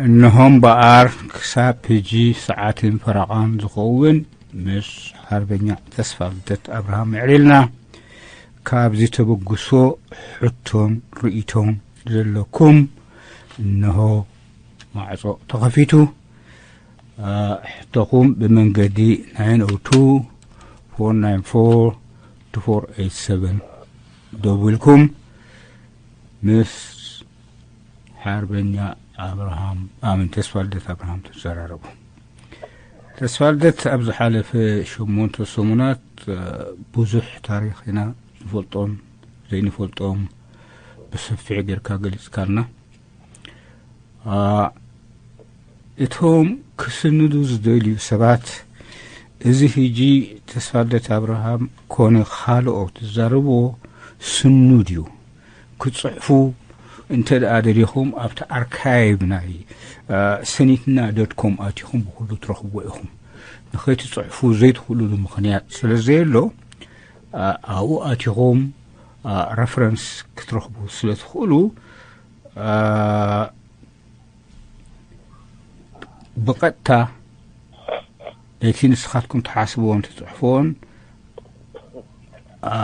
እነሆ እምበኣር ክሳብ ሕጂ ሰዓትን ፈረቓን ዝኸውን ምስ ሓርበኛ ተስፋ ልደት ኣብርሃም የዕሊልና። ካብዚ ተበግሶ ሕቶን ርእይቶን ዘለኩም እነሆ ማዕጾ ተኸፊቱ። አ፣ ሕቶኹም ብመንገዲ ናይን ኦ ቱ ፎር ናይን ፎር ቱ ፎር ኤይት ሰቨን ደዊልኩም ምስ ሓርበኛ ኣብርሃም ኣምን ተስፋልደት ኣብርሃም ትዘራረቡ። ተስፋልደት ኣብ ዝሓለፈ ሸሞንተ ሰሙናት፣ እ፣ ብዙሕ ታሪኽ ኢና ንፈልጦን ዘይንፈልጦም ብሰፊሕ ጌርካ ገሊጽካልና። አ፣ እቶም ክስንዱ ዝደልዩ ሰባት እዚ ሕጂ ተስፋልደት ኣብርሃም ኮነ ካልኦት ዝዛረብዎ ስኑድ እዩ። ክጽሕፉ እንተ ደኣ ደሊኹም ኣብቲ ኣርካይቭ ናይ፣ አ፣ ሰኒትና ዶት ኮም ኣቲኹም ብኹሉ ትረኽብዎ ኢኹም። ንኸይትጽሕፉ ዘይትኽእሉሉ ምኽንያት ስለ ዘየሎ፣ አ፣ ኣብኡ ኣቲኹም፣ አ፣ ረፈረንስ ክትረኽቡ ስለ ትኽእሉ፣ አ፣ ብቐጥታ ነቲ ንስኻትኩም ትሓስብዎን ትጽሕፍዎን፣ አ፣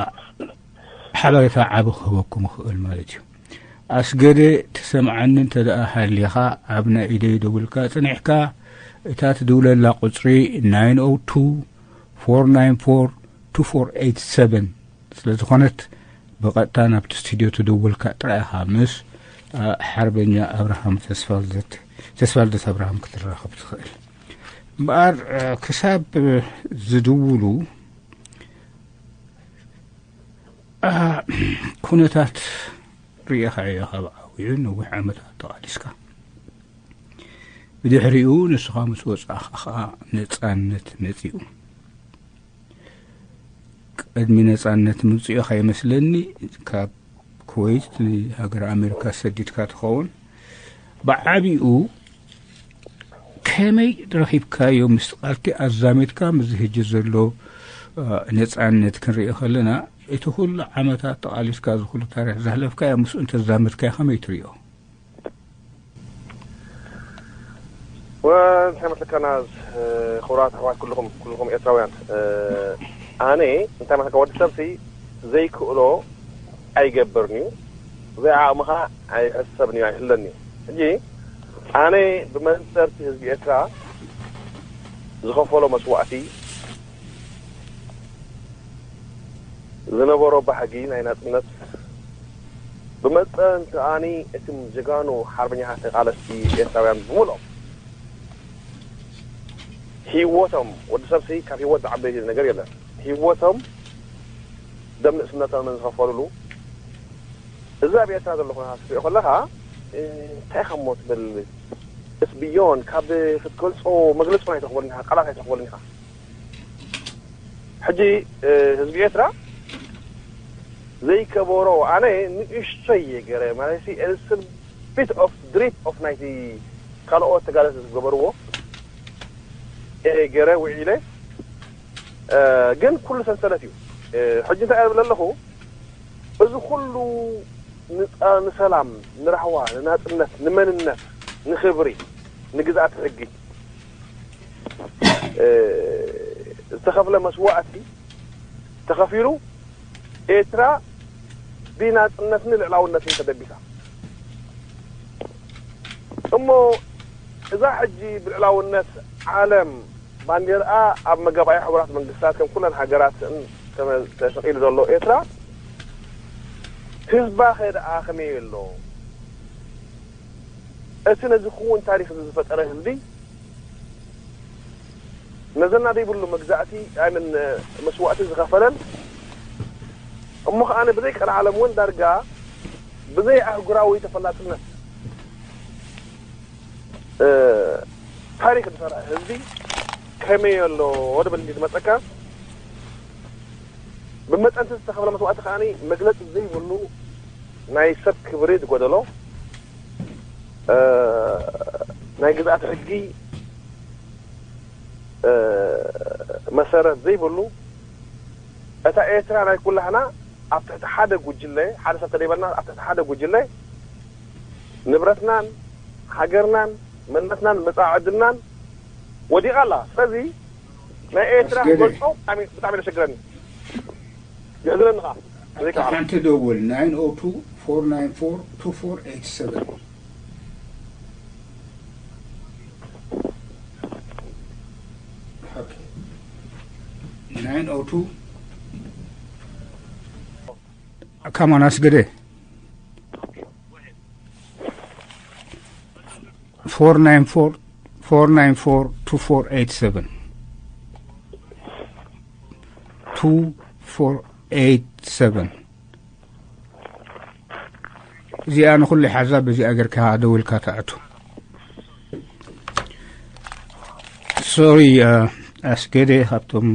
ሓበሬታ ዓቢ ክህበኩም ይኽእል ማለት እዩ። ኣስገደ ትሰምዓኒ እንተ ደኣ ሃሊኻ ኣብ ናይ ኢደይ ደዊልካ ጽኒሕካ እታ ትድውለላ ቁጽሪ ናይን ኦ ቱ ፎር ናይን ፎር ቱ ፎር ኤይት ሰቨን ስለ ዝኾነት ብቐጥታ ናብቲ ስቱድዮ ትድውልካ ጥራይ ኢኻ ምስ፣ አ፣ ሓርበኛ ኣብርሃም ተስፋልደት፣ ተስፋልደት ኣብርሃም ክትራኸብ ትኽእል። እምበኣር፣ አ፣ ክሳብ ዝድውሉ፣ አ፣ ኩነታት ርኢኻ ኢኻ ብዓብዩ ነዊሕ ዓመታት ተቓሊስካ። ብድሕሪኡ ንስኻ ምስ ወጻእኻ ኸኣ ነጻነት መጺኡ። ቅድሚ ነጻነት ምምጽኡ ከይመስለኒ ካብ ኩወይት ንሃገር ኣሜሪካ ሰዲድካ ትኸውን። ብዓቢኡ ከመይ ረኺብካዮ ምስቲ ቃልቲ ኣዛሚድካ ምስዚ ሕጂ ዘሎ፣ እ፣ ነጻነት ክንርኢ ከለና እቲ ኩሉ ዓመታት ተቓሊስካ እዚ ኩሉ ታሪኽ ዘሕለፍካዮ ምስኡ እንተዛመድካዮ ከመይ ትርእዮ? ወእንታይ መስለካና፣ ክቡራት ኣሕዋት ኩልኹም፣ ኩልኹም ኤርትራውያን፣ ኣነ እንታይ መስለካ፣ ወዲ ሰብሲ ዘይክእሎ ኣይገብርን እዩ፣ ዘይዓቕምኻ ኣይሕሰብን እዩ፣ ኣይሕለኒ እዩ። ሕጂ ኣነ ብመንጽርቲ ህዝቢ ኤርትራ ዝኸፈሎ መስዋእቲ፣ ዝነበሮ ባህጊ ናይ ናጽነት ብመጠን ተኣኒ እትም ጀጋኑ ሓርበኛታት ተቓለስቲ ኤርትራውያን ብምልኦም ህይወቶም፣ ወዲ ሰብሲ ካብ ህይወት ዝዓበየ ነገር የለን። ህይወቶም ደም ንእስነቶም ዝኸፈሉሉ፣ እዚ ኣብ ኤርትራ ዘሎ ኩነታት ክትሪኦ ከለኻ እንታይ ኢኻ እሞ ትብል? It's beyond፣ ካብ ክትገልጾ መግለጺ ኣይትኽበልን ኢኻ፣ ቃላት ኣይትኽበልን ኢኻ። ሕጂ ህዝቢ ኤርትራ ዘይከበሮ፣ ኣነ ንእሽቶይ እየ ገረ ማለት ሲ a little bit of drip of ናይቲ ካልኦት ተጋደልቲ ዝገበርዎ እየ ገረ ውዒለ። ግን ኩሉ ሰንሰለት እዩ። ሕጂ እንታይ እብል ኣለኹ፣ እዚ ኩሉ ንሰላም፣ ንራህዋ፣ ንናጽነት፣ ንመንነት፣ ንኽብሪ፣ ንግዝኣት ሕጊ ዝተኸፍለ መስዋእቲ ተኸፊሉ ኤርትራ ብናጽነትን ልዕላውነትን ተደቢሳ። እሞ እዛ ሕጂ ብልዕላውነት ዓለም ባንዴርኣ ኣብ መጋባእያ ሕቡራት መንግስታት ከም ኩለን ሃገራት ተሸቂሉ ዘሎ ኤርትራ ህዝባ ከ ደኣ ከመይ ኣሎ? እቲ ነዚ ክውን ታሪኽ እዚ ዝፈጠረ ህዝቢ ነዘና ዘይብሉ መግዛእቲ ኣይምን መስዋእቲ ዝኸፈለን እሞ ከኣ ብዘይ ቀልዓለም እውን ዳርጋ ብዘይ ኣህጉራዊ ተፈላጥነት ታሪክ ዝሰርሐ ህዝቢ ከመይ ኣሎ ወደ በል ዝመፀካ ብመጠንቲ ዝተኸፍለ መስዋእቲ ከኣ መግለፂ ዘይብሉ ናይ ሰብ ክብሪ ዝጎደሎ ናይ ግዝኣት ሕጊ መሰረት ዘይብሉ እታ ኤርትራ ናይ ኩላህና ኣብ ትሕቲ ሓደ ጉጅለ ሓደ ሰብ ተደይበልና ኣብ ትሕቲ ሓደ ጉጅለ ንብረትናን ሃገርናን መንነትናን መጻኢ ዕድልናን ወዲቓ ኣላ። ስለዚ ናይ ኤርትራ ኣስገደ። ክገልጾ ብጣዕሚ ብጣዕሚ ዘሸግረኒ። የሕዝነኒ ኸዓ። ብዘይካ ኣታ ሓንቲ ደውል፣ nine oh two, four nine four, two four eight seven። ኦኬ። Nine oh two. Come on, ኣስገደ። Four nine four, four nine four, two four eight seven. Two four eight seven. እዚኣ ንኹሉ ሓዛ በዚኣ ጌርካ ደውልካ ተኣቱ። ሶሪ፣ እ፣ ኣስገደ ካብቶም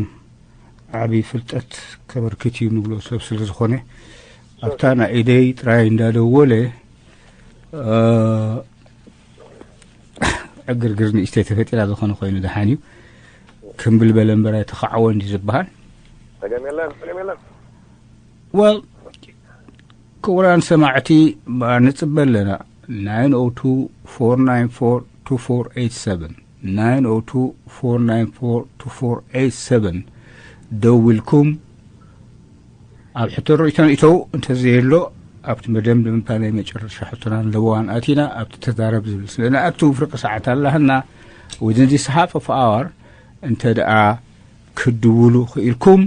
ዓቢ ፍልጠት ከበርክት እዩ ንብሎ ሰብ ስለ ዝኾነ፣ ኣብታ ናይ ኢደይ ጥራይ እንዳደወለ፣ እ፣ ዕግርግር ንእሽተይ ተፈጢራ ዝኾነ ኮይኑ ደሓን እዩ። ክምብል በለ እምበር ኣይተኻዕወን ድዩ ዝበሃል? ጸገም የለን፣ ጸገም የለን። Well፣ ክቡራን ሰማዕቲ፣ ንጽበ ኣለና። nine oh two, four nine four, two four eight seven፣ nine oh two, four nine four, two four eight seven ደዊልኩም ኣብ ሕቶ ርእይቶን እተው እንተዘየሎ፣ ኣብቲ መደምደምታ ናይ መጨረሻ ሕቶና ንለበዋን ኣቲና ኣብቲ ተዛረብ ዝብል ስለ ንኣቱ ፍርቂ ሰዓት ኣላህና፣ within this half of hour እንተ ደኣ ክድውሉ ክኢልኩም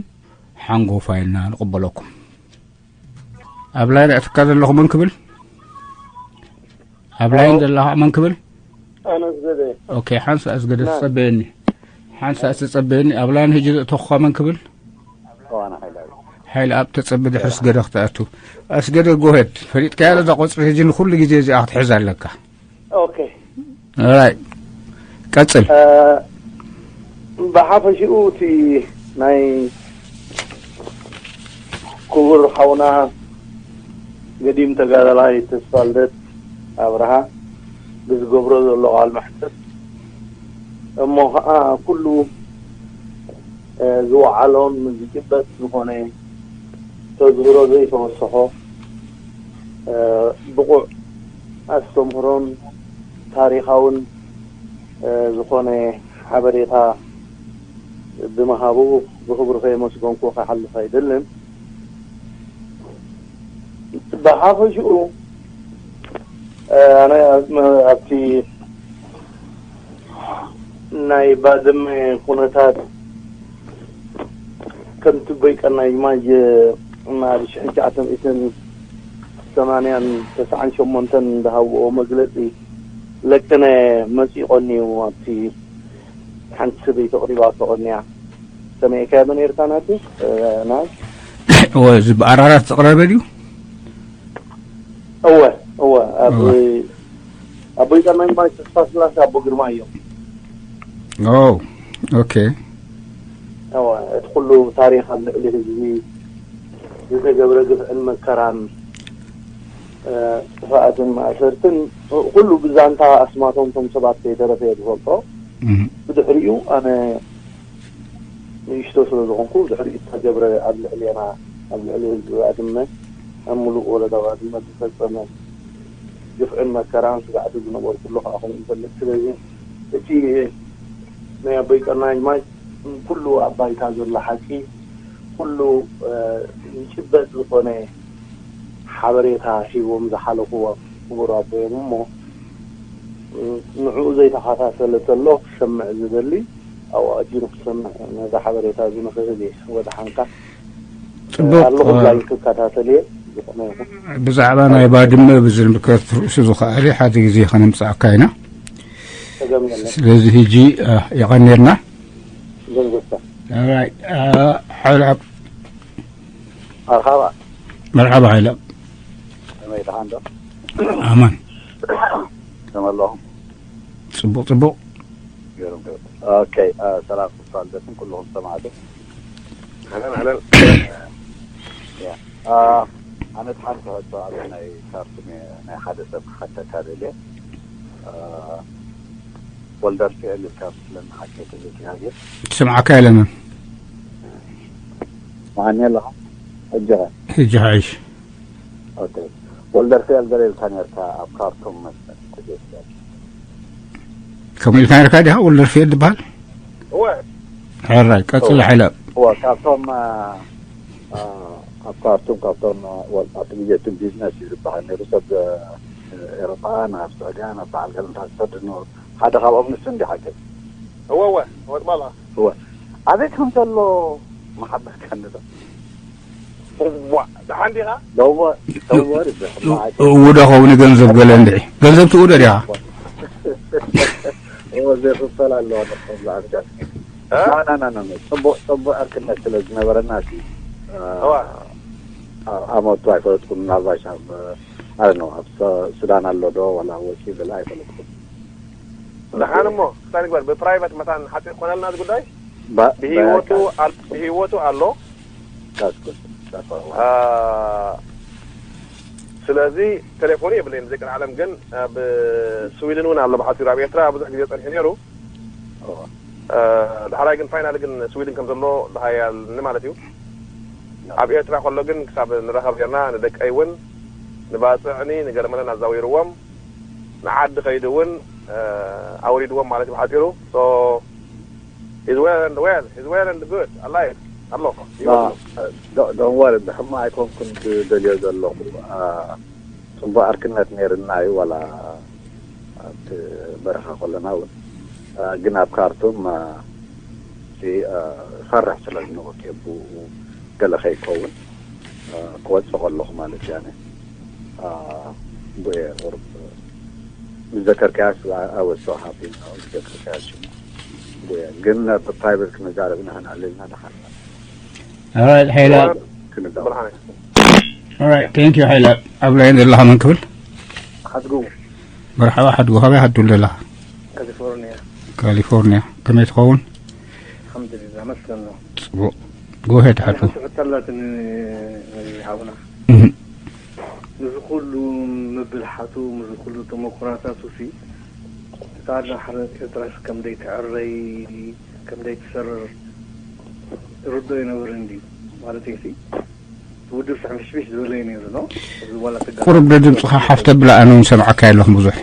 ሓንጎፋ ኢልና ንቕበለኩም። ኣብ ላይን ኣእትካ ዘለኹ መን ክብል? ኣብ ላይን ዘለኻ መን ክብል? ኣነ ኣስገደ። ኦኬ፣ ሓንሳ ኣስገደ ትጸበየኒ። ሓንሳ ትጸበየኒ። ኣብ ላይን ሕጂ ዘእተኹኻ መን ክብል? ኣዋና ሓይለ። ሓይለ ኣብ ተጸበ ድሕሪ ኣስገደ ክትኣቱ። ኣስገደ፣ ጎሄድ። ፈሊጥካያ ዶ እዛ ቁጽሪ ሕጂ ንኹሉ ግዜ እዚኣ ክትሕዝ ኣለካ? ኦኬ። ኦራይት። ቀጽል። እ፣ ብሓፈሽኡ እቲ ናይ ክቡር ሓውና ገዲም ተጋዳላይ ተስፋልደት ኣብርሃ ብዝገብሮ ዘሎ ቃል መሕትት እሞ ኸዓ ኩሉ፣ እ፣ ዝወዓሎን ዝጭበጥ ዝኾነ ተዝህሮ ዘይተወሰኾ፣ እ፣ ብቑዕ ኣስተምህሮን ታሪኻውን፣ እ፣ ዝኾነ ሓበሬታ ብምሃቡ ብኽብሪ ከየመስገንኩ ክሓልፍ ኣይደልን። ብሓፈሽኡ፣ እ፣ ኣነ ኣብቲ ናይ ባድመ ኩነታት ከምቲ ቦይቀና ይማጅ ኣብ ሽሕን ትሽዓተ ሚእትን ሰማንያን ተስዓን ሸሞንተን ዝሃብኦ መግለጺ ለቅነ መጺቆኒ እዩ። ኣብቲ ሓንቲ ሰበይቲ ኣቕሪባቶ ቀንያ ሰሚዕካዮ ዶ ነይርካ ናቲ? እ፣ ናይ እወ፣ እዚ ብኣራራት ዝቕረበ ድዩ? እወ፣ እወ። ኣብ እወ። ኣቦይ ቀዳማይ ማይ ተስፋ ስላሴ ኣቦ ግርማ እዮም። ኦ፣ ኦኬ። እወ፣ እቲ ኩሉ ታሪኽ ኣብ ልዕሊ ህዝቢ ዝተገብረ ግፍዕን መከራን፣ እ፣ ጥፍኣትን ማእሰርትን ኩሉ ብዛንታ ኣስማቶም እቶም ሰባት ከይተረፈ እየ ዝፈልጦ። እህ። ብድሕሪኡ ኣነ ንእሽቶ ስለ ዝኾንኩ፣ ድሕሪኡ ዝተገብረ ኣብ ልዕሌና፣ ኣብ ልዕሊ ህዝቢ ባድመ፣ ኣብ ምሉእ ወረዳ ባድመ ዝተፈጸመ ግፍዕን መከራን ስጋዕቲ ዝነበርኩሉ ከዓ ከምኡ ይፈልጥ። ስለዚ እቲ ናይ ኣቦይ ቀርናይ ማይ ኩሉ ኣብ ባይታ ዘሎ ሓቂ፣ ኩሉ፣ እ፣ ዝጭበጥ ዝኾነ ሓበሬታ ሂቦም ዝሓለፉ ክቡር ኣቦ እዮም እሞ፣ እ፣ ንዕኡ ዘይተኸታተለ ተሎ ክሰምዕ ዝደሊ ኣብኡ ኣትዩ ንክሰምዕ ነዛ ሓበሬታ እዚ ንክህብ እየ ወድሓንካ። ጽቡቕ፣ ኣለኹም እ፣ ላይቭ ክከታተል እየ። ዝኾነ ይኹን። ብዛዕባ ናይ ባድመ ብዝምልከት ርእሱ ዝኸኣለ ሓደ ግዜ ከነምጽኣካ ኢና። ጸገም የለን። ስለዚ ሕጂ፣ እ፣ የቐንየልና። ዘንዘሳ። ኦራይት፣ እ፣ ሓይለ ኣብ መርሓባ። መርሓባ ሓይለ። ከመይ ደሓን ዶ? ኣማን። ከመይ ኣለኹም? ጽቡቕ፣ ጽቡቕ። ገይሮም፣ ገይሮም። ኦኬ፣ አ፣ ሰላም፣ ክቡር ልደትን ኩልኹም ሰማዕቲ። ኣህለን፣ ኣህለን። ያ፣ አ፣ ኣነ እቲ ሓንቲ ሕቶ ኣብ ናይ ካርቱም ናይ ሓደ ሰብ ክሓተካ ደልየ። አ፣ ወልደርፍኤል ኢልካ ስለኒ ሓቂ ተዘይተጋግየ። ትስምዓካ የለንን። መዓኒ ኣለኻ? ሕጂ ኸ? ሕጂ ሓይሽ። ኦኬ። ወልደርፍኤል ገለ ኢልካ ነርካ ኣብ ካርቱም መስመር ተገይስካ። ከምኡ ኢልካ ነርካ ዲኻ ወልደርፍኤል ዝበሃል? እወ። ሕራይ ቀጽል እወ። ሓይለ። እወ፣ ካብቶም፣ አ፣ አ፣ ኣብ ካርቱም ካብቶም፣ አ፣ ወል-፣ ኣብቲ ግዜ እቲ ቢዝነስ እዩ ዝበሃል ነይሩ። ሰብ፣ አ፣ ኤሮጳ ናብ ስዑድያ ናብ በዓል ገለንታ ዝሰድ ዝነበሩ ሓደ ካብኦም ንሱ እንዲ ሓገዝ። እወ፣ እወ፣ እወ፣ ትማልኻ። እወ። ኣበይ ከም ዘሎ መሓበርካኒ ዶ? እዋ፣ ደሓን ዲኻ? ደወ-፣ ደወ-፣ ደወ-፣ እው-፣ እው-፣ ዶ ኸውን ገንዘብ ገለ እንድዒ። ገንዘብ ትእውዶ ዲኻ? እወ፣ ዘይኽፈል ኣለዋ ንኽፈል ዝኣክል። እ? ና፣ ና፣ ና፣ ና፣ ና። ጽቡቕ፣ ጽቡቕ ዕርክነት ስለ ዝነበረና፣ እቲ፣ እ፣ እዋ። ኣ-፣ ኣመቱ ኣይፈለጥኩን፣ ምናልባሽ ኣብ፣ ኣይ ዶንት ኖው፣ ኣብ ሱ-፣ ሱዳን ኣሎ ዶ፣ ዋላ ወጺኡ ገለ ኣይፈለጥኩን። ደሓን እሞ፣ ክሳብ ንግበር፣ ብፕራይቨት መታን ሓጺር ክኾነልና እዚ ጉዳይ? ባ-፣ ብህይወቱ በቃ። ኣል-፣ ብህይወቱ ኣሎ። That's good. That's what I want. አ፣ ስለዚ ቴሌፎኑ የብለይን፣ ዘይቀልዓለም ግን ኣብ ስዊድን እውን ኣሎ፣ ብሓጺሩ ኣብ ኤርትራ ብዙሕ ግዜ ጸኒሑ ነይሩ። እዎ። እ፣ ዳሕራይ ግን ፋይናል ግን ስዊድን ከም ዘሎ ዝሃያልኒ ማለት እዩ። ኣብ ኤርትራ ከሎ ግን ክሳብ ንራኸብ ጌርና፣ ንደቀይ እውን ንባጽዕኒ ንገለመለን ኣዛዊርዎም፣ ንዓዲ ከይዱ እውን፣ እ፣ ኣውሪድዎም ማለት እዩ ብሓጺሩ። So, he's well and well, he's well and good, alive ኣሎ። ባ-፣ ዶ-፣ don't worry፣ ብሕማቕ ኣይኮንኩን ዝደልዮ ዘለኹ። አ፣ ጽቡቕ ዕርክነት ነይርና እዩ፣ ዋላ ኣብቲ በረኻ ከለና እውን። አ፣ ግን ኣብ ካርቱም፣ አ፣ እቲ፣ አ፣ እፈርሕ ስለ ዝነበርኩ እየ፣ ብኡ ገለ ከይከውን፣ አ፣ ክወጽእ ከለኹ ማለት እየ ኣነ። አ፣ ብኡ እየ ቁሩብ ምስ ዘከርካያስ፣ I was so happy፣ ምስ ዘከርካያስ ሽሙ። ብኡ እየ። ግን ብፕራይቬት ክንዛረብ ኢና፣ ክንዕልልና ደሓን። Alright፣ ሓይለ። ክንዛረብ። ብርሃነ። Alright፣ thank you፣ ሓይለ። ኣብ ላይን ዘለኻ መን ክብል? ሓድጉ። መርሓባ ሓድጉ፣ ካበይ ሓድጉ ዘለኻ? ካሊፎርኒያ። ካሊፎርኒያ። ከመይ ትኸውን? ኣልሓምዱሊላህ፣ መስገን ነው። ጽቡቕ። Go ahead፣ ሓድጉ። ሓንቲ ሕቶ ኣላትኒ፣ ሓውና። እህ። ምስዚ ኩሉ ምብልሓቱ፣ ምስዚ ኩሉ ተመኩራታቱ ሲ፣ እታ ኣላ ሓርነት ኤርትራስ ከም ደይትዕረይ፣ ከም ደይትሰርር ትርዶ ይነብር እንዲ ማለት እዩ ሲ። ውድብ ሕንፍሽፍሽ ዝበለ እዩ ነይሩ፣ ኖ? እዚ ዋላ ተጋሩ ቁሩብ ዶ ድምፅኻ ሓፍ ተብላ፣ ኣነ እውን ሰምዓካ የለኹም ብዙሕ።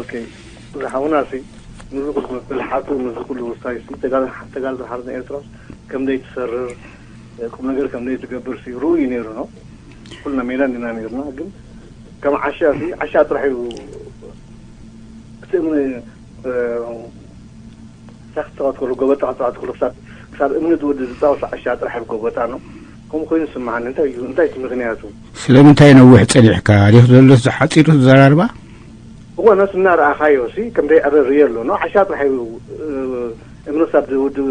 ኦኬ። እዚ ሓውና ሲ፣ ምስዚ ኩሉ ምብልሓቱ፣ ምስዚ ኩሉ ውሳይ ሲ፣ ተጋሩ፣ ተጋሩ ሓርነት ኤርትራስ ከም ደይትሰርር፣ ቁም ነገር ከም ዘይትገብር ሲ ርኡይ ነይሩ ነው። ኩልና ሜዳ እንዲና ነይርና፣ ግን ከም ዓሻ ሲ፣ ዓሻ ጥራሕ እዩ። እቲ እምኒ፣ እ፣ ሳክ ትፃወት ከሎ፣ ጎበጣ ክትፃወት ከሎ፣ ክሳብ፣ ክሳብ እምኒ ትወድእ ዝፃወት ዓሻ ጥራሕ እዩ ጎበጣ ነው። ከምኡ ኮይኑ ይስምዓኒ። እንታይ እዩ፣ እንታይ እቲ ምኽንያቱ? ስለምንታይ ነዊሕ ፀኒሕካ? ዲኽ ዘሎ ሓፂሩ ዘራርባ? እወ፣ ነሱ እናረኣኻዮ ሲ፣ ከም ዘይዕረ ርዮ ኣሎ ነው። ዓሻ ጥራሕ እዩ፣ እ፣ እምኒ ክሳብ ዝውድእ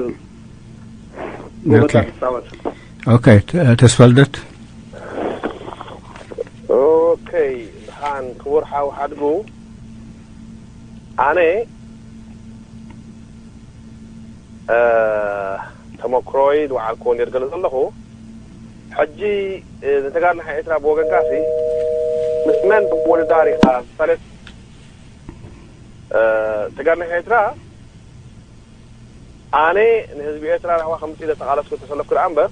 ኦኬ። ጎበጣ ትጻወት። ኦኬ፣ ተ-፣ ተስፋልደት። ኦኬ፣ ደሓን ክቡር ሓው ሓድጉ፣ ኣነ፣ እ፣ ተመክሮይ ዝወዓልክዎ ነይር ገለ ዘለኹ፣ ሕጂ፣ እ፣ ንተጋድሎ ሓይሊ ኤርትራ ብወገንካሲ ምስ መን ብምውድዳር ኢኻ? ምሳሌ፣ እ፣ ተጋድሎ ሓይሊ ኤርትራ ኣነ ንህዝቢ ኤርትራ ራህዋ ከምጽእ ኢለ ተቓለስኩ ተሰለፍኩ ደኣ እምበር፣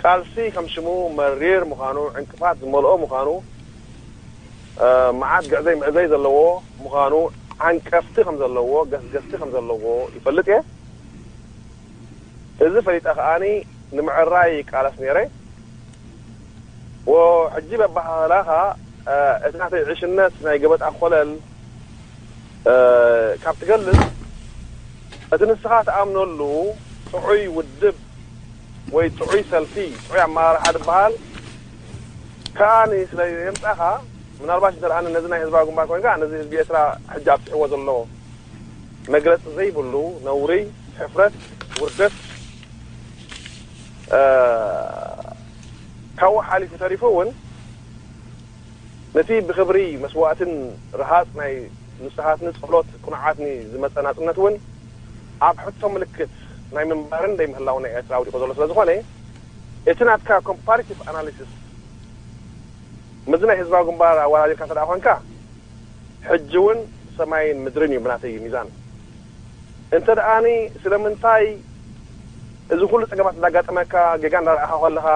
ቃልሲ ከም ሽሙ መሪር ምዃኑ፣ ዕንቅፋት ዝመልኦ ምዃኑ፣ እ፣ መዓት ግዕዘይ ምዕዘይ ዘለዎ ምዃኑ፣ ዓንቀፍቲ ከም ዘለዎ፣ ገስገስቲ ከም ዘለዎ ይፈልጥ እየ። እዚ ፈሊጠ ከኣኒ ንምዕራይ ይቃለስ ነይረ። ወ-፣ ሕጂ በባህላኻ፣ እ፣ እቲ ናተይ ዕሽነት ናይ ገበጣ ኮለል፣ እ፣ ካብ ትገልጽ፣ እቲ ንስኻ ትኣምነሉ ጥዑይ ውድብ ወይ ጥዑይ ሰልፊ፣ ጥዑይ ኣመራርሓ ዝበሃል ከኣኒ ስለ የምጻኻ፣ ምናልባሽ እንተ ደኣ ነዚ ናይ ህዝባዊ ግንባር ኮይንካ፣ ነዚ ህዝቢ ኤርትራ ሕጂ ኣብጺሕዎ ዘሎ መግለጺ ዘይብሉ ነውሪ፣ ሕፍረት፣ ውርደት፣ እ፣ ካብኡ ሓሊፉ ተሪፉ እውን ነቲ ብኽብሪ መስዋእትን ረሃጽ ናይ ንጹሃትኒ ጸሎት ቅኑዓትኒ ዝመጸ ናጽነት እውን ኣብ ሕቶ ምልክት ናይ ምንባርን ደይምህላውን ናይ ኤርትራ ኣውዲቑ ዘሎ ስለ ዝኾነ፣ እቲ ናትካ ኮምፓሪቲቭ ኣናሊሲስ ምስዚ ናይ ህዝባዊ ግንባር ኣወዳዲርካ እንተ ደኣ ኾንካ፣ ሕጂ እውን ሰማይን ምድርን እዩ ብናተይ ሚዛን። እንተ ደኣኒ ስለምንታይ እዚ ኩሉ ጸገማት እንዳጋጠመካ፣ ጌጋ እንዳረኣኻ ከለኻ፣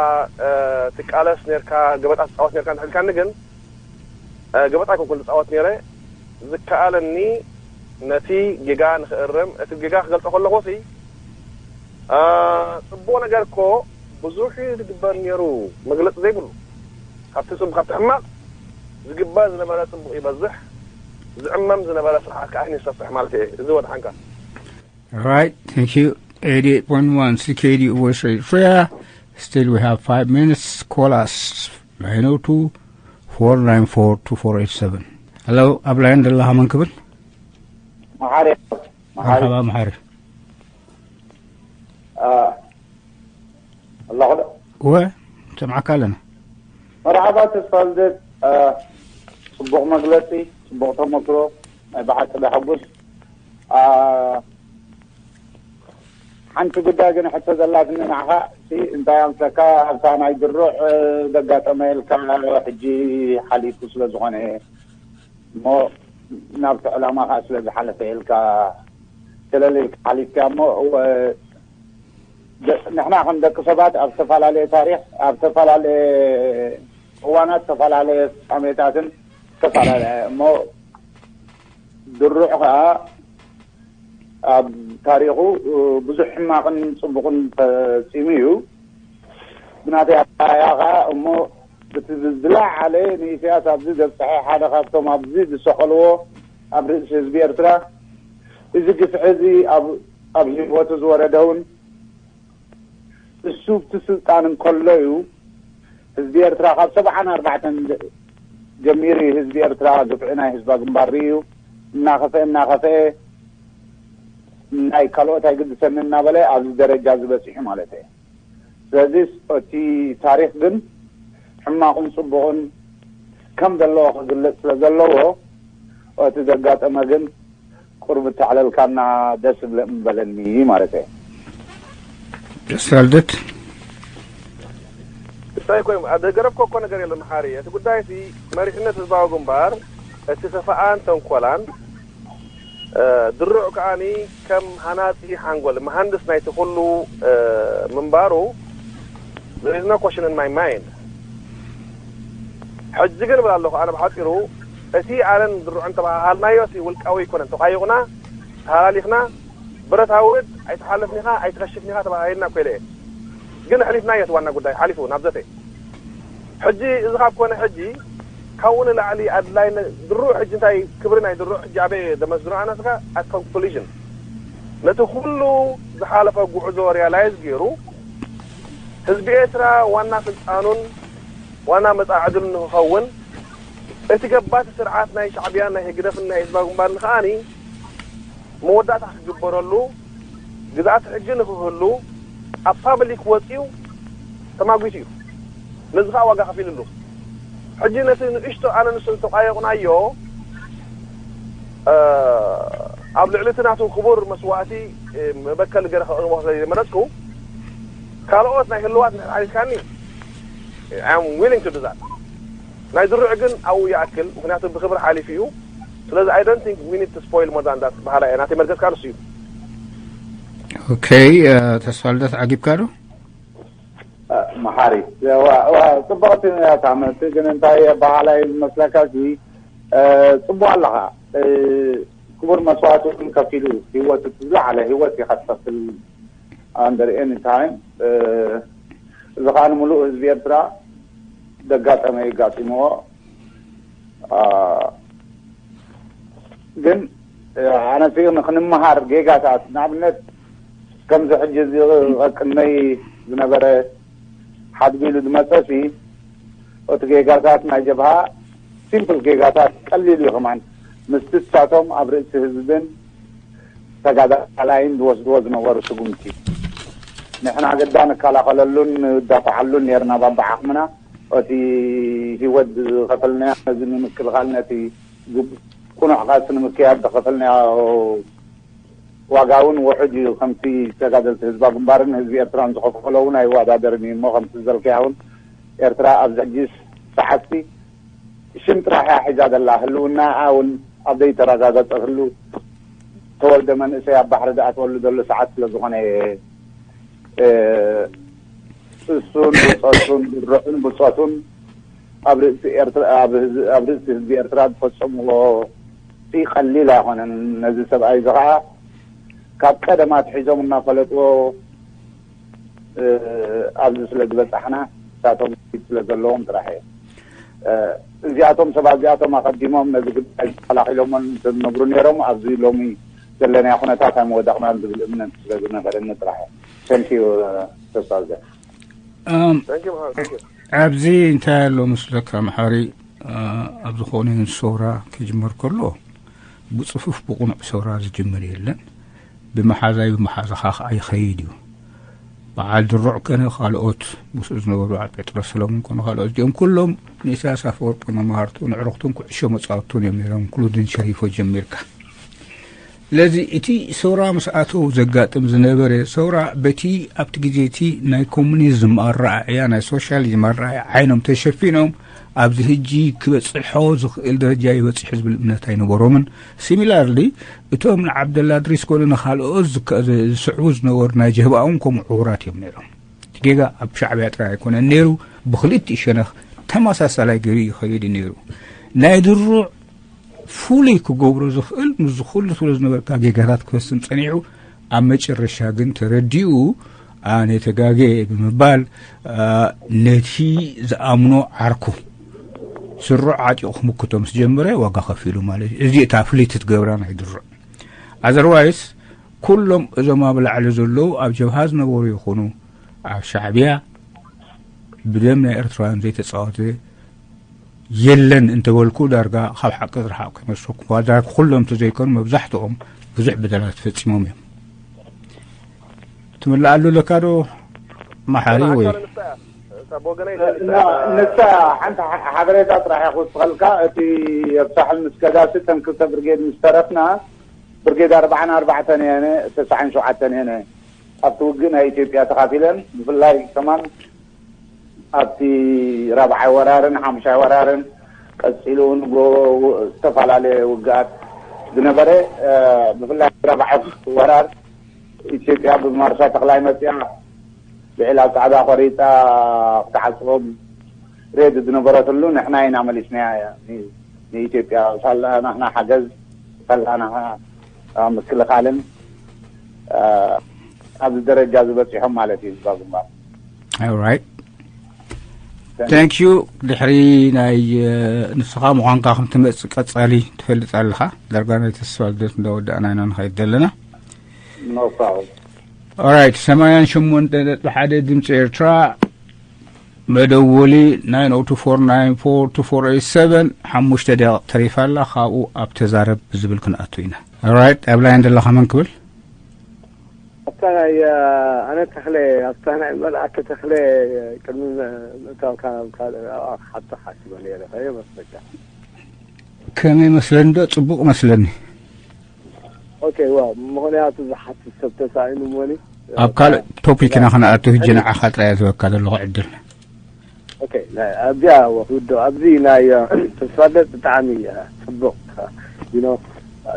እ፣ ትቃለስ ኔርካ፣ ገበጣ ትጻወት ኔርካ እንድሕር ኢልካኒ ግን፣ እ፣ ገበጣ ኣይኮንኩን ዝጻወት ኔረ። ዝከኣለኒ ነቲ ጌጋ ንኽእርም፣ እቲ ጌጋ ክገልጾ ከለኹ ሲ፣ አ፣ ጽቡቕ ነገር እኮ ብዙሕ እዩ ዝግበር ነይሩ፣ መግለጺ ዘይብሉ። ካብቲ ጽቡቕ፣ ካብቲ ሕማቕ ዝግበር ዝነበረ ጽቡቕ ይበዝሕ፣ ዝዕመም ዝነበረ ስርዓት ከኣ ይሰፍሕ ማለት እየ። እዚ ወድሓንካ። Right, thank you. eighty-eight point one C K D U Voice Radio Eritrea. Still, we have five minutes. Call us nine oh two, four nine four, two four eight seven. Hello, ኣብ ላይን ደለኻ መን ክብል? መሓሪ፣ መሓሪ። መርሓባ መሓሪ። አ፣ ኣለኹ ዶ? እወ፣ ንሰምዓካ ኣለና። መርሓባ ተስፋ ልደት። አ፣ ጽቡቕ መግለጺ፣ ጽቡቕ ተመክሮ፣ ናይ ብሓቂ ደሐጉስ። አ፣ ሓንቲ ጉዳይ ግን ሕቶ ዘላትኒ ንዓኻ፣ እቲ እንታይ ኣምሰካ ኣብታ ናይ ድሩዕ፣ እ፣ ዘጋጠመ ኢልካ ሕጂ ሓሊፉ ስለ ዝኾነ እሞ ናብቲ ዕላማ ከኣ ስለ ዝሓለፈ ኢልካ ሸለል ኢልካ ሓሊፍካ እሞ፣ እ፣ ደ-፣ ንሕና ከም ደቂ ሰባት ኣብ ዝተፈላለየ ታሪኽ፣ ኣብ ዝተፈላለየ እዋናት፣ ዝተፈላለየ ፍጻሜታትን ዝተፈላለየ እሞ ድሩዕ ከኣ ኣብ ታሪኹ፣ እ፣ ብዙሕ ሕማቕን ጽቡቕን ፈጺሙ እዩ። ብናተይ ኣረኣእያ ከኣ እሞ እቲ ዝለዓለ ንኢሳያስ ኣብዚ ዘብጽሐ ሓደ ካብቶም ኣብዚ ዝሰቐልዎ ኣብ ርእሲ ህዝቢ ኤርትራ እዚ ግፍዒ እዚ ኣብ፣ ኣብ ህይወቱ ዝወረደ እውን እሱ ኣብቲ ስልጣን እንከሎ እዩ ህዝቢ ኤርትራ ካብ ሰብዓን ኣርባዕተን ጀሚሩ እዩ ህዝቢ ኤርትራ ግፍዒ ናይ ህዝባ ግንባር ርእዩ እናኸፍአ እናኸፍአ ናይ ካልኦት ኣይግድሰኒ እናበለ ኣብዚ ደረጃ እዚ በጺሑ ማለት እየ። ስለዚ እቲ ታሪኽ ግን ሕማቑን ጽቡቕን ከም ዘለዎ ክግለጽ ስለ ዘለዎ እቲ ዘጋጠመ ግን ቁሩብ እተዕለልካና ደስ ብለ-፣ ምበለኒ ማለት እየ። ተስፋ ልደት። እንታይ ኮይኑ ኣብ ዘገረብኮ እኮ ነገር የለን መሓሪ። እቲ ጉዳይ እቲ መሪሕነት ህዝባዊ ግንባር እቲ ክፍኣን ተንኮላን፣ እ፣ ድሩዕ ከኣኒ ከም ሃናጺ ሓንጎል፣ መሃንድስ ናይቲ ኩሉ፣ እ፣ ምንባሩ፣ there is no question in my mind። ሕጂ ግን እብል ኣለኹ ኣነ ብሓጺሩ፣ እቲ ኣነን ድሩዕን ተበሃሃልናዮ እቲ ውልቃዊ ኣይኮነን። ተቋይቑና፣ ተሃላሊኽና፣ ብረት ኣውርድ፣ ኣይትሓልፍን ኢኻ፣ ኣይትኸሽፍን ኢኻ ተባሂልና እኮ ኢለ እየ። ግን ኣሕሊፍናዮ እቲ ዋና ጉዳይ፣ ሓሊፉ ናብ ዘተ። ሕጂ እዚ ካብ ኮነ ሕጂ፣ ካብኡ ንላዕሊ ኣድላይነት ድሩዕ ሕጂ እንታይ ክብሪ ናይ ድሩዕ ሕጂ ኣበይ ደመስግኖ ኣነ እስኻ at conclusion። ነቲ ኩሉ ዝሓለፈ ጉዕዞ ሪያላይዝ ገይሩ፣ ህዝቢ ኤርትራ ዋና ስልጣኑን ዋና መጻዕድሉን ንክኸውን፣ እቲ ገባቲ ስርዓት ናይ ሻዕብያን ናይ ህግደፍን ናይ ህዝባዊ ግንባርን ከኣኒ መወዳእታ ክግበረሉ፣ ግዝኣት ሕጊ ንክህሉ ኣብ ፓብሊክ ወጺኡ ተማጒቱ እዩ። ነዚ ከኣ ዋጋ ከፊሉ ኣሎ። ሕጂ ነቲ ንእሽቶ ኣነ ንሱ እንተቋየቑናዮ፣ እ፣ ኣብ ልዕሊ እቲ ናቱ ክቡር መስዋእቲ፣ እ፣ መበከሊ ገይረ ከቕርቦ ስለ ዘይመረጽኩ፣ ካልኦት ናይ ህልዋት እንድሕር ሓሊፍካኒ፣ I am willing to do that። ናይ ድሩዕ ግን ኣብኡ ይኣክል፣ ምኽንያቱ ብክብሪ ሓሊፉ እዩ። ስለዚ I don't think we need to spoil more than that በሃላይ እየ። ናተይ መርገጽ ከኣ ንሱ እዩ። ኦኬ፣ እ፣ ተስፋ ልደት ዓጊብካ ዶ? መሓሪ፣ ዋ፣ ዋ፣ ጽቡቕቲ እያ እታ መልሲ፣ ግን እንታይ በሃላይ ዝመስለካ፣ እዚ፣ እ፣ ጽቡቕ ኣለኻ። እ፣ ክቡር መስዋእቲ እውን ከፊሉ፣ ህይወቱ፣ ዝለዓለ ህይወት እዩ ከትከፍል under any time። እ፣ እዚ ኸኣ ንምሉእ ህዝቢ ኤርትራ ዘጋጠመ እዩ ኣጋጢምዎ። አ፣ ግን፣ እ፣ ኣነ ሲ ንኽንመሃር ጌጋታት፣ ንኣብነት፣ ከምዚ ሕጂ እዚ ቀቅድመይ ዝነበረ ሓድጊ ኢሉ ዝመጸ ሲ፣ እቲ ጌጋታት ናይ ጀብሃ ሲምፕል ጌጋታት ቀሊል እዩ ከማን፣ ምስቲ እሳቶም ኣብ ርእሲ ህዝብን ተጋዳላይን ዝወስድዎ ዝነበሩ ስጉምቲ፣ ንሕና ግዳ ንከላኸለሉን ንዳፋዓሉን ነርና ባብዓቕምና። እቲ ህይወት ዝኸፈልናዮ ነዚ ንምክልኻል፣ ነቲ ዝ-፣ ቅኑዕ ቃልሲ ንምክያድ ዝኸፈልናዮ ዋጋ እውን ውሑድ እዩ። ከምቲ ተጋደልቲ ህዝባዊ ግንባርን ህዝቢ ኤርትራን ዝኸፈሎ እውን ኣይወዳደርን እዩ። እሞ ከምቲ ዝበልካዮ እውን ኤርትራ ኣብዚ ሕጂ ሰዓትሲ ሽም ጥራሕ እያ ሒዛ ዘላ። ህልውናኣ እውን ኣብ ዘይተረጋገጸትሉ፣ ተወልደ መንእሰይ ኣብ ባሕሪ ዝኣትወሉ ዘሎ ሰዓት ስለ ዝኾነ፣ እ፣ እሱን ብጾቱን ድርዑን ብጾቱን ኣብ ርእሲ ኤርትራ፣ ኣብ ህዝ-፣ ኣብ ርእሲ ህዝቢ ኤርትራ ዝፈጸምዎ ቀሊል ኣይኮነን። ነዚ ሰብኣይ እዚ ከዓ ካብ ቀደም ኣትሒዞም እናፈለጥዎ ኣብዚ ስለ ዝበፃሕና፣ ንሳቶም ስለ ዘለዎም ጥራሕ እየ። እዚኣቶም ሰባት እዚኣቶም ኣቐዲሞም ነዚ ጉዳይ ተኸላኺሎሞን እንተዝነግሩ ነይሮም፣ ኣብዚ ሎሚ ዘለናዮ ኩነታት ኣይምወደቕናን ዝብል እምነት ስለ ዝነበረኒ ጥራሕ እየ። Thank you ተስፋ። ኣብዚ እንታይ ኣሎ መስለካ መሓሪ? ኣብ ዝኾነ ሰውራ ክጅመር ከሎ ብፅፉፍ ብቑኑዕ ሰውራ ዝጅምር የለን። ብመሓዛይ ብመሓዛኻ ከዓ ይኸይድ እዩ። በዓል ድሩዕ ከነ ካልኦት ምስኡ ዝነበሩ በዓል ጴጥሮስ ሰለሙን ኮነ ካልኦት እዚኦም ኩሎም ንኢሳያስ ኣፈወርቂ መማህርቱ ንዕሩኽቱን ኩዕሾ መፃወቱን እዮም ነይሮም። ክሉድን ሸሪፎ ጀሚርካ ስለዚ እቲ ሰውራ ምስ ኣተው ዘጋጥም ዝነበረ ሰውራ በቲ ኣብቲ ግዜ እቲ ናይ ኮሙኒዝም ኣረኣእያ ናይ ሶሻሊዝም ኣረኣእያ ዓይኖም ተሸፊኖም ኣብዚ ህጂ ክበፅሖ ዝኽእል ደረጃ ይበፅሑ ዝብል እምነት ኣይነበሮምን። ሲሚላርሊ እቶም ንዓብደላ ድሪስ ኮነ ንካልኦት ዝስዕቡ ዝነበሩ ናይ ጀብሃ እውን ከምኡ ዕውራት እዮም ነይሮም። እቲ ጌጋ ኣብ ሻዕብያ ጥራይ ኣይኮነን ነይሩ፣ ብክልቲኡ ሸነኽ ተመሳሳላይ ገይሩ ይኸይድ ነይሩ። ናይ ድሩዕ ፍሉይ ክገብሮ ዝኽእል ምስዚ ኩሉ ትብሎ ዝነበርካ ጌጋታት ክፈስም ጸኒሑ ኣብ መጨረሻ ግን ተረዲኡ ኣነ ተጋግየ ብምባል ነቲ ዝኣምኖ ዓርኩ ስሩዕ ዓጢቑ ክምክቶ ምስ ጀመረ ዋጋ ከፊሉ ማለት እዩ። እዚ እታ ፍልይቲ ትገብራ ናይ ድሩዕ ኣዘርዋይስ ኩሎም እዞም ኣብ ላዕሊ ዘለዉ ኣብ ጀብሃ ዝነበሩ ይኹኑ ኣብ ሻዕብያ ብደም ናይ ኤርትራውያን ዘይተፃወተ የለን እንተበልኩ ዳርጋ ካብ ሓቂ ዝረሓቕ ከይመስለኩም። ዳርጋ ኩሎም እንተዘይኮኑ መብዛሕትኦም ብዙሕ በደላት ፈፂሞም እዮም። ትምልኣሉ ኣለካ ዶ መሓሪ ወይ? ንሳ ሓንቲ ሓበሬታ ጥራሕ እየ ክውስኸልካ። እቲ ኣብ ሳሕል ምስ ከዳሲ እተን ክልተ ብርጌድ ምስ ተረፍና ብርጌድ ኣርባዓን ኣርባዕተን እየ ተስዓን ሸውዓተን እየ ኣብቲ ውግእ ናይ ኢትዮጵያ ተኻፊለን ብፍላይ ከማን ኣብቲ ራብዓይ ወራርን ሓሙሻይ ወራርን ቀፂሉ እውን ጎ- ዝተፈላለዩ ውግኣት ዝነበረ ብፍላይ ራብዓይ ወራር ኢትዮጵያ ብማርሻ ተኽላይ መፅያ ልዕል ኣብ ፃዕዳ ቆሪፃ ክትዓፅዎም ሬድ ዝነበረትሉ ንሕና ኢና መሊስናያ ንኢትዮጵያ ሳላ ናህና ሓገዝ ሳላ ናህና ምክልኻልን ኣብዚ ደረጃ ዝበፂሖም ማለት እዩ ህዝባዊ ግንባር። Alright. Thank you. ድሕሪ ናይ ንስኻ ምዃንካ ከም ትመፅእ ቀፃሊ ትፈልጥ ኣለኻ። ዳርጋ ናይ ተስፋ ልደት እንዳወዳእና ኢና ንኸይድ ዘለና። No problem. Alright. ሰማንያን ሸሞንተ ነጥቢ ሓደ ድምፂ ኤርትራ መደወሊ nine oh two four nine four two four eight seven ሓሙሽተ ደቂቕ ተሪፋ ኣላ። ካብኡ ኣብ ተዛረብ ብዝብል ክንኣቱ ኢና። Alright. ኣብ ላይን ዘለኻ መን ክብል? ኣብታ ናይ ኣነ ተኽለ ኣብታ ናይ መልኣከ ተኽለ ቅድሚ ምእታው ካብ ካልእ ክሓቶ ሓሲበ ነይረ ከየ መስለካ ከመይ መስለኒ ዶ ጽቡቕ መስለኒ። ኦኬ ዋ ምኽንያቱ ዝሓትት ሰብ ተሳኢኑ እሞኒ ኣብ ካልእ ቶፒክ ኢና ክንኣቱ ህጂ ንዓኻ ጥራይ ዝህበካ ዘለኹ ዕድል። ኦኬ ኣብዚኣ ወክዶ ኣብዚ ናይ ተስፋለት ብጣዕሚ ጽቡቕ you know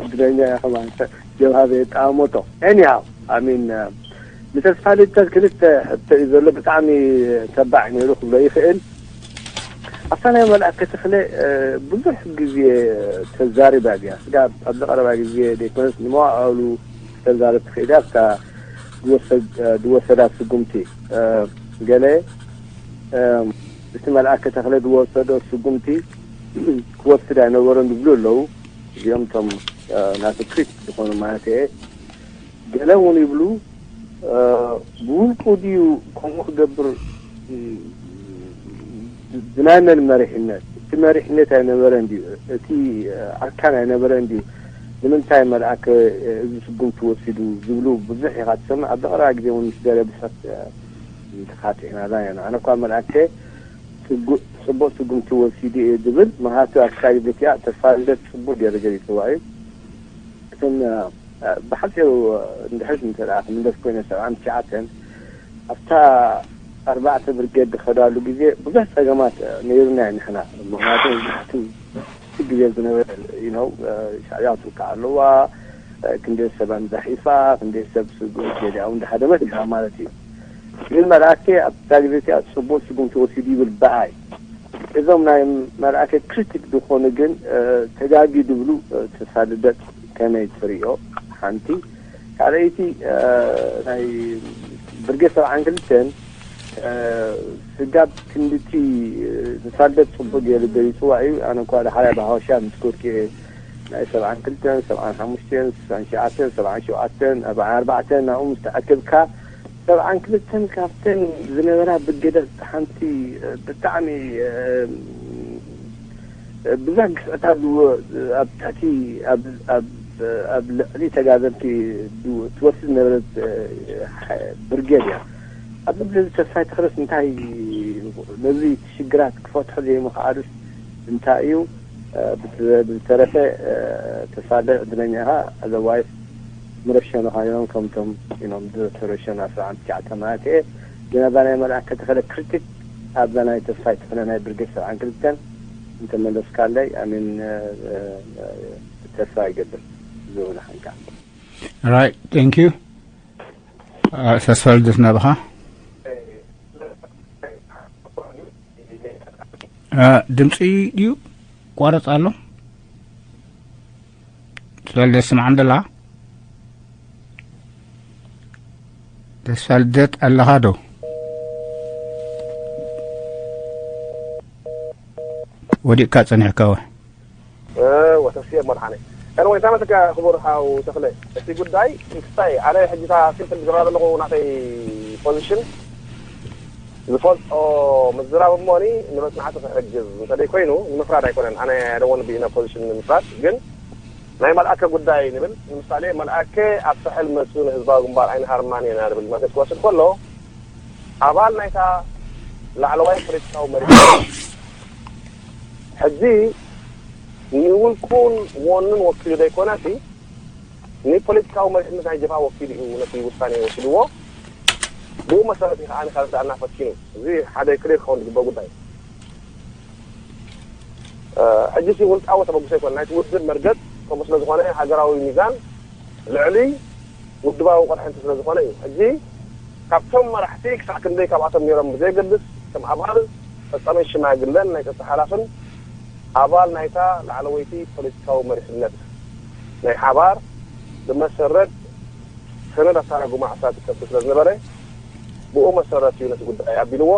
እድለኛ ኢኻ ማለት ጀብሃ ዘየጠኣመቶ anyhow I mean ንተስፋ ልደት ክልተ ሕቶ እዩ ዘሎ ብጣዕሚ ተባዕ ነይሩ ክብሎ ይኽእል ኣብታ ናይ መልኣከ ተኽለ ብዙሕ ግዜ ተዛሪባ እያ ስጋ ኣብዚ ቀረባ ግዜ ዘይኮነስ ንመዋእሉ ተዛረብ ትኽእል እያ ኣብታ ዝወሰዳ ስጉምቲ ገለ እቲ መልኣከ ተኽለ ዝወሰዶ ስጉምቲ ክወስድ ኣይነበሮን ዝብሉ ኣለዉ እዚኦም ቶም ናቱ ክሪት ዝኾኑ ማለት እየ ገለ እውን ይብሉ ብውልቁ ድዩ ከምኡ ክገብር ብናይ መን መሪሕነት እቲ መሪሕነት ኣይነበረን ድዩ እቲ ኣካል ኣይነበረን ድዩ ንምንታይ መልኣከ እዚ ስጉምቲ ወሲዱ ዝብሉ ብዙሕ ኢኻ ትሰምዕ ኣብዚ ቀረባ ግዜ እውን ምስ ገለ ብሰት ተኻቲዕናላ ኢና ኣነ እኳ መልኣከ ፅቡቅ ስጉምቲ ወሲዱ እየ ዝብል ምክንያቱ ኣብታ ግዜ እቲኣ ተስፋ ልደት ፅቡቅ ገይሩ ገሊፅዋ እዩ እትን ብሓፂሩ እንድሕር እንተ ደኣ ክምለስ ኮይነ ሰብዓን ትሽዓተን ኣብታ ኣርባዕተ ብርጌድ ዝኸዳሉ ግዜ ብዙሕ ፀገማት ነይሩና እዩ ንሕና ምክንያቱ እቲ ግዜ ዝነበረ you know ሻዕብያ ክትውካዕ ኣለዋ ክንደይ ሰብ ኣንዛሒፋ ክንደይ ሰብ ስጉምቲ ገሊኣ እውን እንዳሃደመት ነይራ ማለት እዩ ግን መልኣከ ኣብታ ግዜ እቲኣ ፅቡቅ ስጉምቲ ወሲዱ ይብል ብኣይ እዞም ናይ መልኣከ ክሪቲክ ዝኾኑ ግን ተጋጊ ድብሉ። ተሳልደት ከመይ ትሪኦ? ሓንቲ ካልኣይቲ ናይ ብርጌድ ሰብዓን ክልተን ስጋብ ክንድቲ ተሳልደት ጽቡቅ ገይሩ ገሊጽዋ እዩ። ኣነ እኳ ዳሕራይ ብሃወሻ ምስ ኮድኩ እየ ናይ ሰብዓን ክልተን ሰብዓን ሓሙሽተን ስሳን ሸዓተን ሰብዓን ሸውዓተን ኣርባዓን ኣርባዕተን ናብኡ ምስ ተኣከብካ ሰብዓን ክልተን ካብተን ዝነበራ ብርጌዳት ሓንቲ ብጣዕሚ ብዛ ግፍዕታት ኣብ ታሕቲ ኣብ ልዕሊ ተጋደልቲ ትወስድ ነበረት ብርጌድ እያ። ኣብ ብዚ ተስፋይ ተኽለስ እንታይ ነዚ ሽግራት ክፈትሑ ዘይምኽኣሉስ እንታይ እዩ? ብተረፈ ተሳለ ዕድለኛ ኢኻ። ኣዘርዋይስ ምረሸኑ ካዮም ከምቶም ኢኖም ዝተረሸኑ ኣስራ ትሽዓተ ማለት እየ። ግን ኣዛ ናይ መልኣከ ተኸለ ክሪቲክ ኣብዛ ናይ ተስፋይ ተኸለ ናይ ብርጌድ ሰብዓን ክልተን እንተመለስካለይ ኣሚን ተስፋ ይገብር ዝብላ ሓንካ። Right, thank you. ተስፋ ልደት ናብኻ። ድምፂ ድዩ ቋረፅ ኣሎ? ተስፋ ልደት ስምዓን ደላ? ተስፋ ልደት ኣለኻ ዶ? ወዲቕካ ጸኒሕካ ወ ወተስየ መድሓነ ከነ ወይ ታመትካ ክቡር ሓው ተኽለ እቲ ጉዳይ እንታይ ኣነ ሕጂ ታ ሲምፕል ዝገብራ ዘለኹ ናተይ ፖዚሽን ዝፈልጦ ምዝራብ እሞኒ ንመጽናዕቲ ክሕግዝ እንተደይ ኮይኑ ንምፍራድ ኣይኮነን ኣነ ደወን ብኢነ ፖዚሽን ንምፍራድ ግን ናይ መልኣከ ጉዳይ ንብል ንምሳሌ መልኣከ ኣብ ሳሕል መፅኡ ንህዝባዊ ግንባር ኣይንሃርማን ኢና ንብል መግለፂ ክወስድ ከሎ ኣባል ናይታ ላዕለዋይ ፖለቲካዊ መሪሕ ሕጂ ንውልቁን ወኑን ወኪሉ ዘይኮነ እቲ ንፖለቲካዊ መሪሕነት ናይ ጀብሃ ወኪሉ እዩ ነቲ ውሳኔ ወሲድዎ ብኡ መሰረት እዩ ከዓ ንካልተኣና ፈቲኑ እዚ ሓደ ክሊር ክኸውን ዝግበእ ጉዳይ ሕጂ ሲ ውልቃዊ ተበግሶ ይኮነ ናይቲ ውድብ መርገፅ ከምኡ ስለ ዝኾነ ሃገራዊ ሚዛን ልዕሊ ውድባዊ ቅርሕንቲ ስለ ዝኾነ እዩ። ሕጂ ካብቶም መራሕቲ ክሳዕ ክንደይ ካብኣቶም ነይሮም ብዘየገድስ ከም ኣባል ፈጻሚ ሽማግለን ናይ ጸጥታ ሓላፍን ኣባል ናይታ ላዕለወይቲ ፖለቲካዊ መሪሕነት ናይ ሓባር ብመሰረት ሰነድ ኣተራጉማ ኣሳቲ ከብል ስለ ዝነበረ ብኡ መሰረት እዩ ነቲ ጉዳይ ኣቢልዎ።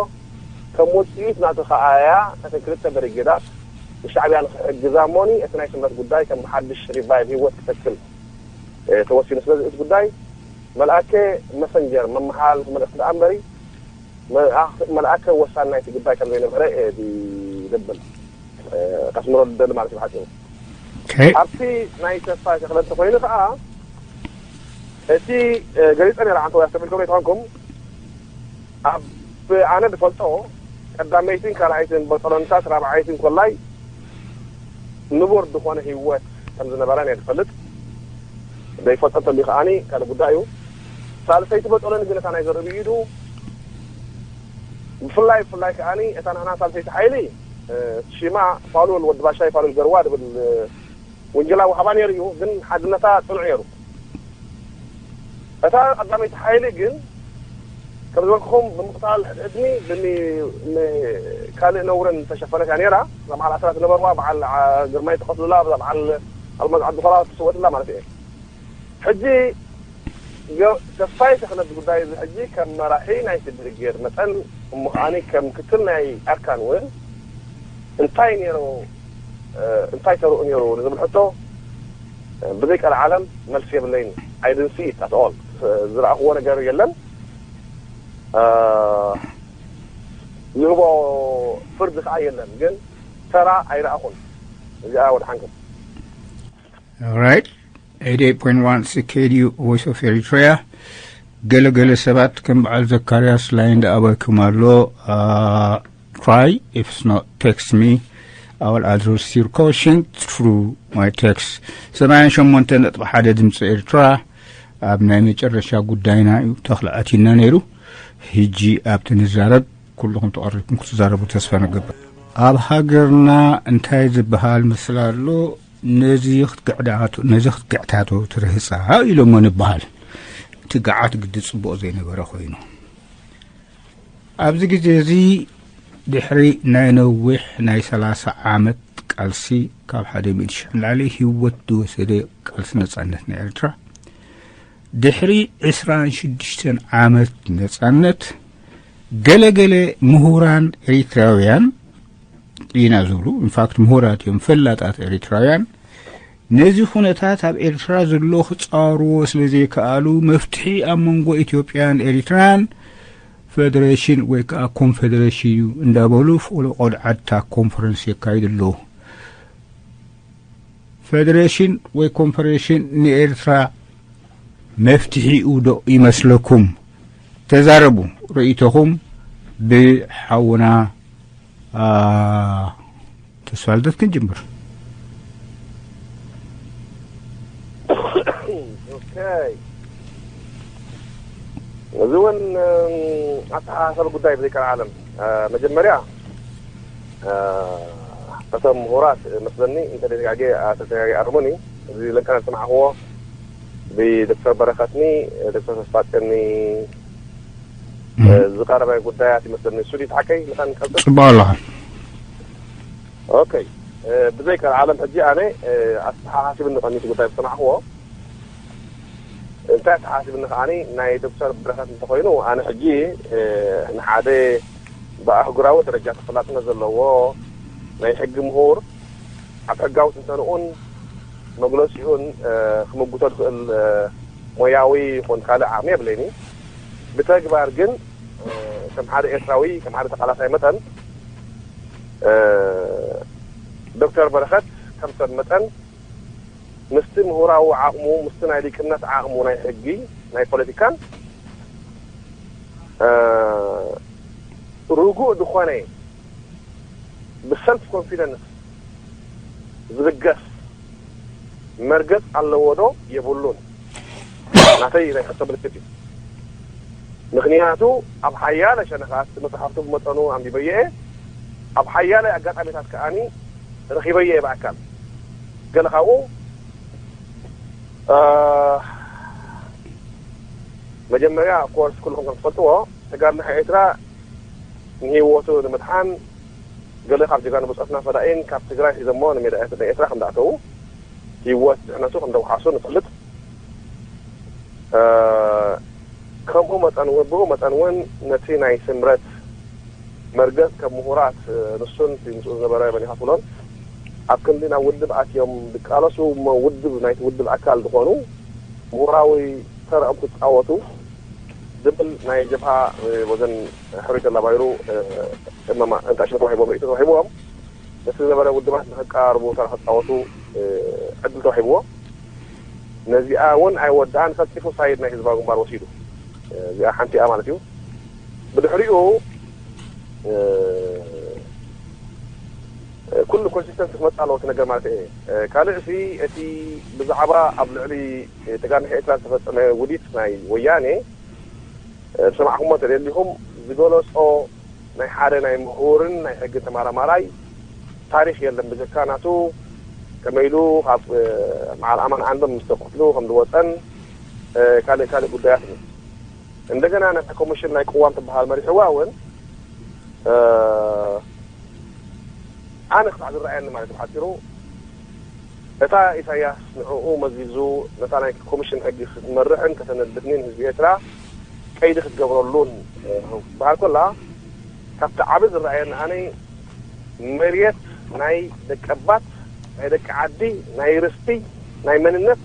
ከም ውፅኢት ናቱ ከኣ እያ ነተን ክልተ በሪጌዳት ንሻዕብያ ንክሕግዛ እሞኒ እቲ ናይ ስምረት ጉዳይ ከም ብሓድሽ ሪቫይቭ ህይወት ክተክል ተወሲኑ ስለዚ እቲ ጉዳይ መልኣከ መሰንጀር መመሓላልፊ መልእክቲ ደኣ እምበሪ መልኣከ ወሳኒ ናይቲ ጉዳይ ከም ዘይነበረ ዝብል ከስምሮ ዝደሊ ማለት እዩ ብሓፂሩ ኣብቲ ናይ ተስፋ ተኽለ እንተኮይኑ ከዓ እቲ ገሊፀ ነይረ ዓንተ ወይ ኣስተሚልኩም ይትኾንኩም ኣብ ኣነ ዝፈልጦ ቀዳመይትን ካልኣይትን በጠሎንታት ራብዓይትን ኮላይ ንቡር ዝኾነ ህይወት ከም ዝነበረ ናይ ዝፈልጥ ዘይፈልጦ እንተልዩ ከዓኒ ካልእ ጉዳይ እዩ ሳልሰይቲ በጠሎኒ ግን እታ ናይ ዘርኢ ብኢዱ ብፍላይ ብፍላይ ከዓኒ እታ ንሕና ሳልሰይቲ ሓይሊ ሽማ ፋሉል ወዲ ባሻይ ፋሉል ገርዋ ዝብል ውንጀላ ወሃባ ነይሩ እዩ ግን ሓድነታ ፅኑዕ ነይሩ እታ ቀዳመይቲ ሓይሊ ግን ከም ዝበልኩኹም ብምቕታል ሕድሕድኒ ብሚ ካልእ ነውርን ዝተሸፈነት እያ ነይራ እዛ በዓል ኣስራት ዝነበርዋ በዓል ግርማይ ተቐትሉላ እዛ በዓል ኣልማዝ ዓብዱኸላ ትስወትላ ማለት እየ ሕጂ ተስፋይ ተኽለት ጉዳይ እዚ ሕጂ ከም መራሒ ናይ ስድሪ ጌር መጠን እሞ ከዓኒ ከም ምክትል ናይ ኣርካን እውን እንታይ ነይሩ እንታይ ተርኡ ነይሩ ንዝብል ሕቶ ብዘይ ቀልዓለም መልሲ የብለይን I didn't see it at all ዝረኣኽዎ ነገር የለን ዝህቦ ፍርዲ ከዓ የለን ግን ተራ ኣይረኣኹን እዚኣ ወድሓንኩም Right. eighty-eight point one C K D U Voice of Eritrea. ገለገለ ሰባት ከም በዓል ዘካርያስ ላይን ደኣበኩም ኣሎ try if it's not text me I will address your question through my text ሰማንያን ሸሞንተ ነጥቢ ሓደ ድምፂ ኤርትራ ኣብ ናይ መጨረሻ ጉዳይና እዩ ተኽለ ኣቲና ነይሩ ሕጂ ኣብቲ ንዛረብ ኩልኹም ተቐሪብኩም ክትዛረቡ ተስፋ ንገብር ኣብ ሃገርና እንታይ ዝበሃል ምስላ ኣሎ ነዚ ክትግዕዳቱ ነዚ ክትግዕታቱ ትርህፃ ኢሎሞ ንበሃል እቲ ገዓት ግዲ ፅቡቕ ዘይነበረ ኮይኑ ኣብዚ ግዜ እዚ ድሕሪ ናይ ነዊሕ ናይ ሰላሳ ዓመት ቃልሲ፣ ካብ ሓደ ሚእቲ ሽሕ ንላዕሊ ህይወት ዝወሰደ ቃልሲ ነጻነት ናይ ኤርትራ፣ ድሕሪ ዕስራን ሽዱሽተን ዓመት ነጻነት፣ ገለገለ ምሁራን ኤሪትራውያን ኢና ዝብሉ፣ ኢንፋክት ምሁራት እዮም፣ ፈላጣት ኤሪትራውያን፣ ነዚ ኩነታት ኣብ ኤርትራ ዘሎ ክጻወርዎ ስለ ዘይከኣሉ፣ መፍትሒ ኣብ መንጎ ኢትዮጵያን ኤሪትራን ፈደሬሽን ወይ ከኣ ኮንፈደሬሽን እዩ እንዳበሉ፣ ፎሎ ቆድዓታ ኮንፈረንስ የካይዱ ኣለዉ። ፈደሬሽን ወይ ኮንፈደሬሽን ንኤርትራ መፍትሒኡ ዶ ይመስለኩም? ተዛረቡ፣ ርእይቶኹም ብሓውና፣ አ፣ ተስፋልደት ክንጅምር። ኦኬ። እዚ እውን፣ እም፣ ኣተሓሳሰብ ጉዳይ ብዘይቀር ዓለም። እ፣ መጀመርያ፣ እ፣ እቶም ምሁራት መስለኒ፣ እንተ ደጋጌ፣ እ፣ ተደጋጌ ኣርሙኒ። እዚ ለንቀና ዝሰማዕኽዎ ብዶክተር በረኸትኒ፣ ዶክተር ተስፋጽዮንኒ፣ እ፣ እም። ዝቐረበ ጉዳያት ይመስለኒ። እሱ ድዩ ተሓከይ? ንኸን ቀጽል። ጽቡቕ ኣለኻ። ኦኬ። እ፣ ብዘይካ ዓለም ሕጂ ኣነ፣ እ፣ ኣተሓሳሲብኒ ቀኒቱ ጉዳይ ዝሰማዕኽዎ። እንታይ ኣተሓሳሲብኒ ከኣኒ ናይ ዶክተር በረኸት እንተኾይኑ፣ ኣነ ሕጂ፣ እ፣ ንሓደ ብኣህጉራዊ ደረጃ ተፈላጥነት ዘለዎ ናይ ሕጊ ምሁር ኣብ ሕጋዊ ትንተንኡን መግለጺኡን፣ እ፣ ክምጉቶ ዝኽእል፣ እ፣ ሞያዊ ይኹን ካልእ ዓቕሚ የብለይን እዩ። ብተግባር ግን፣ እ፣ ከም ሓደ ኤርትራዊ፣ ከም ሓደ ተቓላሳይ መጠን፣ እ፣ ዶክተር በረኸት ከም ሰብ መጠን ምስቲ ምሁራዊ ዓቕሙ፣ ምስቲ ናይ ሊቅነት ዓቕሙ፣ ናይ ሕጊ፣ ናይ ፖለቲካን፣ እ፣ ርጉእ ዝኾነ ብሰልፍ ኮንፊደንስ ዝብገስ መርገጽ ኣለዎ ዶ የብሉን? ናተይ ናይ ሕቶ ምልክት እዩ። ምኽንያቱ ኣብ ሓያለ ሸነኻት መጽሓፍቱ ብመጠኑ ኣንቢበዮ እየ። ኣብ ሓያለ ኣጋጣሚታት ከኣኒ ረኺበዮ እየ ብኣካል። ገለ ካብኡ፣ እ፣ መጀመርያ፣ ኦፍኮርስ፣ ኩልኹም ከም ትፈልጥዎ፣ ተጋድሎ ኤርትራ ንህይወቱ ንምድሓን ገለ ካብ ጀጋኑ ብጾትና ፈዳኢን ካብ ትግራይ ሒዞሞ ንሜዳ ኤርትራ ከም ዝኣተዉ፣ ህይወት ድሕነቱ ከም ዘውሓሱ ንፈልጥ። እ፣ ከምኡ መጠን እውን፣ ብኡ መጠን እውን ነቲ ናይ ስምረት መርገጽ ከም ምሁራት፣ እ፣ ንሱን እቲ ምስኡ ዝነበረ መን ኢኻ ትብሎን ኣብ ክንዲ ናብ ውድብ ኣትዮም ዝቃለሱ እሞ ውድብ፣ ናይቲ ውድብ ኣካል ዝኾኑ ምሁራዊ ተረኦም ክጻወቱ ዝብል ናይ ጀብሃ፣ እ፣ ወገን ሕሩይ ተላባይሩ፣ እ፣ እመማ እንታሽን ተዋሂቦም፣ ርእይቶ ተዋሂብዎም። ነቲ ዝነበረ ውድባት ንኸቀራርቡ ተራ ክጻወቱ፣ እ፣ ዕድል ተዋሂብዎ። ነዚኣ እውን ኣይወድኣን፣ ቀልጢፉ ሳይድ ናይ ህዝባዊ ግንባር ወሲዱ። እ፣ እዚኣ ሓንቲኣ ማለት እዩ። ብድሕሪኡ፣ እ፣ ኩሉ ኮንሲስተንሲ ክመጽእ ኣለዎ እቲ ነገር ማለት እየ። እ፣ ካልእሲ እቲ ብዛዕባ ኣብ ልዕሊ ተጋድሎ ኤርትራ ዝተፈጸመ ውዲት ናይ ወያኔ፣ እ፣ ዝሰማዕኩሞ እንተደሊኹም ዝገለጾ ናይ ሓደ ናይ ምሁርን ናይ ሕግን ተመራማራይ ታሪኽ የለን ብጀካ ናቱ ከመይ ኢሉ ካብ፣ እ፣ መዓል ኣማን ዓንዶም ምስ ተቐትሉ ከም ዝወጸን፣ እ፣ ካልእ ካልእ ጉዳያት እዩ። እንደገና ነታ ኮሚሽን ናይ ቅዋም ትበሃል መሪሕዋ እውን፣ እ፣ ኣነ ክሳዕ ዝረኣየኒ ማለት እዩ ብሓፂሩ እታ ኢሳያስ ንዕኡ መዚዙ ነታ ናይ ኮሚሽን ሕጊ ክትመርሕን ከተነድፍኒን ህዝቢ ኤርትራ ቀይዲ ክትገብረሉን፣ እ፣ ክትበሃል ከላ ካብቲ ዓቢ ዝረኣየኒ ኣነ መሬት ናይ ደቀባት፣ ናይ ደቂ ዓዲ፣ ናይ ርስቲ፣ ናይ መንነት፣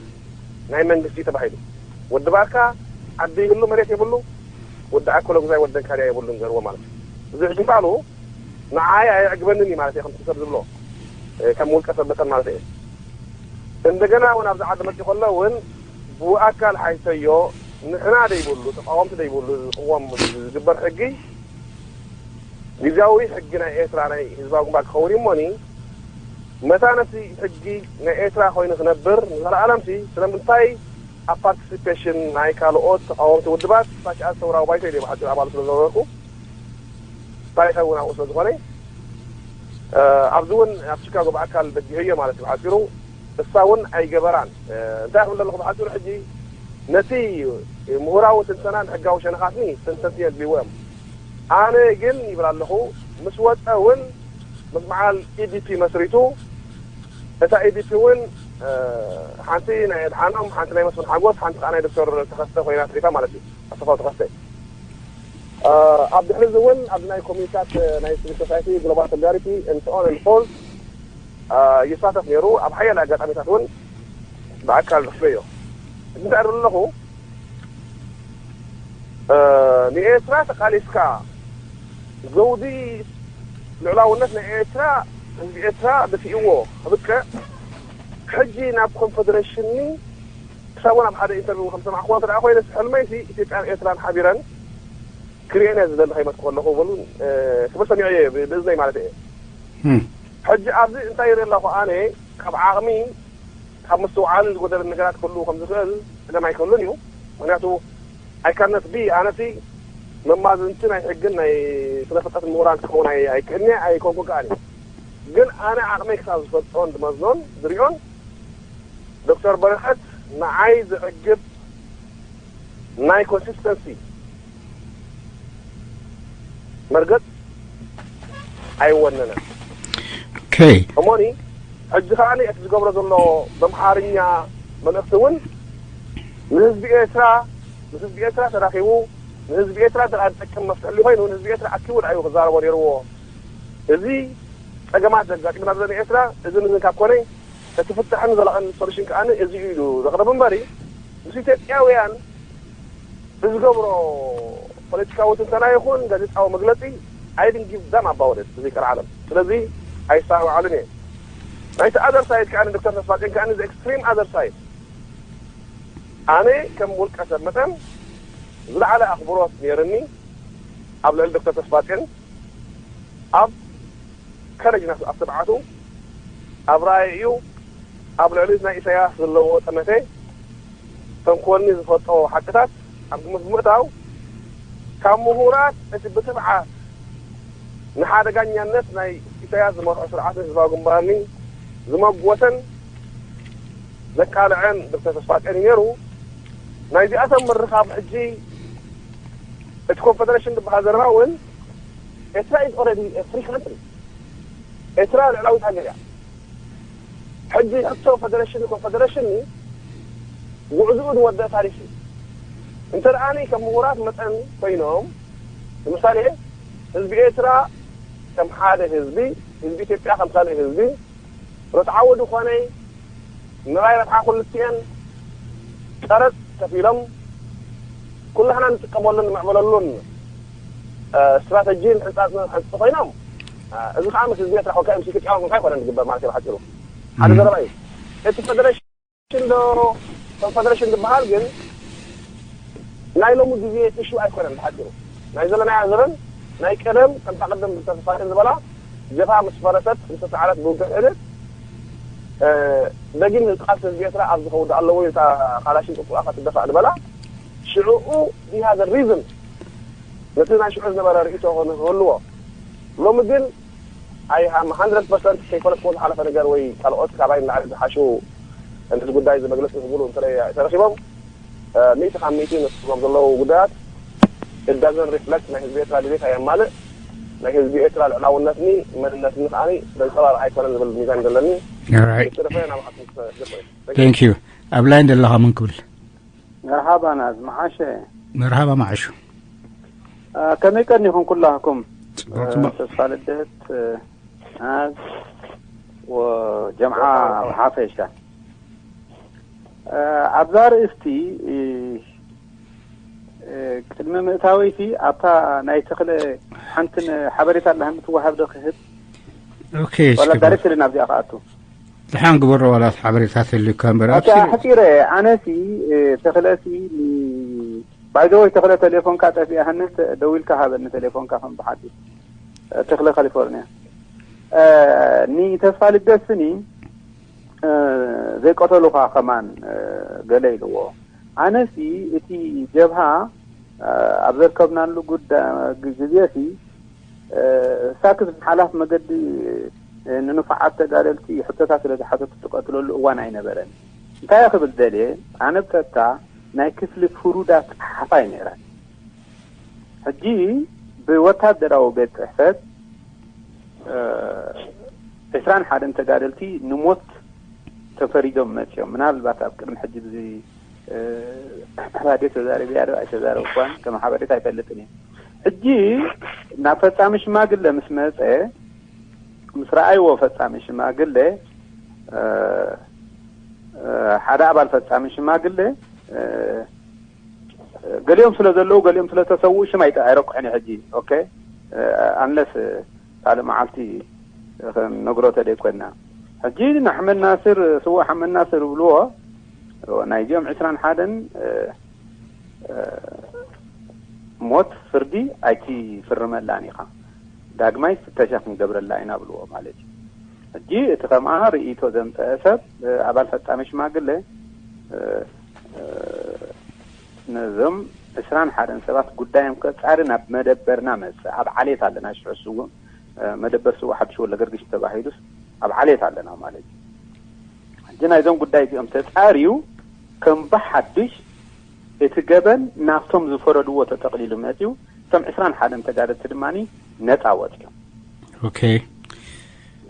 ናይ መንግስቲ ተባሂሉ። ወዲ ባርካ ዓዲ ይብሉ መሬት የብሉ፣ ወዲ ኣኮለጉዛይ ወደን ካድያ የብሉን ዘርዎ ማለት እዩ። እዚ ሕጂ ባዕሉ ንዓይ ኣየዕግበንን እዩ ማለት እየ፣ ከምቲ ሰብ ዝብሎ፣ እ፣ ከም ውልቀ ሰብ መጠን ማለት እየ። እንደገና እውን ኣብዚ ዓዲ መፂኡ ከሎ እውን ብኣካል ሓይሰዮ ንሕና ደይብሉ፣ ተቃወምቲ ደይብሉ ዝቅወም ዝግበር ሕጊ ግዝያዊ ሕጊ ናይ ኤርትራ ናይ ህዝባዊ ግንባር ክኸውን እዩ እሞኒ፣ መታ ነቲ ሕጊ ናይ ኤርትራ ኮይኑ ክነብር ንዘለኣለምሲ ስለምንታይ ኣብ ፓርቲሲፔሽን ናይ ካልኦት ተቃወምቲ ውድባት ፋሽኣት ሰውራዊ ባይቶ ኢለ ብሓፂሩ ኣባሉ ስለ ዝነበርኩ፣ ታሪኻዊ እውን ኣብኡ ስለ ዝኾነ፣ እ፣ ኣብዚ እውን ኣብ ቺካጎ ብኣካል በጊዐዮ ማለት እዩ ብሓፂሩ። እሳ እውን ኣይገበራን። እ፣ እንታይ ክብል ኣለኹ ብሓፂሩ ሕጂ፣ ነቲ ምሁራዊ ትንተናን ሕጋዊ ሸነኻትኒ ተንተንቲ የድልይዎ እዮም። ኣነ ግን ይብል ኣለኹ፣ ምስ ወፀ እውን ምስ በዓል ኢዲፒ መስሪቱ። እታ ኢዲፒ እውን ሓንቲ ናይ ኣድሓኖም፣ ሓንቲ ናይ መስፍን ሓጎስ፣ ሓንቲ ከዓ ናይ ዶክተር ተኸስተ ኮይና ትሪፋ ማለት እዩ። ኣሰፋው ተኸስተ ኣብ ድሕሪ እዚ እውን ኣብዚ ናይ ኮሚኒታት ናይ ሲቪል ሶሳይቲ፣ ግሎባል ሶሊዳሪቲ፣ እንተኦን ንፎል ይሳተፍ ነይሩ። ኣብ ሓያለ ኣጋጣሚታት እውን ብኣካል ረኺበዮ። እዚ እንታይ ኣለኹ ንኤርትራ ተቃሊስካ ዘውዲ ልዕላውነት ናይ ኤርትራ፣ ህዝቢ ኤርትራ ደፊእዎ ክብቅዕ፣ ሕጂ ናብ ኮንፈደሬሽን ክሳብ ናብ ሓደ ኢንተርቪው ከም ሰማዕክዎ እንተ ደኣ ኮይነ፣ ሕልመይሲ ኢትዮጵያን ኤርትራን ሓቢረን ክርእየን እየ ዝደሊ ከይመጽእ ከለኹ በሉ ክብል ሰሚዐ እየ፣ ብእዝነይ ማለት እየ። ሕጂ ኣብዚ እንታይ ይርኢ ኣለኹ ኣነ፣ ካብ ዓቕሚ ካብ ምስትውዓልን ዝጎደለ ነገራት ክህልው ከም ዝኽእል ጸገም ኣይክህሉን እዩ። ምክንያቱ ኣይካነት ቢ ኣነሲ መማዝንቲ ናይ ሕግን ናይ ስነ ፍልጠትን ምሁራን ክኸውን ኣይክእልኒ ኣይኮንኩ ከኣኒ። ግን ኣነ ዓቕመይ ክሳብ ዝፈልጦን ዝመዝኖን ዝሪኦን ዶክተር በረኸት ንዓይ ዘዕግብ ናይ ኮንሲስተንሲ መርገጽ ኣይወነነን። እሞኒ ሕጂ ከኣ እቲ ዝገብሮ ዘሎ በምሓርኛ መልእኽቲ እውን ንህዝቢ ኤርትራ፣ ንህዝቢ ኤርትራ ተራኺቡ ንህዝቢ ኤርትራ ዝጠቅም መፍትሒ ኮይኑ ንህዝቢ ኤርትራ ኣኪቡ ድኣዩ ክዛረቦ ነይርዎ። እዚ ጸገማት ዘጋጢምና ዘሎ ንኤርትራ እዚ ንዝን ካብ ኮነ እቲ ፍታሕን ዘላቕን ሶሉሽን ከኣ እዚ እዩ ኢሉ ዘቕረብ እምበሪ ምስ ኢትዮጵያውያን ብዝገብሮ ፖለቲካዊ ትንተና ይኹን ጋዜጣዊ መግለጺ ኣይድንጊብ ዳም ኣባወደት ብዘይቀር ዓለም ስለዚ ኣይስተባዓሉን እየ። ናይቲ ኣዘር ሳይድ ከኣ ዶክተር ተስፋጼን ከኣ እዚ ኤክስትሪም ኣዘር ሳይድ ኣነ ከም ውልቀ ሰብ መጠን ዝለዓለ ኣኽብሮት ነይርኒ ኣብ ልዕሊ ዶክተር ተስፋጼን ኣብ ከረጅናቱ ኣብ ትብዓቱ ኣብ ራእይኡ ኣብ ልዕሊ ናይ ኢሳያስ ዘለዎ ጠመተ ተንኮልኒ ዝፈልጦ ሓቅታት ኣብ ግምት ብምእታው ካብ ምሁራት እቲ ብትብዓት ንሓደጋኛነት ናይ ኢሳያስ ዝመርሖ ስርዓትን ህዝባዊ ግንባርኒ ዝመጎሰን ዘቃልዐን ዶክተር ተስፋጼን እዩ ነይሩ። ናይዚኣቶም ምርኻብ ሕጂ እቲ ኮንፈደሬሽን ዝበሃል ዘረባ እውን ኤርትራ is already a free country። ኤርትራ ልዕላዊት ሃገር እያ። ሕጂ ሕቶ ፈደረሽን ኮንፈደረሽን ጉዕዝኡ ዝወደአ ታሪኽ እዩ። እንተ ደኣኒ ከም ምሁራት መጠን ኮይኖም ንምሳሌ ህዝቢ ኤርትራ ከም ሓደ ህዝቢ፣ ህዝቢ ኢትዮጵያ ከም ካልእ ህዝቢ ርትዓዊ ዝኾነ ንራይ ረብሓ ክልቲኤን ቀረጽ ከፊሎም ኩላህና ንጥቀመሉን ንምዕበለሉን ስትራተጂን ሕንጻጽን ሕንጽ ኮይኖም እዚ ከዓ ምስ ህዝቢ ኤርትራ ኮካ ምስ ኢትዮጵያውያን ኮካ ኣይኮነን ዝግበር ማለት እዩ ብሓፂሩ ሓደ ዘረባ እዩ እቲ ፈደሬሽን ዶ ኮንፈደሬሽን ዝበሃል ግን ናይ ሎሚ ግዜ ኢሹ ኣይኮነን ብሓፂሩ ናይ ዘለናያ ዘበን ናይ ቀደም ከምታ ቅድም ዝተፈፋትን ዝበላ ጀብሃ ምስ ፈረሰት ዝተሰዓረት ብውግእ ሕልት ደጊም ህዝቃት ህዝቢ ኤርትራ ኣብ ዝኸውድ ኣለዎ ኢልካ ካላሽን ጥጡኣ ከትደፋእ ዝበላ ሽዕኡ ዲሃ ዘ ሪዝን ነቲ ናይ ሽዑ ዝነበረ ርእይቶ ንክህልዎ ሎሚ ግን ኣይ ሃም ሃንድረድ ፐርሰንት ከይፈለጥኩ ዝሓለፈ ነገር ወይ ካልኦት ካባይ ንላዕሊ ዝሓሹ ነዚ ጉዳይ እዚ መግለፂ ክህብሉ እንተ ተረኪቦም ሚእቲ ካብ ሚእቲ ነስዎም ዘለዉ ጉዳያት እዳዘን ሪፍለክት ናይ ህዝቢ ኤርትራ ድሌት ኣየማልእ ናይ ህዝቢ ኤርትራ ልዕላውነትኒ መንነትኒ ከዓኒ ዘንፀባርቕ ኣይኮነን ዝብል ሚዛን ዘለኒ ብዝተረፈ ናባዓት ምስ ገጽ Thank you ኣብ ላይን ዘለኻ መን ክብል መርሓባ ናዝ መዓሸ መርሃባ መዓሹ ከመይ ቀኒኹም ኩላህኩም ጽቡቕ ጽቡቕ ተስፋ ልደት ናዝ ወጀምዓ ብሓፈሻ ኣብዛ ርእስቲ ቅድሚ ምእታወይቲ ኣብታ ናይ ተኽለ ሓንቲ ሓበሬታ ኣለሃኒ ትወሃብ ዶ ክህብ ኦኬ ዋላ ዳይሬክትሊ ናብዚኣ ክኣቱ ድሓን ግበሮ ዋላ ሓበሬታ ተልካ እምበር ኣታ ሕፂረ ኣነሲ ተኽለሲ ባይዘወይ ተኽለ ቴሌፎንካ ጠፊኣሃኒ ደዊልካ ሃበኒ ቴሌፎንካ ከም ብሓቂ ተኽለ ካሊፎርኒያ ኒ ተስፋ ልደስኒ ዘይቀተሉኻ ከማን ገለ ኢልዎ ኣነሲ እቲ ጀብሃ ኣብ ዘርከብናሉ ግዜሲ ሳክስ ብሓላፍ መገዲ ንንፉዓት ተጋደልቲ ሕቶታት ስለ ዝሓተቱ ትቀትለሉ እዋን ኣይነበረን። እንታይ ክብል ደልየ ኣነ ብቀጥታ ናይ ክፍሊ ፍሩዳት ጸሓፋይ ነይረ። ሕጂ ብወታደራዊ ቤት ጽሕፈት ዒስራን ሓደን ተጋደልቲ ንሞት ተፈሪዶም መፅኦም። ምናልባት ኣብ ቅድሚ ሕጂ ብዚ ራድዮ ተዛረብያ ዶ ኣይተዛረብኳን፣ ከም ሓበሬታ ኣይፈልጥን እየ። ሕጂ ናብ ፈፃሚ ሽማግለ ምስ መፀ፣ ምስ ረኣይዎ ፈፃሚ ሽማግለ፣ ሓደ ኣባል ፈፃሚ ሽማግለ፣ ገሊኦም ስለ ዘለዉ፣ ገሊኦም ስለ ተሰውኡ ሽም ኣይረኩሕን ሕጂ። ኦኬ፣ ኣንለስ ካልእ መዓልቲ ክንነግሮ ተደይ ኮይና፣ ሕጂ ንኣሕመድ ናስር፣ ስዉእ ኣሕመድ ናስር ይብልዎ፣ ናይዚኦም ዕስራን ሓደን ሞት ፍርዲ ኣይትፍርመላን ኢኻ፣ ዳግማይ ፍተሻ ክንገብረላ ኢና ብልዎ ማለት እዩ። ሕጂ እቲ ከምኣ ርእይቶ ዘምፀአ ሰብ፣ ኣባል ፈፃሚ ሽማግለ፣ ነዞም ዕስራን ሓደን ሰባት ጉዳዮም ከፃሪ ናብ መደበርና መፀ። ኣብ ዓሌት ኣለና፣ ሽዑ ስውእ መደበር ስውእ ሓዱሽ ወሎ ገርግሽ ተባሂሉስ ኣብ ዓሌት ኣለና ማለት እዩ። ሕጂ ናይዞም ጉዳይ እዚኦም ተፃርዩ ከም ብሓዱሽ እቲ ገበን ናብቶም ዝፈረድዎ ተጠቕሊሉ መፅዩ። እቶም ዕስራን ሓደን ተጋደልቲ ድማ ነፃ ወፂኦም። ኦኬ።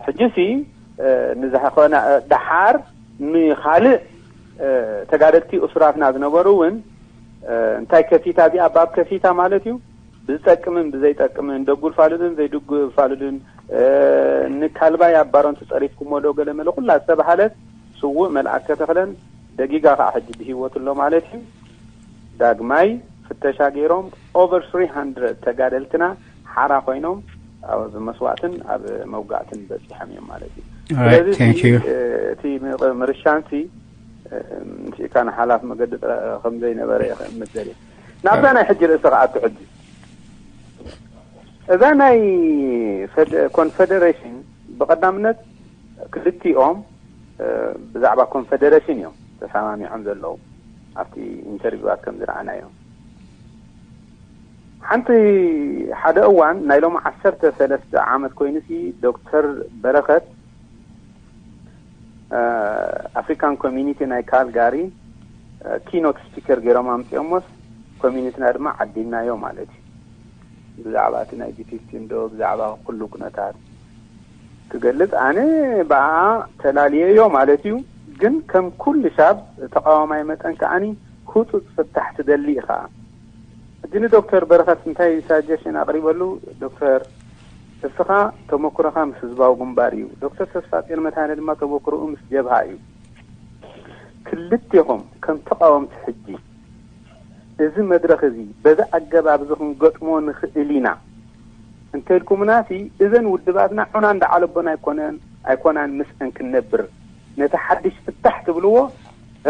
ሕጂ ሲ ንዝኾነ ደሓር ንኻልእ ተጋደልቲ እሱራትና ዝነበሩ እውን እንታይ ከፊታ እዚኣ ባብ ከፊታ ማለት እዩ። ብዝጠቅምን ብዘይጠቅምን፣ ደጉ ፋሉልን ዘይድጉ ፋሉልን፣ ንካልባይ ኣብ ባሮን ተፀሪፍኩሞ ዶ ገለ መለ ኩላ ዝተባሃለት፣ ስዉእ መልኣከ ተኽለን ደጊጋ ከዓ ሕጂ ብህይወት ኣሎ ማለት እዩ። ዳግማይ ፍተሻ ገይሮም ኦቨር ትሪ ሃንድረድ ተጋደልትና ሓራ ኮይኖም ኣብ መስዋእትን ኣብ መውጋእትን በፂሖም እዮም ማለት እዩ። ስለዚ እቲ ምርሻንሲ ንስኢካ ንሓላፍ መገዲ ከምዘይነበረ እየ ክእምት ዘርየ። ናብዛ ናይ ሕጂ ርእሲ ክኣቱ ሕጂ እዛ ናይ ኮንፌደሬሽን ብቐዳምነት ክልቲኦም ብዛዕባ ኮንፌደሬሽን እዮም ተሰማሚዖም ዘለዉ። ኣብቲ ኢንተርቪዋት ከም ዝረኣናዮ ሓንቲ ሓደ እዋን ናይ ሎም ዓሰርተ ሰለስተ ዓመት ኮይኑሲ ዶክተር በረኸት ኣፍሪካን ኮሚኒቲ ናይ ካልጋሪ ኪኖት ስፒከር ገይሮም ኣምፅኦሞስ ኮሚኒቲና ድማ ዓዲምናዮ ማለት እዩ። ብዛዕባ እቲ ናይ ጂፒስቲን ዶ ብዛዕባ ኩሉ ኩነታት ክገልፅ ኣነ ብኣ ተላልየዮ ማለት እዩ። ግን ከም ኩሉ ሻብ ተቃዋማይ መጠን ከኣኒ ህፁፅ ፍታሕ ትደሊ ኢኻ። ሕጂ ንዶክተር በረኸት እንታይ ሳጀሽን ኣቕሪበሉ? ዶክተር እስኻ ተመክሮኻ ምስ ህዝባዊ ግንባር እዩ። ዶክተር ተስፋጽዮን መድሃነ ድማ ተመክሮኡ ምስ ጀብሃ እዩ። ክልቴኹም ከም ተቃወምቲ ሕጂ እዚ መድረኽ እዚ በዚ ኣገባብ እዚ ክንገጥሞ ንኽእል ኢና እንተልኩምናሲ እዘን ውድባትና ዑና እንዳዓለቦን ኣይኮነን ኣይኮናን ምስአን ክንነብር ነቲ ሓድሽ ፍታሕ ትብልዎ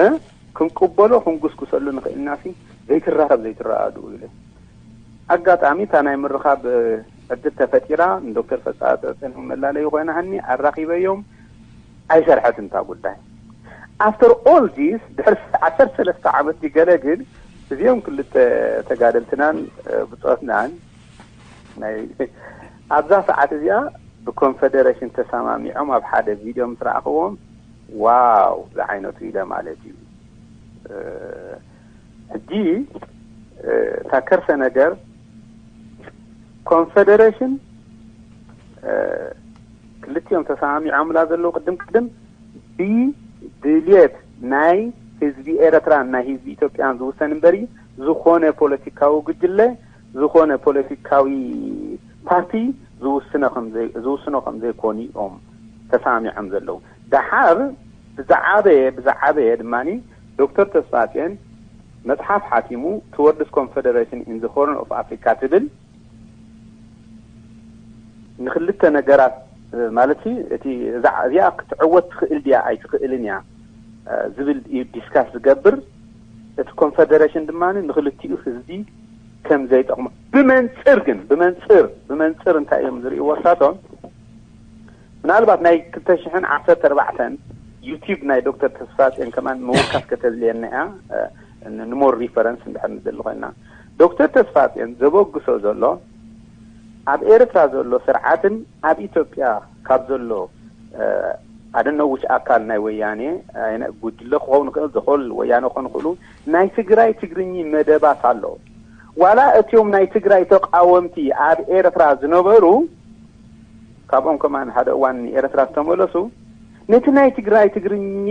እ ክንቅበሎ ክንጉስጉሰሉ ንኽእልናሲ ዘይትራኸብ ዘይትረኣድኡ ኢለ ኣጋጣሚ እታ ናይ ምርኻብ ዕድል ተፈጢራ ንዶክተር ፈጻጸ መላለዩ ኮይና ሃኒ ኣራኺበዮም ኣይሰርሐትን እታ ጉዳይ። After all this ድሕሪ ዓሰርተ ሰለስተ ዓመት ገለ ግን እዚኦም ክልተ ተጋደልትናን ብጾትናን ናይ ኣብዛ ሰዓት እዚኣ ብኮንፈደሬሽን ተሰማሚዖም ኣብ ሓደ ቪድዮ ምስ ረኣኽዎም ዋው ዝዓይነቱ ኢለ ማለት እዩ። ሕጂ እታ ከርሰ ነገር ኮንፈደሬሽን ክልቲኦም ተሰማሚዖምላ ዘለዉ ቅድም ቅድም ብድልየት ናይ ህዝቢ ኤረትራን ናይ ህዝቢ ኢትዮጵያን ዝውሰን እምበሪ ዝኾነ ፖለቲካዊ ጉጅለ ዝኾነ ፖለቲካዊ ፓርቲ ዝውስኖ ከም ዘይኮኑ እዮም ተሰማሚዖም ዘለዉ። ደሓር ብዝዓበየ ብዝዓበየ ድማ ዶክተር ተስፋጽዮን መፅሓፍ ሓቲሙ Towards Confederation in the Horn of Africa ትብል ንክልተ ነገራት ማለት እቲ እዚኣ ክትዕወት ትኽእል ድያ ኣይትኽእልን እያ ዝብል እዩ ዲስካስ ዝገብር። እቲ ኮንፈደሬሽን ድማ ንክልቲኡ ህዝቢ ከም ዘይጠቕሞ ብመንፅር ግን ብመንፅር ብመንፅር እንታይ እዮም ዝርእይዎ እሳቶም ምናልባት ናይ ክልተ ሽሕን ዓሰርተ ኣርባዕተን ዩቲዩብ ናይ ዶክተር ተስፋጽዮን ከማን ምውካስ ከተድልየና እያ ንሞር ሪፈረንስ እንድሕር ንደሊ ኮይና ዶክተር ተስፋጽዮን ዘበግሶ ዘሎ ኣብ ኤርትራ ዘሎ ስርዓትን ኣብ ኢትዮጵያ ካብ ዘሎ ኣደነውሽ ኣካል ናይ ወያኔ ጉጅለ ክኸውን ክእል ዝኽእል ወያነ ክኾኑ ክእሉ ናይ ትግራይ ትግርኚ መደባት ኣሎ ዋላ እቲዮም ናይ ትግራይ ተቃወምቲ ኣብ ኤርትራ ዝነበሩ ካብኦም ከማን ሓደ እዋን ንኤርትራ ዝተመለሱ፣ ነቲ ናይ ትግራይ ትግርኚ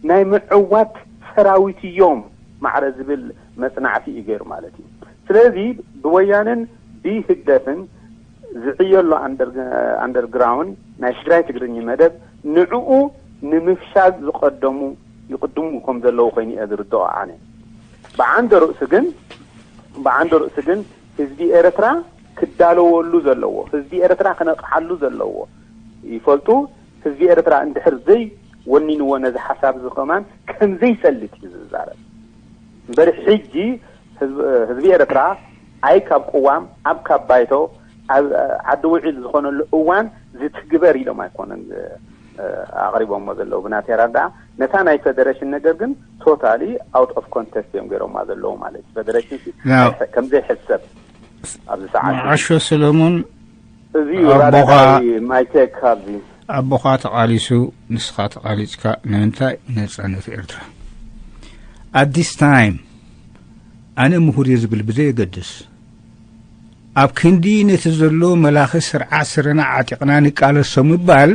ናይ ምዕዋት ሰራዊት እዮም ማዕረ ዝብል መጽናዕቲ እዩ ገይሩ ማለት እዩ። ስለዚ ብወያነን ብህግደፍን ዝዕየሎ ኣንደር-፣ ኣንደርግራውንድ ናይ ትግራይ ትግርኚ መደብ ንዕኡ ንምፍሻል ዝቐደሙ ይቕድሙ ከም ዘለዉ ኮይኑ እየ ዝርድኦ ኣነ። ብዓንደ ርእሱ ግን፣ ብዓንደ ርእሱ ግን ህዝቢ ኤርትራ ክዳለወሉ ዘለዎ፣ ህዝቢ ኤርትራ ክነቕሓሉ ዘለዎ ይፈልጡ። ህዝቢ ኤርትራ እንድሕር ዘይወኒንዎ ነዚ ሓሳብ እዚ ከማን ከም ዘይሰልጥ እዩ ዝዛረብ። እምበር ሕጂ ህዝቢ፣ ህዝቢ ኤርትራ ኣይ ካብ ቅዋም፣ ኣብ ካብ ባይቶ፣ ኣብ ዓዲ ውዒል ዝኾነሉ እዋን ዝትግበር ኢሎም ኣይኮነን ኣቕሪቦሞ ዘለዉ። ብናተይ ኣረዳኣ ነታ ናይ ፌደሬሽን ነገር ግን ቶታሊ ኣውት ኦፍ ኮንቴስት እዮም ገይሮማ ዘለዉ ማለት እዩ። ፌደሬሽን ሲ ናው። ከም ዘይሕሰብ ኣብዚ ሰዓት እዚ። መዓሾ ሰለሞን፣ እዚ እዩ ኣቦኻ ባለታይ ማይቴክ ኣብዚ። ኣቦኻ ተቓሊሱ፣ ንስኻ ተቓሊጽካ፣ ንምንታይ ነጻነት ኤርትራ? At this time፣ ኣነ ምሁር እየ ዝብል ብዘየገድስ፣ ኣብ ክንዲ ነቲ ዘሎ መላኺ ስርዓት ስርና ዓጢቕና ንቃለሶ ምባል፣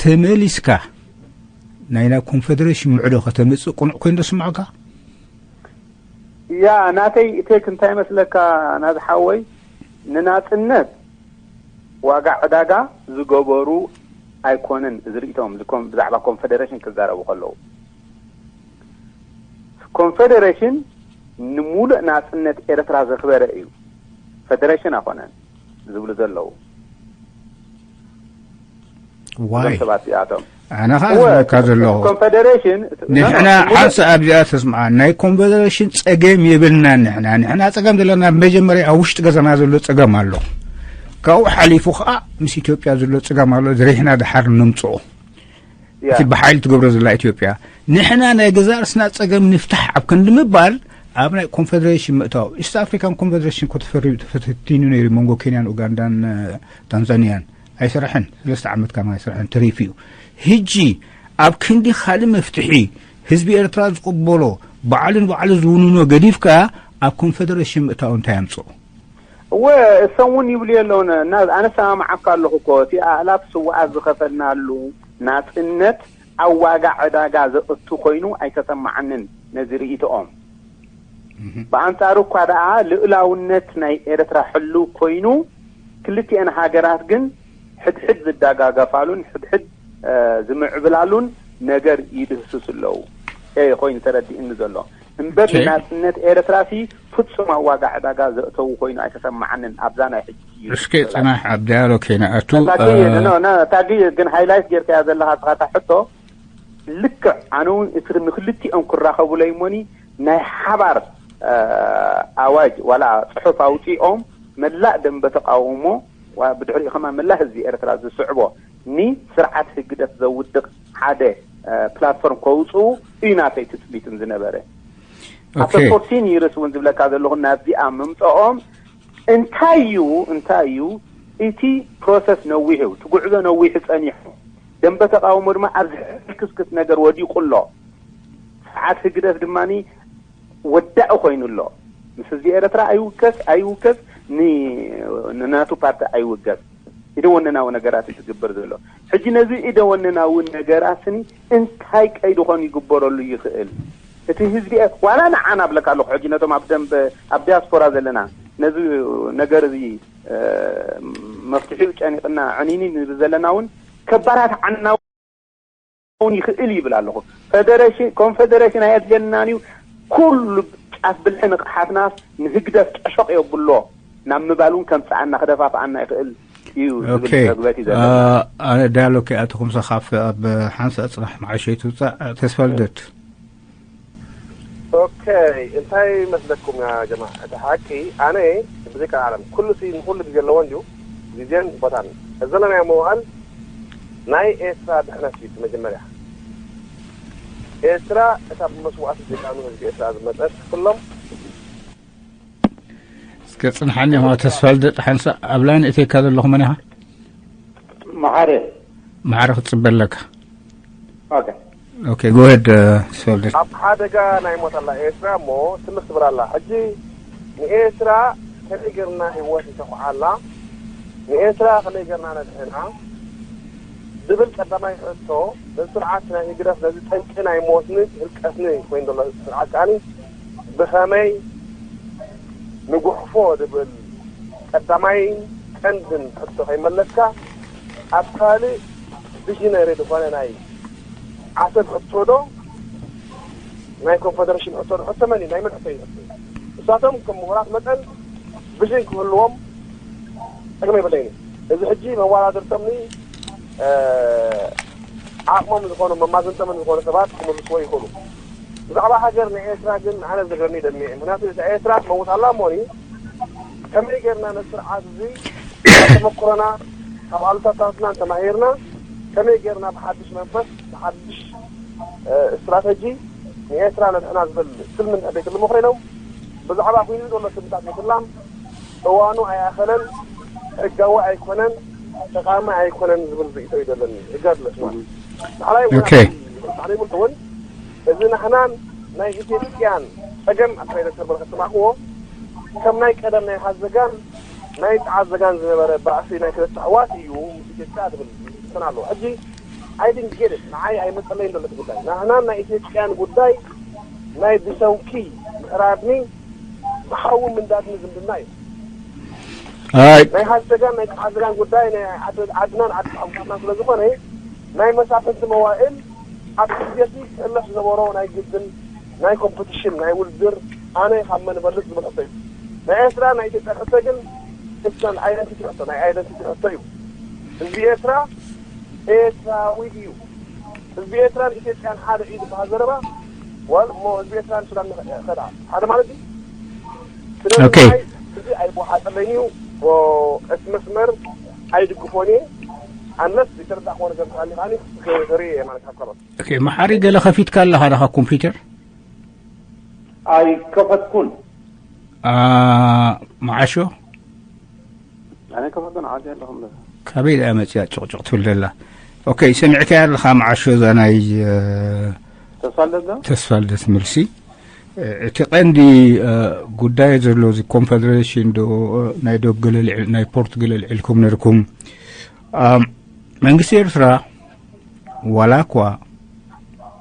ተመሊስካ ናይ፣ ናይ ኮንፈደሬሽን ምዕዶ ከተምጽእ ቅኑዕ ኮይኑ ዶ ስምዓካ? ያ፣ ናተይ ቴክ እንታይ መስለካ ናዚ ሓወይ፣ ንናጽነት ዋጋ ዕዳጋ ዝገበሩ ኣይኮነን ዝርእቶም፣ እዚ ኮን-፣ ብዛዕባ ኮንፈደሬሽን ክዛረቡ ከለዉ። ኮንፈደሬሽን ንሙሉእ ናጽነት ኤርትራ ዘኽበረ እዩ። ፈደሬሽን ኣይኮነን ዝብሉ ዘለዉ። ዋይ? እዞም ሰባት እዚኣቶም። ኣነ ኸኣ እወ፣ ዝብለካ ዘለኹ፣ ኮንፈደሬሽን፣ ንሕና ኖ፣ ኖ፣ ሓንሳእ ኣብዚኣ ተስምዓ፣ ናይ ኮንፈደሬሽን ጸገም የብልናን ንሕና። ንሕና ጸገም ዘለና መጀመርያ ኣብ ውሽጢ ገዛና ዘሎ ጸገም ኣሎ። ካብኡ ሓሊፉ ኸኣ ምስ ኢትዮጵያ ዘሎ ጸገም ኣሎ፣ ዝሪሕና ደሓር ነምጽኦ። ያ። እቲ ብሓይሊ ትገብሮ ዘላ ኢትዮጵያ። ንሕና ናይ ገዛእ ርእስና ጸገም ንፍታሕ ኣብ ክንዲ ምባል፣ ኣብ ናይ ኮንፈደሬሽን ምእታው። ኢስት ኣፍሪካን ኮንፈደሬሽን እኮ ተፈሪ-፣ ተፈቲኑ ነይሩ መንጎ ኬንያን ኡጋንዳን፣ እ፣ ታንዛንያን። ኣይሰርሐን። ሰለስተ ዓመት ካማ ኣይሰርሐን። ተሪፉ እዩ። ሕጂ ኣብ ክንዲ ካልእ መፍትሒ ህዝቢ ኤርትራ ዝቕበሎ፣ ባዕሉ ንባዕሉ ዝውንኖ ገዲፍካ፣ ኣብ ኮንፈደሬሽን ምእታው እንታይ ኣምጽኦ? እወ፣ እሶም እውን ይብሉ የለውን። እና ኣነ ሰማምዓካ ኣለኹ እኮ፣ እቲ ኣእላፍ ስውኣት ዝኸፈልናሉ ናጽነት ኣብ ዋጋ ዕዳጋ ዘእቱ ኮይኑ ኣይተሰማዓንን ነዚ ርእይቶኦም። እህ። ብኣንጻሩ እኳ ደኣ ልኡላውነት ናይ ኤርትራ ሕሉው ኮይኑ፣ ክልቲኤን ሃገራት ግን ሕድሕድ ዝደጋገፋሉን ሕድሕድ፣ እ፣ ዝምዕብላሉን ነገር ይድህስሱ ኣለዉ። ኤ፣ ኮይኑ ተረዲእኒ ዘሎ። እምበር ኦኬ። ንናጽነት ኤርትራሲ ፍጹም ኣብ ዋጋ ዕዳጋ ዘእተዉ ኮይኑ ኣይተሰማዓንን ኣብዛ ናይ ሕጂ እዩ እስከ ዝብላ። ጽናሕ ኣብ ዳያሎግ ከይንኣቱ፣ ታጊ፣ እ፣ ኖ፣ ኖ፣ ታጊ ግን ሃይላይት ጌርካያ ዘለኻ እስኻ እታ ሕቶ ልክዕ ኣነ እውን እቲ ንክልቲኦም ክራኸቡለይ እሞኒ ናይ ሓባር፣ እ፣ ኣዋጅ ዋላ ጽሑፍ ኣውጺኦም መላእ ደንበ ተቃውሞ ዋ-፣ ብድሕሪኡ ከማን መላእ ህዝቢ ኤርትራ ዝስዕቦ ንስርዓት ህግደፍ ዘውድቕ ሓደ፣ እ፣ ፕላትፎርም ከውጽኡ እዩ ናተይ ትጽቢትን ዝነበረ። ኦኬ። ኣፍተር ፎርቲን ይርስ እውን ዝብለካ ዘለኹ ናብዚኣ ምምጽኦም እንታይ እዩ፣ እንታይ እዩ እቲ ፕሮሰስ ነዊሑ፣ እቲ ጉዕዞ ነዊሑ ጸኒሑ። ደንበ ተቃውሞ ድማ ኣብዚ ሕልክስክስ ነገር ወዲቑ ኣሎ። ስርዓት ህግደፍ ድማኒ ወዳኢ ኮይኑ ኣሎ። ምስ ህዝቢ ኤርትራ ኣይውከስ፣ ኣይውከስ፣ ን-፣ ንናቱ ፓርቲ ኣይውገስ። ኢደ ወነናዊ ነገራት እዩ ዝግበር ዘሎ። ሕጂ ነዚ ኢደ ወነናዊ ነገራትኒ እንታይ ቀይዲ ኾን ይግበረሉ ይኽእል? እቲ ህዝቢ ኤ-፣ ዋላ ንዓና እብለካ ኣለኹ፣ ሕጂ ነቶም ኣብ ደንበ፣ ኣብ ዲያስፖራ ዘለና፣ ነዚ ነገር እዚ፣ እ፣ መፍትሒኡ ጨኒቕና ዕኒኒ ንብል ዘለና እውን ከባራት ዓና እውን ይኽእል ይብል ኣለኹ። ፈደሬሽን፣ ኮንፈደሬሽን ኣየድልየናን እዩ። ኩሉ ጫፍ ብልሒ ንቕሓትናስ ንህግደፍ ጨሾቕ የብሎ ናብ ምባል እውን ከምጽኣና ክደፋፍኣና ይኽእል እዩ ዝብል ኦኬ። መግበቲ አ፣ ዘለኒ። ኣነ ዳያሎግ ከይኣተኹም ሰኻፍ ኣብ ሓንሳእ ጽናሕ መዓሸይ ትውጻእ። ተስፋ ልደት። ኦኬ፣ እንታይ መስለኩም ያ ጀማ? እቲ ሓቂ ኣነ ብዘይካ ዓለም ኩሉ ሲ ንኹሉ ግዜ ኣለዎ እንድዩ፣ ግዜን ቦታን። እዚ ዘለናዮ መዋእል ናይ ኤርትራ ድሕነት እዩ። እቲ መጀመርያ ኤርትራ እታ ብመስዋእቲ ጀጋኑ ህዝቢ ኤርትራ ዝመጸት ኩሎም እስከ ጽንሓኒ፣ እሞ ተስፋ ልደት ሓንሳእ ኣብ ላይን እተካ ዘለኹ መን ኢኻ? መሓሪ። መሓሪ ክትጽበ ኣለካ። ኦኬ። ኦኬ፣ go ahead፣ እ፣ ተስፋ ልደት። ኣብ ሓደጋ ናይ ሞት ኣላ ኤርትራ እሞ ትምኽ ትብል ኣላ። ሕጂ ንኤርትራ ከመይ ጌርና ህይወት ንተኹዓላ? ንኤርትራ ከመይ ጌርና ነድሕና ዝብል ቀዳማይ ሕቶ፣ ነዚ ስርዓት ናይ ህግደፍ፣ ነዚ ጠንቂ ናይ ሞትኒ ህልቀትኒ ኮይኑ ዘሎ ስርዓት ከኣኒ ብኸመይ ንጉሕፎ ዝብል ቀዳማይን ቀንድን ሕቶ ከይመለስካ፣ ኣብ ካልእ ቪዥነሪ ዝኾነ ናይ ዓሰብ ሕቶ ዶ፣ ናይ ኮንፈደሬሽን ሕቶ ዶ? ሕቶ መን እዩ? ናይ መን ሕቶ እዩ? ንሳቶም ከም ምሁራት መጠን ቪዥን ክህልዎም ጸገም የብለይን። እዚ ሕጂ መወዳድርቶምኒ ዓቕሞም ዝኾኑ፣ መማዘንቶምን ዝኾኑ ሰባት ክምልስዎ ይኽእሉ። ብዛዕባ ሃገር ናይ ኤርትራ ግን ኣነ ዘገርኒ ደሚ እዩ። ምክንያቱ እዛ ኤርትራ ትመውት ኣላ እሞኒ፣ ከመይ ጌርና ነቲ ስርዓት እዚ ተመክሮና ካብ ኣሉታታትና እንተማሂርና፣ ከመይ ጌርና ብሓድሽ መንፈስ፣ ብሓድሽ ስትራተጂ ንኤርትራ ነድሕና ዝብል ትልሚ እንድሕር ዘይትልሙ ኮይኖም፣ ብዛዕባ ኮይኑ ዘሎ ትልምታት ምትላም እዋኑ ኣይኣኸለን፣ ሕጋዊ ኣይኮነን፣ ጠቓሚ ኣይኮነን ዝብል ርእይቶ እዩ ዘለኒ። እጋድለስ ማለት ዳሕራይ እውን ኦኬ። ኣብቲ ዳሕራይ እውን እውን እዚ ናህናን ናይ ኢትዮጵያን ጸገም ኣካይደ ተርበረ ከተማቕዎ ከም ናይ ቀደም ናይ ሃዘጋን ናይ ጸዓት ዘጋን ዝነበረ ባእሲ ናይ ክልተ ኣሕዋት እዩ ምስ ኢትዮጵያ ዝብል እንትን ኣለዎ። ሕጂ I didn't get it፣ ንዓይ ኣይመጸለይን ዘሎ እቲ ጉዳይ። ናህናን ናይ ኢትዮጵያን ጉዳይ ናይ ብሰውኪ ምሕራድኒ ብሓዊ ምንዳድኒ ዝምድና እዩ። ኣይ ናይ ሃዘጋን ናይ ጸዓት ዘጋን ጉዳይ ናይ ዓድ- ዓድናን ዓዲ ሓውሳብናን ስለ ዝኾነ ናይ መሳፍንቲ መዋእል ኣብ ስደቲ ክእለፍ ዝነበሮ ናይ ግድን ናይ ኮምፒቲሽን ናይ ውድድር ኣነ ካብ መን እበልጽ ዝብል ሕቶ እዩ። ናይ ኤርትራ ናይ ኢትዮጵያ ሕቶ ግን እተን ኣይደንቲቲ ሕቶ ናይ ኣይደንቲቲ ሕቶ እዩ። ህዝቢ ኤርትራ ኤርትራዊ እዩ። ህዝቢ ኤርትራን ኢትዮጵያን ሓደ እዩ ዝበሃል ዘረባ ዋል እሞ ህዝቢ ኤርትራን ሱዳን ከዳ ሓደ ማለት እዩ። ስለዚ ኦኬ። ንዓይ እዚ ኣይወሓጠለይን እዩ። ኦ፣ እቲ መስመር ኣይድግፎን እየ። ኣንለስ ዝተረዳእክዎ ነገር እንተሃልዩ ከዓኒ ክርኢ እየ ማለት ካብ ካልኦት። ኦኬ፣ መሓሪ ገለ ከፊትካ ኣለኻ ዳኻ ኮምፒውተር? ኣይከፈትኩን። አ፣ መዓሾ? ኣነ ከፈትኩን ዓዲ ኣለኹም ዶ? ካበይ ደኣ መጽያ ጭቕጭቕ ትብል ዘላ? ኦኬ፣ ሰሚዕካያ ኣለኻ መዓሾ እዛ ናይ፣ እ፣ ተስፋ ልደት ዶ? ተስፋ ልደት መልሲ። እ፣ እቲ ቀንዲ፣ እ፣ ጉዳይ ዘሎ እዚ ኮንፈደሬሽን ዶ፣ እ፣ ናይ ዶብ ገለ ልዕል-፣ ናይ ፖርት ገለ ልዕልኩም ነርኩም። አ፣ መንግስቲ ኤርትራ ዋላ እኳ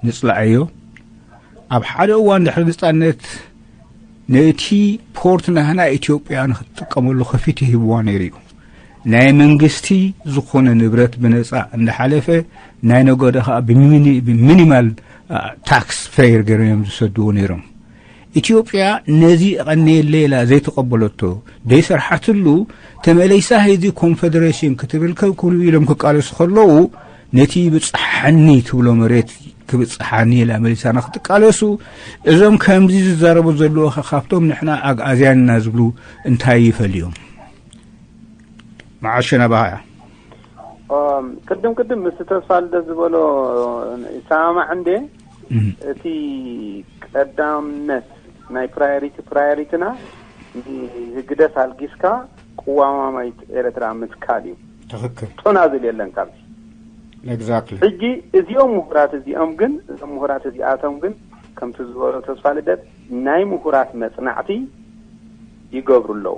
ንጽላኣዮ፣ ኣብ ሓደ እዋን ድሕሪ ነጻነት ነቲ ፖርት ናህና ኢትዮጵያ ንክትጥቀመሉ ከፊቱ ሂብዋ ነይሩ እዩ። ናይ መንግስቲ ዝኾነ ንብረት ብነጻ እንዳሓለፈ ናይ ነጎዳ ከኣ ብሚኒ-፣ ብሚኒማል፣ አ፣ ታክስ ፔየር ገይሮም እዮም ዝሰድዎ ነይሮም። ኢትዮጵያ ነዚ ቀነየለ ኢላ ዘይተቐበለቶ፣ ዘይሰርሓትሉ፣ ተመሊሳ ሕዚ ኮንፈደሬሽን ክትብል ከ-፣ ክብሉ ኢሎም ክቃለሱ ከለዉ፣ ነቲ ይብጽሓኒ ትብሎ መሬት ክብጽሓኒ ኢላ መሊሳ ንክትቃለሱ፣ እዞም ከምዚ ዝዛረቡ ዘለዉ ከ ካብቶም ንሕና ኣግኣዝያን ኢና ዝብሉ እንታይ ይፈልዮም? መዓሾ ናባኻ እያ። እም፣ ቅድም ቅድም ምስቲ ተስፋ ልደት ዝበሎ ይሰማማዕ እንዴ? እም። እቲ ቀዳምነት ናይ ፕራዮሪቲ ፕራዮሪቲና ንህግደፍ ኣልጊስካ ቅዋማዊት ኤርትራ ምትካል እዩ። ትኽክል። ጡና ዝል የለን ካብዚ። ኤግዛክትሊ። ሕጂ እዚኦም ምሁራት እዚኦም ግን፣ እዞም ምሁራት እዚኣቶም ግን ከምቲ ዝበሎ ተስፋ ልደት ናይ ምሁራት መጽናዕቲ ይገብሩ ኣለዉ።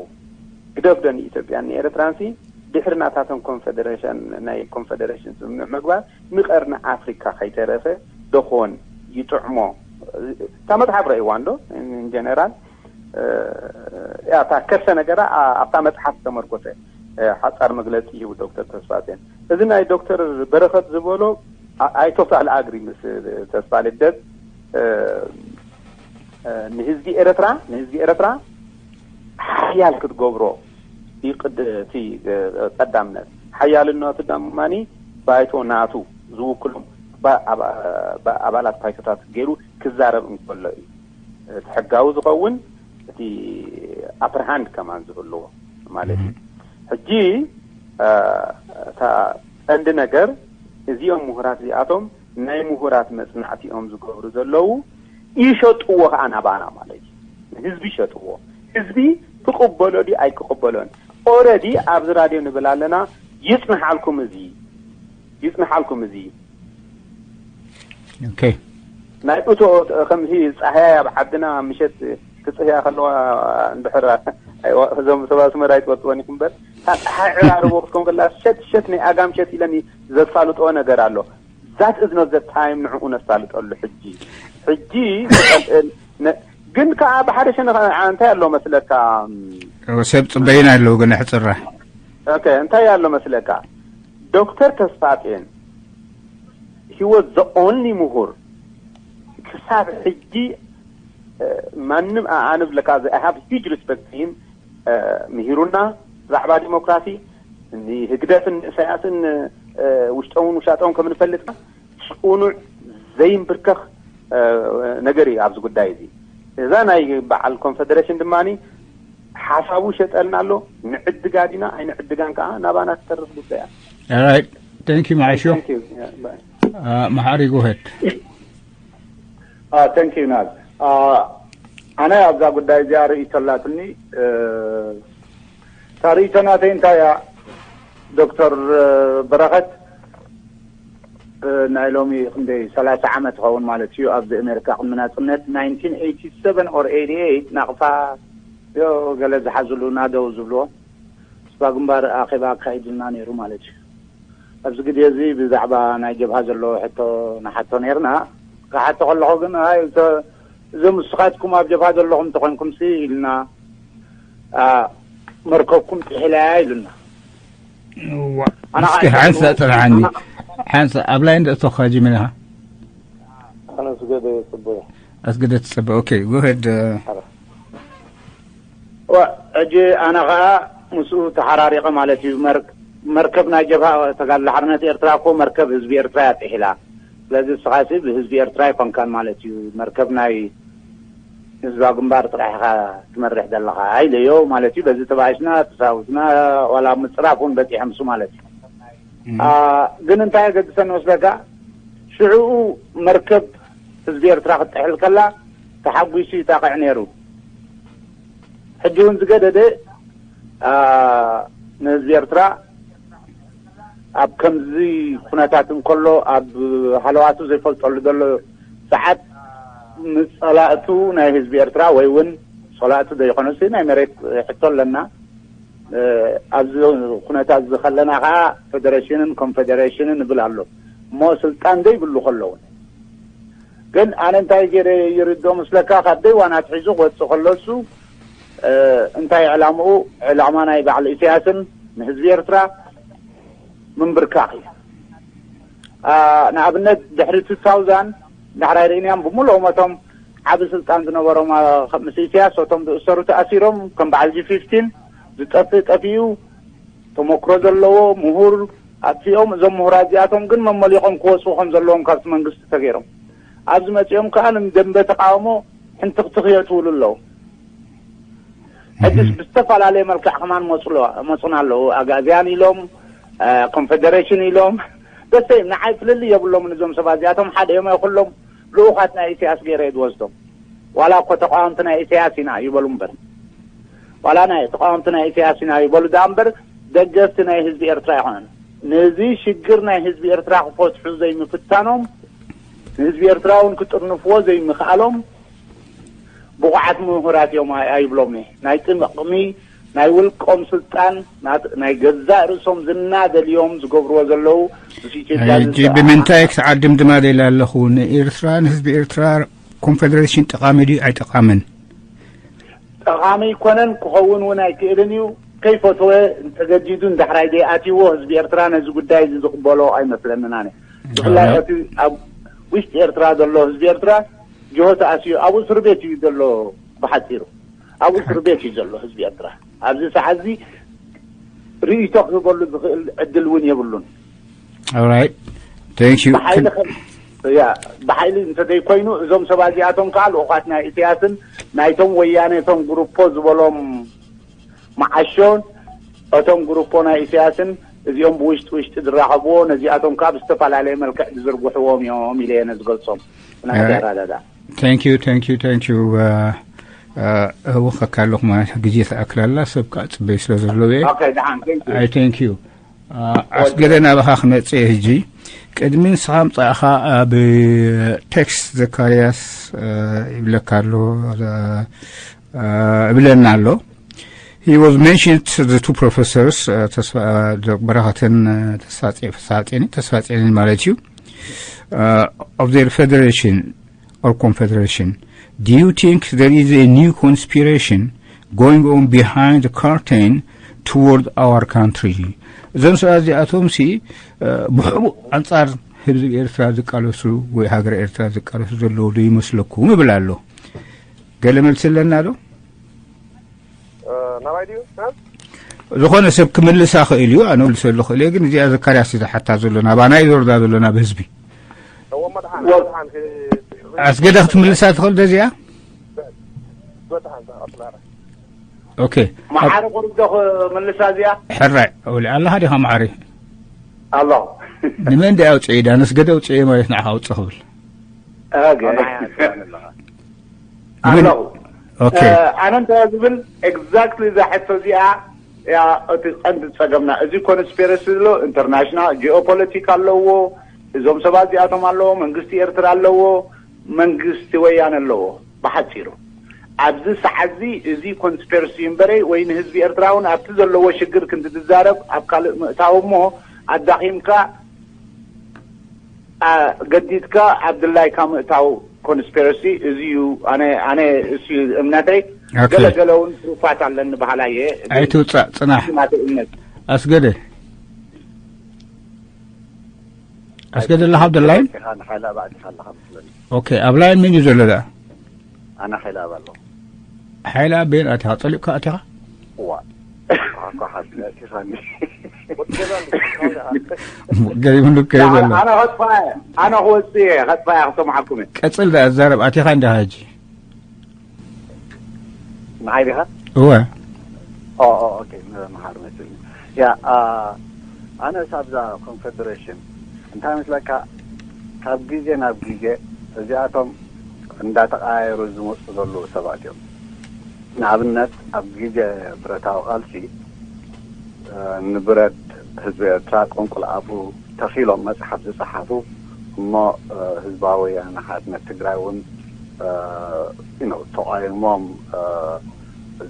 ግደፍ ዶ ንኢትዮጵያን ንኤርትራንሲ ድሕሪ ናታቶም ኮንፈደሬሽን፣ ናይ ኮንፈደሬሽን ስምምዕ ምግባር ንቀርኒ ኣፍሪካ ከይተረፈ ደኾን ይጥዕሞ። እታ መጽሓፍ ረእይዋ እንዶ ኢን ጀነራል፣ እ፣ እያ እታ ከርሰ ነገራ ኣ-፣ ኣብታ መጽሓፍ ዝተመርኮሰ፣ እ፣ ሓጻር መግለጺ ይህቡ ዶክተር ተስፋጼን። እዚ ናይ ዶክተር በረኸት ዝበሎ ኣ-፣ I totally agree ምስ ተስፋ ልደት፣ እ፣ እ፣ ንህዝቢ ኤርትራ፣ ንህዝቢ ኤርትራ ሓያል ክትገብሮ ይቕድ-፣ እቲ፣ እ፣ ቀዳምነት። ሓያልነቱ ደማኒ ባይቶ ናቱ ዝውክሎም ባ-፣ ኣባ-፣ ባ-፣ ኣባላት ባይቶታት ገይሩ ክዛረብ እንከሎ እዩ። እቲ ሕጋዊ ዝኸውን እቲ ኣፐር ሃንድ ከማን ዝህልዎ ማለት እዩ። እም። ሕጂ፣ እ፣ እታ ቀንዲ ነገር እዚኦም ምሁራት እዚኣቶም ናይ ምሁራት መጽናዕቲ እዮም ዝገብሩ ዘለዉ፣ ይሸጥዎ ከኣ ናባና ማለት እዩ። ንህዝቢ ይሸጥዎ። ህዝቢ ክቕበሎ ድዩ ኣይክቕበሎን? ኦረዲ ኣብዚ ራድዮ ንብል ኣለና፣ ይጽንሓልኩም እዚ፣ ይጽንሓልኩም እዚ። ኦኬ። ናይ እቶ ከምዚ ጻህያይ ኣብ ዓድና ምሸት ክጽህያ ከለዋ እንድሕር እዞም ሰብ ኣስመራ ኣይትፈልጥዎን ኢኹም እምበር፣ እታ ፀሓይ ዕራርቦ ክትኮን ከላ ሸት ሸት ናይ ኣጋም ሸት ኢለን ዘሳልጥኦ ነገር ኣሎ። That is not the time ንዕኡ ነሳልጠሉ ሕጂ። ሕጂ ግን ከዓ ብሓደ ሸነኽ እንታይ ኣሎ መስለካ? ሰብ ፅበይና ኣለዉ ግን ሕፅራ ኦኬ፣ እንታይ ኣሎ መስለካ? ዶክተር ተስፋጼን he was the only ምሁር ክሳብ ሕጂ ማንም ኣነ ብለካ I have huge respect for him። ምሂሩና ብዛዕባ ዲሞክራሲ፣ ንህግደፍን ንእሳያስን ውሽጦምን ውሻጦም ከም ንፈልጥ ፅኑዕ ዘይንብርከኽ ነገር እዩ ኣብዚ ጉዳይ እዚ። እዛ ናይ በዓል ኮንፈደሬሽን ድማ ሓሳቡ ሸጠልና ኣሎ። ንዕድጋ ዲና ኣይንዕድጋን ከዓ ናባና ትተርፍ ጉዳይ እያ። Alright. Thank you, Maisho. Thank you. Yeah, bye. Uh, Mahari, go ahead. Uh, thank you, Naz. Uh, ኣነ ኣብዛ ጉዳይ እዚኣ ርእይቶ ኣላትኒ። እታ ርእይቶ ናተይ እንታይ እያ? ዶክተር በረኸት፣ ናይ ሎሚ ክንደይ ሰላሳ ዓመት ይኸውን ማለት እዩ፣ ኣብዚ ኣሜሪካ ቅድሚ ናፅነት፣ nineteen eighty seven or eighty eight ናቕፋ ዮ ገለ ዝሓዝሉ ናደው ዝብልዎ ስባ ግንባር ኣኼባ ኣካይድልና ነይሩ ማለት እዩ። ኣብዚ ግዜ እዚ ብዛዕባ ናይ ጀብሃ ዘሎ ሕቶ ንሓቶ ነይርና። ክሓቶ ከለኹ ግን፣ ኣይ፣ እዞም ንስኻትኩም ኣብ ጀብሃ ዘለኹም እንተኾይንኩም ሲ ኢልና፣ መርከብኩም ጥሒላ እያ ኢሉና። እስኪ ሓንሳ ፅንሓኒ፣ ሓንሳ ኣብ ላይ እንደ እቶኻ ጅሚና። ኣነስገደ ጽቡያ ኣስገደ ትጸበ። ኦኬ፣ ጎሄድ። ሕጂ ኣነ ኸዓ ምስኡ ተሓራሪቐ ማለት እዩ። መርከብ ናይ ጀብሃ ተጋድሎ ሓርነት ኤርትራ እኮ መርከብ ህዝቢ ኤርትራ እያ ጥሒላ። ስለዚ ንስኻሲ ብህዝቢ ኤርትራ ኣይኮንካን ማለት እዩ። መርከብ ናይ ህዝባዊ ግንባር ጥራሕ ኢኻ ትመርሕ ዘለኻ ኢለዮ ማለት እዩ። በዚ ተባኢስና ተሳዊትና ዋላ ምጽራፍ እውን በጺሐ ምስ ማለት እዩ። ግን እንታይ የገድሰኒ መስለካ? ሽዕኡ መርከብ ህዝቢ ኤርትራ ክትጥሕል ከላ ተሓጒሱ ይጣቕዕ ነይሩ። ሕጂ እውን ዝገደደ ንህዝቢ ኤርትራ ኣብ ከምዚ ኩነታት እንከሎ ኣብ ሃለዋቱ ዘይፈልጠሉ ዘሎ ሰዓት ንጸላእቱ ናይ ህዝቢ ኤርትራ ወይ እውን ጸላእቱ ዘይኮነሲ ናይ መሬት ሕቶ ኣለና። ኣብዚ ኩነታት እዚ ከለና ከዓ ፌደሬሽንን ኮንፌደሬሽንን ይብል ኣሎ እሞ ስልጣን ዘይብሉ ከለውን ግን ኣነ እንታይ ገይረ ይርዶ ምስለካ ካብ ደይዋን ኣትሒዙ ክወፅእ ከሎ እሱ እንታይ ዕላምኡ ዕላማ ናይ ባዕሉ ኢሳያስን ንህዝቢ ኤርትራ ምንብርካኽ እዩ። ንኣብነት ድሕሪ two thousand ዳሕራይ ርኢናዮም ብምልኦም እቶም ዓቢ ስልጣን ዝነበሮም ምስ ኢሳያስ እቶም ዝእሰሩ ተኣሲሮም ከም በዓል ጂ fifteen ዝጠፍእ ጠፊኡ ተመክሮ ዘለዎ ምሁር ኣጥፊኦም እዞም ምሁራት እዚኣቶም ግን መመሊቖም ክወፁ ከም ዘለዎም ካብቲ መንግስቲ ተገይሮም ኣብዚ መፂኦም ከዓ ንደንበ ተቃውሞ ሕንትኽትኽ የእትውሉ ኣለዉ። ሕጅስ ብዝተፈላለየ መልክዕ ከማን መፁና ኣለዉ። ኣጋዚያን ኢሎም ኮንፌደሬሽን ኢሎም ደሰይም ንዓይ ፍልልይ የብሎም። ንዞም ሰባት እዚኣቶም ሓደ እዮም ኣይኩሎም ልኡኻት ናይ ኢሳያስ ገይረ እየ ዝወስዶም። ዋላ እኮ ተቃወምቲ ናይ ኢሳያስ ኢና ይበሉ እምበር ዋላ ናይ ተቃወምቲ ናይ ኢሳያስ ኢና ይበሉ ደኣ እምበር ደገፍቲ ናይ ህዝቢ ኤርትራ ኣይኮነን። ነዚ ሽግር ናይ ህዝቢ ኤርትራ ክፈትሑ ዘይምፍታኖም ንህዝቢ ኤርትራ እውን ክጥርንፍዎ ዘይምኽኣሎም ብቑዓት ምሁራት እዮም ኣይብሎም። ናይ ጥቕሚ ናይ ውልቆም ስልጣን ናይ ገዛእ ርእሶም ዝና ደልዮም ዝገብርዎ ዘለዉ ምስ ኢትዮጵያ ሕጂ ብምንታይ ክትዓድም ድማ ደላ ኣለኹ ንኤርትራ ንህዝቢ ኤርትራ ኮንፌደሬሽን ጠቓሚ ድዩ ኣይጠቓምን? ጠቓሚ ይኮነን ክኸውን እውን ኣይክእልን እዩ። ከይፈተወ እንተገዲዱ ንዳሕራይ ደይኣትይዎ ህዝቢ ኤርትራ ነዚ ጉዳይ እዚ ዝቕበሎ ኣይመስለንን ኣነ። ብፍላይ እቲ ኣብ ውሽጢ ኤርትራ ዘሎ ህዝቢ ኤርትራ ጅሆ ተኣስዩ ኣብ እስር ቤት እዩ ዘሎ። ብሓፂሩ ኣብ እስር ቤት እዩ ዘሎ ህዝቢ ኤርትራ ኣብዚ ሰዓት እዚ ርእይቶ ክህበሉ ዝኽእል ዕድል እውን የብሉን። Alright. Thank you. ብሓይሊ ያ ብሓይሊ እንተዘይኮይኑ እዞም ሰባት እዚኣቶም ከዓ ልኡኻት ናይ ኢሳያስን ናይቶም ወያኔ እቶም ግሩፖ ዝበሎም መዓሾን እቶም ግሩፖ ናይ ኢሳያስን እዚኦም ብውሽጢ ውሽጢ ዝራኸብዎ ነዚኣቶም ከዓ ብዝተፈላለየ መልክዕ ዝዝርግሕዎም እዮም ኢለ እየ ዝገልፆም። ናተራዳዳ Thank you, thank you, thank you. እወኸካ ኣለኹ ማለት ግዜ ተኣክላላ ሰብ ከዓ ፅበይ ስለ ዘለዉ እየ። Okay, ደሓን thank you. I thank you. ኣስገደ ናባኻ ክመፅእ ህጂ ቅድሚ ንስኻ ምፃእኻ ኣብ ቴክስት ዘካርያስ ይብለካ ኣሎ እብለና ኣሎ። He was mentioned, the two professors, uh, ተስፋ- uh, በረኸትን uh, ተስፋ- ተስፋ- ተስፋ ማለት እዩ, uh, of their federation or confederation. Do you think there is a new conspiration going on behind the curtain toward our country? እዞም ሰባት እዚኣቶም ሲ ብሕቡእ ኣንጻር ህዝቢ ኤርትራ ዝቃለሱ ወይ ሃገር ኤርትራ ዝቃለሱ ዘለዉ ዶ ይመስለኩም ይብል ኣሎ። ገለ መልሲ ኣለና ዶ? ናባይ ድዩ? ዝኾነ ሰብ ክምልሳ ክእል እዩ። ኣነ ልሰሉ ክእል እየ፣ ግን እዚኣ ዘካርያስ ዝሓታ ዘሎ ናባና እዩ ዘወርዳ ዘሎ ናብ ህዝቢ። ኣስገደ ክትምልሳ ትኽእል ዶ እዚኣ? ኦኬ። መሓሪ ቁሩብ ዶ ክምልሳ እዚኣ? ሕራይ፣ ኣውሊ ኣለኻ ዲኻ መሓሪ? ኣሎ። ንመን ዲ ኣውፅእ ኢዳ? ነስገደ ኣውፅእ ማለት ንዓኻ ኣውፅእ ክብል። ኦኬ። ኣነ እንታይ ዝብል exactly እዛ ሕቶ እዚኣ እያ እቲ ቀንዲ ጸገምና። እዚ ኮንስፒረሲ ዝሎ ኢንተርናሽናል ጂኦፖለቲክ ኣለዎ። እዞም ሰባት እዚኣቶም ኣለዎ፣ መንግስቲ ኤርትራ ኣለዎ፣ መንግስቲ ወያነ ኣለዎ። ብሓጺሩ ኣብዚ ሰዓት እዚ እዚ ኮንስፒረሲ እምበረይ ወይ ንህዝቢ ኤርትራ እውን ኣብቲ ዘለዎ ሽግር ክንዲ ዝዛረብ ኣብ ካልእ ምእታው እሞ ኣዳኺምካ ገዲድካ ኣብ ድላይካ ምእታው ኮንስፒረሲ እዚ እዩ። ኣነ ኣነ እሱ እምነተይ። ገለ ገለ እውን ትሩፋት ኣለኒ በሃላ እየ። ኣይትውፃእ፣ ፅናሕ። ናተይ እምነት። ኣስገደ ኣስገደ ኣለኻ ኣብ ድላይን? ሓይላ ባዕድካ ኣለኻ መስለኒ። ኦኬ፣ ኣብ ላይን መን እዩ ዘሎ ደኣ? ኣነ ሓይላ ኣብ ኣለኹ። ሓይላ ኣብ በየን ኣቲኻ? ፀሊቕካ ኣቲኻ? እዋ። ኣኳ ሓስለ ኣቲኻኒ። ገሪሙሉ ከይበሎ። ኣነ ኸጥፋ እየ። ኣነ ክወፅእ እየ። ኸጥፋ እየ። ክሰምዓኩም እየ። ቀፅል ደኣ፣ ዛረብ ኣቲኻ እንዲኻ ሕጂ። ንዓይ ዲኻ? እወ። ኦ፣ ኦ፣ ኦኬ፣ መ-፣ መሃር መሲልኒ። ያ፣ ኣ፣ ኣነ ሳብዛ ኮንፈደሬሽን እንታይ መስለካ፣ ካብ ግዜ ናብ ግዜ እዚኣቶም እንዳተቐያየሩ ዝመፁ ዘለዉ ሰባት እዮም። ንኣብነት፣ ኣብ ግዜ ብረታዊ ቃልሲ፣ እ፣ ንብረት ህዝቢ ኤርትራ ቆንቁል ኣፉ ተኺሎም መጽሓፍ ዝጸሓፉ፣ እሞ፣ እ፣ ህዝባዊ ወያነ ሓርነት ትግራይ እውን፣ እ፣ you know፣ ተቓይሞም፣ እ፣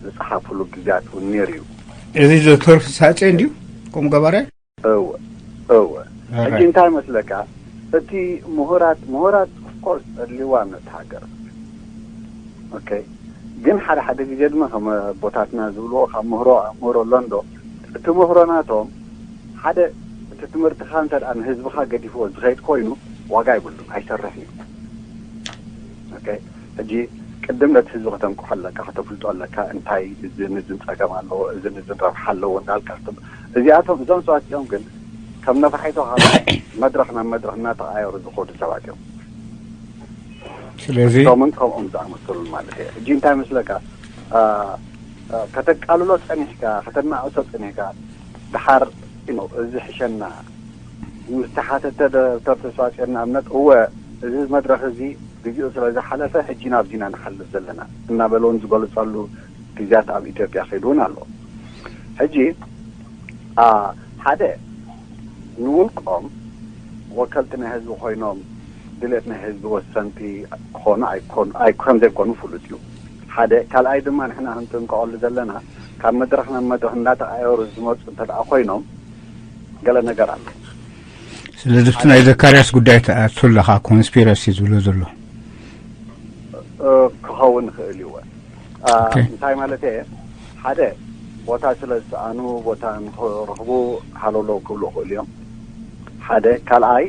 ዝጸሓፉሉ ግዜያት እውን ነይሩ እዩ። እዚ ዶክተር ፍስሃጼ እንድዩ፣ ከምኡ ገባረ? እወ፣ እወ። ሕጂ እንታይ መስለካ፣ እቲ ምሁራት፣ ምሁራት ኦፍኮርስ ኣድልይዋ ነቲ ሃገር። ኦኬ። ግን ሓደ ሓደ ግዜ ድማ ከም ኣቦታትና ዝብልዎ ካብ ምህሮ ኣእምሮ ኣሎ እንዶ፣ እቲ ምህሮ ናቶም ሓደ እቲ ትምህርትኻ እንተ ደኣ ንህዝብኻ ገዲፍዎ ዝኸይድ ኮይኑ ዋጋ የብሉን፣ ኣይሰርሕን እዩ። ኦኬ። ሕጂ ቅድም ነቲ ህዝቢ ከተንቅሖ ኣለካ፣ ከተፍልጦ ኣለካ፣ እንታይ እዝን እዝን ጸገም ኣለዎ፣ እዝን እዝን ረብሓ ኣለዎ እንዳልካ ክትብ-፣ እዚኣቶም፣ እዞም ሰባት እዚኦም ግን ከም ነፋሒቶ ካብ መድረኽ ናብ መድረኽ እናተቐያየሩ ዝኸዱ ሰባት እዮም። ስለዚ እቶምን ከምኦም ዝኣመሰሉን ማለት እየ። ሕጂ እንታይ መስለካ፣ አ፣ አ፣ ከተቃልሎ ጸኒሕካ፣ ከተናእሶ ጸኒሕካ፣ ድሓር፣ you know፣ እዚ ሕሸና ምስ ተሓተተ ዶክተር ተስፋጽዮን ንኣብነት፣ እወ፣ እዚ መድረኽ እዚ ግዜኡ ስለ ዝሓለፈ፣ ሕጂ ናብዚ ኢና ንሓልፍ ዘለና እናበለ እውን ዝገልጸሉ ግዜያት ኣብ ኢትዮጵያ ከይዱ እውን ኣሎ። ሕጂ፣ አ፣ ሓደ ንውልቆም ወከልቲ ናይ ህዝቢ ኮይኖም ድሌት ናይ ህዝቢ ወሰንቲ ክኾኑ ኣይኮኑ፣ ኣይ-፣ ከም ዘይኮኑ ፍሉጥ እዩ። ሓደ። ካልኣይ ድማ ንሕና ክንጥንቀቐሉ ዘለና ካብ መድረኽ ናብ መድረኽ እንዳተቐያየሩ ዝመፁ እንተ ደኣ ኮይኖም ገለ ነገር ኣሎ። ስለዚ እቲ ናይ ዘካርያስ ጉዳይ ትኣቱ ኣለኻ፣ ኮንስፒረሲ ዝብሎ ዘሎ። እ፣ ክኸውን ይኽእል እዩ። እ፣ ኦኬ። እንታይ ማለት እየ? ሓደ፣ ቦታ ስለ ዝሰኣኑ ቦታ ንኽረኽቡ ሃለውለው ክብሉ ይኽእሉ እዮም። ሓደ። ካልኣይ፣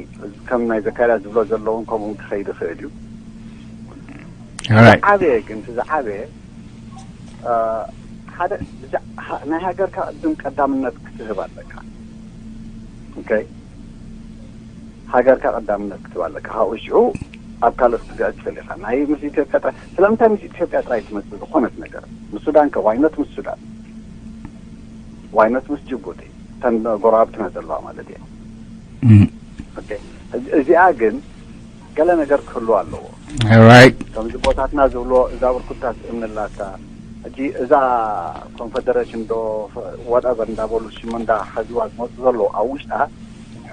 ከም ናይ ዘካርያስ ዝብሎ ዘለውን ከምኡ ክኸይድ ይኽእል እዩ። ኦራይት። ዝዓበየ ግን፣ እቲ ዝዓበየ፣ እ፣ ሓደ፣ ብዛ-፣ ሃ-፣ ናይ ሃገርካ ቅድም ቀዳምነት ክትህብ ኣለካ። ኦኬ? ሃገርካ ቀዳምነት ክትህብ ኣለካ። ካብኡ ሽዑ ኣብ ካልኦት ክትግዕዝ ትኽእል ኢኻ። ናይ ምስ ኢትዮጵያ ጥራይ፣ ስለምንታይ ምስ ኢትዮጵያ ጥራይ ትመጽእ ዝኾነት ነገር? ምስ ሱዳን ከ? ዋይኖት ምስ ሱዳን? ዋይኖት ምስ ጅቡቲ? እተን ጎረባብትና ዘለዋ ማለት እየ። እም። ኦኬ። እዚ-፣ እዚኣ ግን ገለ ነገር ክህልዋ ኣለዎ። ኦራይት። ከምዚ ቦታትና ዝብልዎ እዛ ብርኩታ ትእምኒ ኣላታ። ሕጂ እዛ ኮንፈደሬሽን ዶ፣ ወዳቨር እንዳበሉ ሽም እንዳሓዝዋ ዝመፁ ዘለዉ ኣብ ውሽጣ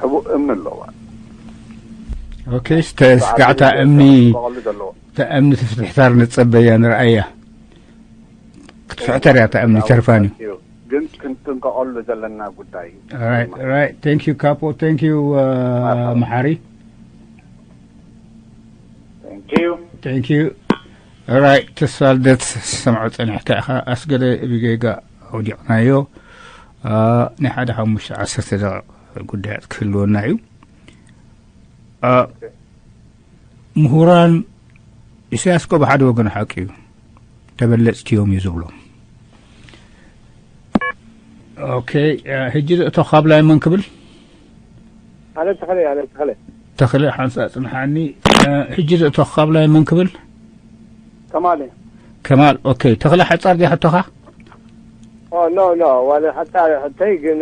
ሕቡእ እምኒ ኣለዋ። ኦኬ፣ እስተ-፣ ስጋዕታ እምኒ፣ ዝጠቐሉ ዘለዉ። እታ እምኒ ትፍትሕታር ንጸበያ ንርኣያ። ትሕተር እያ እታ እምኒ ተርፋን እዩ። ግን ክንጥንቀቐሉ ዘለና ጉዳይ እዩ። Right, right. Thank you, Capo. Thank you, uh, Marhaba. Mahari. Thank you. Thank you. Right. ተስፋ ልደት ሰምዖ ጸኒሕካ ኢኻ። ኣስገደ ብጌጋ ኣውዲቕናዮ። Uh, ናይ ሓደ ሓሙሽተ ዓሰርተ ደቂቕ ጉዳያት ክህልወና እዩ። Uh, ምሁራን ኢሳያስ እኮ ብሓደ ወገን ሓቂ እዩ፣ ተበለጽቲ እዮም እዩ ዝብሎም። ኦኬ፣ ሕጂ ዝእቶ ካብ ላይ መን ክብል? ኣነ ተኸለ ኣነ ተኸለ ተኽለ ሓንሳ ጽንሓኒ። ሕጂ ዝእቶ ካብ ላይ መን ክብል? ከማል ከማል። ኦኬ፣ ተኽለ ሓጻር ዲያ ሕቶኻ? ኖ ኖ ዋለ ሓጻር ሕተይ ግን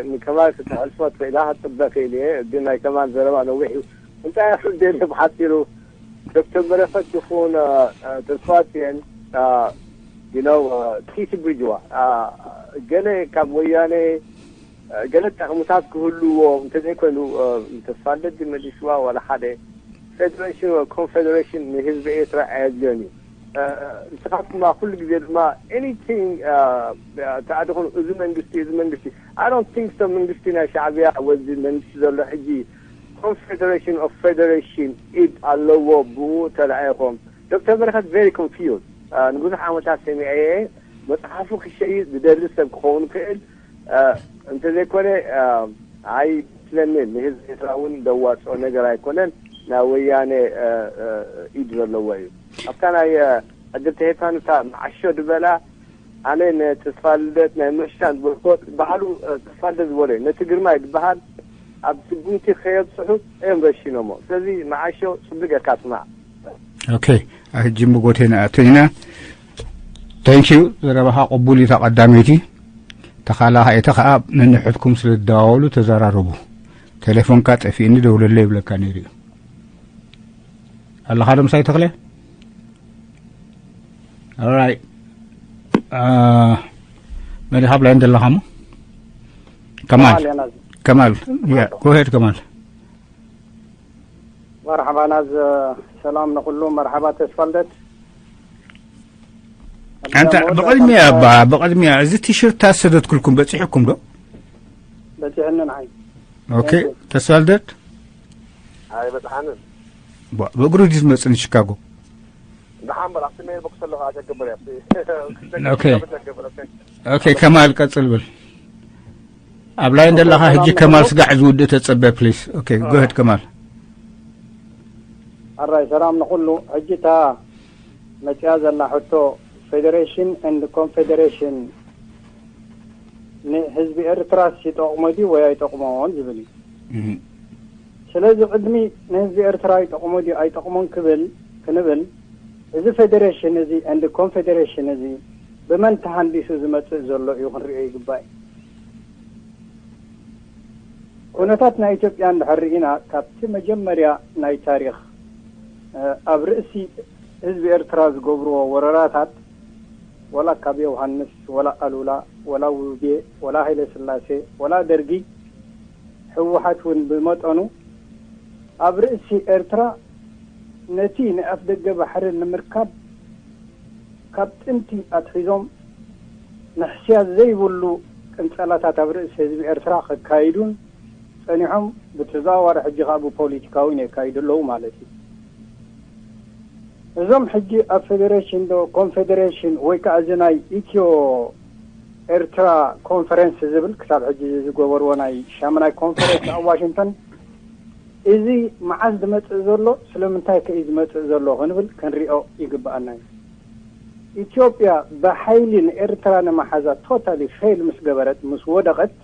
ንከማል ክትሕልፎ ትኽእላ ክጽበ ክእል እየ። ግን ናይ ከማል ዘረባ ነዊሕ እዩ። እንታይ ያክል ደሊ ብሓፂሩ ዶክተር በረኸት ይኹን ተስፋጽዮን you know ኪቲ ብሪጅዋ ገለ ካብ ወያነ ገለ ጠቕምታት ክህልዎ እንተዘይኮይኑ ተስፋ ልደት መሊስዋ ዋላ ሓደ ፌደሬሽን ኮንፌደሬሽን ንህዝቢ ኤርትራ ኣየድልዮን እዩ። ንስኻትኩም ኩሉ ግዜ ድማ anything ተኣድኹም እዚ መንግስቲ እዚ መንግስቲ I don't think so መንግስቲ ናይ ሻዕብያ ወዚ መንግስቲ ዘሎ ሕጂ ኮንፌደሬሽን ኦፍ ፌደሬሽን ኢድ ኣለዎ ብኡ ተለኣይኹም ዶክተር በረኸት very confused ንብዙሕ ዓመታት ሰሚዐ እየ መፅሓፉ ክሸይጥ ዝደሊ ሰብ ክኸውን ክእል እንተዘይኮነ ኣይመስለንን ንህዝቢ ኤርትራ እውን ዘዋፅኦ ነገር ኣይኮነን ናይ ወያነ ኢድ ዘለዎ እዩ ኣብታ ናይ ዕድል ተሄታን እታ መዓሾ ዝበላ ኣነ ንተስፋ ልደት ናይ ምርሻን ዝበልኮ በዓሉ ተስፋ ልደት ዝበሎ እዩ ነቲ ግርማይ ዝበሃል ኣብ ስጉምቲ ከየብፅሑ እዮም ረሺኖሞ ስለዚ መዓሾ ፅቡቅ ጌርካ ስማዕ ኦኬ ሕጂ መጎቴ ንኣቱ ኢና thank you ዘረባኻ ቅቡል እዩ ተቐዳመይቲ ተኻላኻየተ ከዓ ነንሕድኩም ስለ ዝደዋወሉ ተዘራረቡ ቴሌፎንካ ጠፊእኒ ደውለለ ይብለካ ነይሩ እዩ ኣለኻ ዶ ምሳይ ተኽለ right መን ካብ ላይን ዘለኻ ሞ ከማል ከማል yeah go ahead ከማል መርሓባ ናዝ ሰላም ንኹሉ መርሓባ ተስፋልደት ኣንታ ብቕድሚያ ባ ብቕድሚያ እዚ ቲሽርት ታሰደትኩልኩም በፂሕኩም ዶ በፂሕኒ ንዓይ ኦኬ ተስፋልደት ኣይበፅሓንን ብእግሩ ድዩ ዝመፅእ ንሽካጎ ደሓን በል ኣብቲ ሜል ቦክስ ኣለኻ ኣሸግብር ኦኬ ኦኬ ከማል ቀፅል ብል ኣብ ላይን ዘለኻ ሕጂ ከማል ስጋዕ ዝውድእ ተፀበ please okay go ahead ከማል ኣራይ ሰላም ንኹሉ ሕጂ እታ መፅያ ዘላ ሕቶ federation and confederation ንህዝቢ ኤርትራስ ይጠቕሞ ድዩ ወይ ኣይጠቕሞን ዝብል እዩ ስለዚ ቅድሚ ንህዝቢ ኤርትራ ይጠቕሞ ድዩ ኣይጠቕሞን ክብል ክንብል እዚ federation እዚ and confederation እዚ ብመን ተሃንዲሱ ዝመፅእ ዘሎ እዩ ክንሪኦ ይግባእ ኩነታት ናይ ኢትዮጵያ እንድሕር ርኢና ካብቲ መጀመርያ ናይ ታሪኽ ኣብ ርእሲ ህዝቢ ኤርትራ ዝገብርዎ ወረራታት ወላ ካብ ዮሃንስ ወላ ኣሉላ ወላ ውቤ ወላ ሃይለ ስላሴ ወላ ደርጊ ህወሓት እውን ብመጠኑ ኣብ ርእሲ ኤርትራ ነቲ ንኣፍ ደገ ባሕሪ ንምርካብ ካብ ጥንቲ ኣትሒዞም ንሕስያ ዘይብሉ ቅንጸላታት ኣብ ርእሲ ህዝቢ ኤርትራ ከካይዱን ጸኒሖም ብተዘዋዋሪ ሕጂ ከኣ ብፖለቲካዊ የካይዱ ኣለዉ ማለት እዩ። እዞም ሕጂ ኣብ ፌዴሬሽን ዶ ኮንፌዴሬሽን ወይ ከኣ እዚ ናይ ኢትዮ ኤርትራ ኮንፈረንስ ዝብል ክሳብ ሕጂ ዝገበርዎ ናይ ሻምናይ ኮንፈረንስ ኣብ ዋሽንግተን እዚ መዓስ ዝመጽእ ዘሎ ስለምንታይ ከ እዩ ዝመጽእ ዘሎ ክንብል ክንሪኦ ይግብኣና እዩ። ኢትዮጵያ ብሓይሊ ንኤርትራ ንመሓዛ ቶታሊ ፌል ምስ ገበረት ምስ ወደቐት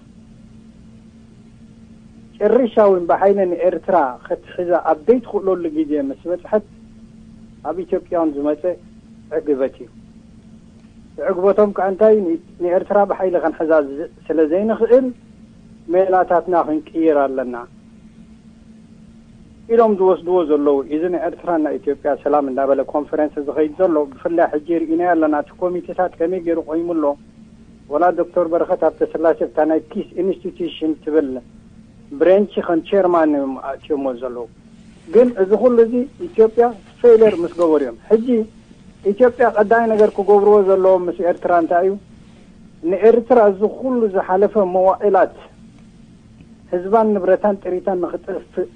ጭርሻ እውን ብሓይሊ ንኤርትራ ክትሕዛ ኣብ ዘይትኽእለሉ ግዜ ምስ በጽሐት ኣብ ኢትዮጵያውን ዝመጸ ዕግበት እዩ። ዕግበቶም ከኣ እንታይ ንኤርትራ ብሓይሊ ክንሕዛ ስለ ዘይንኽእል ሜላታትና ክንቅይር ኣለና ኢሎም ዝወስድዎ ዘለዉ እዚ ንኤርትራን ናይ ኢትዮጵያ ሰላም እንዳበለ ኮንፈረንስ ዝኸይድ ዘሎ ብፍላይ ሕጂ ርኢናዮ ኣለና እቲ ኮሚቴታት ከመይ ገይሩ ቆይሙ ኣሎ ወላ ዶክተር በረኸት ሃብተስላሴ ብታ ናይ ፒስ ኢንስቲትዩሽን ትብል ብሬንች ከም ቸርማን እዮም ኣእትዮሞ ዘለዉ ግን እዚ ኩሉ እዚ ኢትዮጵያ ፌለር ምስ ገበሩ እዮም ሕጂ ኢትዮጵያ ቀዳማይ ነገር ክገብርዎ ዘለዎም ምስ ኤርትራ እንታይ እዩ? ንኤርትራ እዚ ኩሉ ዝሓለፈ መዋዕላት ህዝባን ንብረታን ጥሪታን ንኽጠፍእ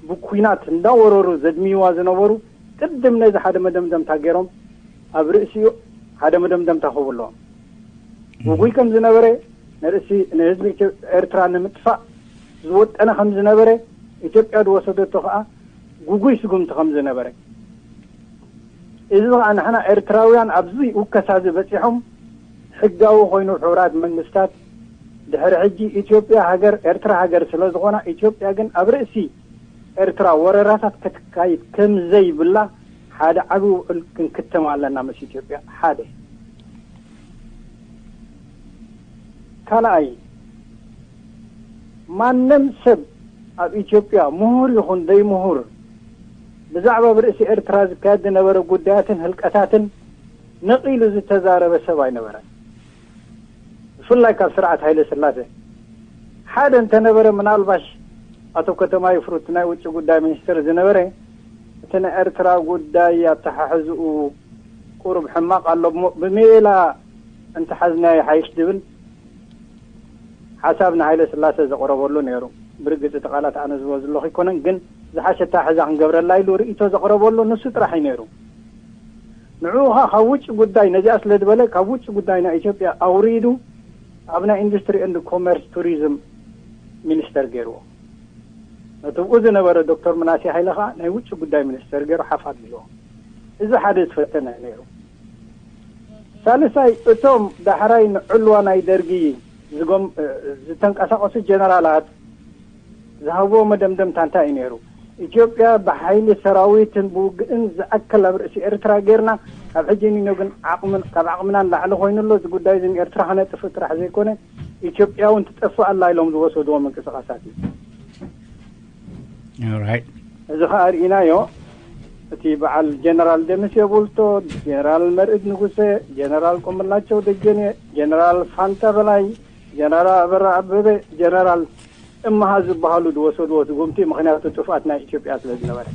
ብኲናት እንዳወረሩ ዘድምይዋ ዝነበሩ ቅድም ነዚ ሓደ መደምደምታ ገይሮም ኣብ ርእሲኡ ሓደ መደምደምታ ክህቡ ኣለዎም። ውጉይ ከም ዝነበረ ንርእሲ ንህዝቢ ኢትዮ- ኤርትራ ንምጥፋእ ዝወጠነ ከም ዝነበረ ኢትዮጵያ ዝወሰደቶ ከዓ ጉጉይ ስጉምቲ ከም ዝነበረ እዚ ከዓ ንሕና ኤርትራውያን ኣብዚ ውከሳ እዚ በፂሖም ሕጋዊ ኮይኑ ሕቡራት መንግስታት ድሕሪ ሕጂ ኢትዮጵያ ሃገር ኤርትራ ሃገር ስለ ዝኾና ኢትዮጵያ ግን ኣብ ርእሲ ኤርትራ ወረራታት ክትካይድ ከም ዘይብላ ሓደ ዓቢ ውዕል ክንክተም ኣለና ምስ ኢትዮጵያ ሓደ ካልኣይ ማንም ሰብ ኣብ ኢትዮጵያ ምሁር ይኹን ዘይምሁር ብዛዕባ ኣብ ርእሲ ኤርትራ ዝካየድ ዝነበረ ጉዳያትን ህልቀታትን ነቒሉ ዝተዛረበ ሰብ ኣይነበረን። ብፍላይ ካብ ስርዓት ሃይለ ስላሴ ሓደ እንተነበረ ምናልባሽ ኣቶ ከተማ ይፍሩት ናይ ውጭ ጉዳይ ሚኒስትር ዝነበረ እቲ ናይ ኤርትራ ጉዳይ ኣተሓሕዝኡ ቁሩብ ሕማቕ ኣሎ እሞ ብሜላ እንተሓዝናዮ ይሓይሽ ዝብል ሓሳብ ንሃይለ ስላሴ ዘቕረበሉ ነይሩ። ብርግጽ እቲ ቃላት ኣነ ዝበዝለኹ ኣይኮነን፣ ግን ዝሓሸ ኣተሓሕዛ ክንገብረላ ኢሉ ርእይቶ ዘቕረበሉ ንሱ ጥራሕ እዩ ነይሩ። ንዕኡ ኸኣ ካብ ውጭ ጉዳይ ነዚኣ ስለ ዝበለ ካብ ውጭ ጉዳይ ናይ ኢትዮጵያ ኣውሪዱ ኣብ ናይ ኢንዱስትሪ ኤንድ ኮመርስ ቱሪዝም ሚኒስተር ገይርዎ። ነቲ ብኡ ዝነበረ ዶክተር ምናሴ ሃይለ ኸኣ ናይ ውጭ ጉዳይ ሚኒስተር ገይሩ ሓፍ ኣቢልዎ። እዚ ሓደ ዝፈተነ ነይሩ። ሳልሳይ እቶም ዳሕራይ ንዕልዋ ናይ ደርጊ ዝጎም ዝተንቀሳቐሱ ጀነራላት ዝሃብዎ መደምደምታ እንታይ እዩ ነይሩ? ኢትዮጵያ ብሓይሊ ሰራዊትን ብውግእን ዝኣክል ኣብ ርእሲ ኤርትራ ጌርና ካብ ሕጂ ንኖ ግን ዓቕምን ካብ ዓቕምና ንላዕሊ ኮይኑ ኣሎ። እዚ ጉዳይ እዚ ንኤርትራ ከነጥፍእ ጥራሕ ዘይኮነ ኢትዮጵያ እውን ትጠፍእ ኣላ ኢሎም ዝወሰድዎ ምንቅስቓሳት እዩ። Alright. እዚ ኸዓ ርኢናዮ። እቲ በዓል ጀነራል ደምሴ ቡልቶ፣ ጀነራል መርዕድ ንጉሰ፣ ጀነራል ቁምላቸው ደጀኔ፣ ጀነራል ፋንታ በላይ፣ ጀነራል ኣበራ ኣበበ፣ ጀነራል እመሃ ዝበሃሉ ዝወሰድዎ ስጉምቲ ምኽንያቱ ጥፍኣት ናይ ኢትዮጵያ ስለ ዝነበረ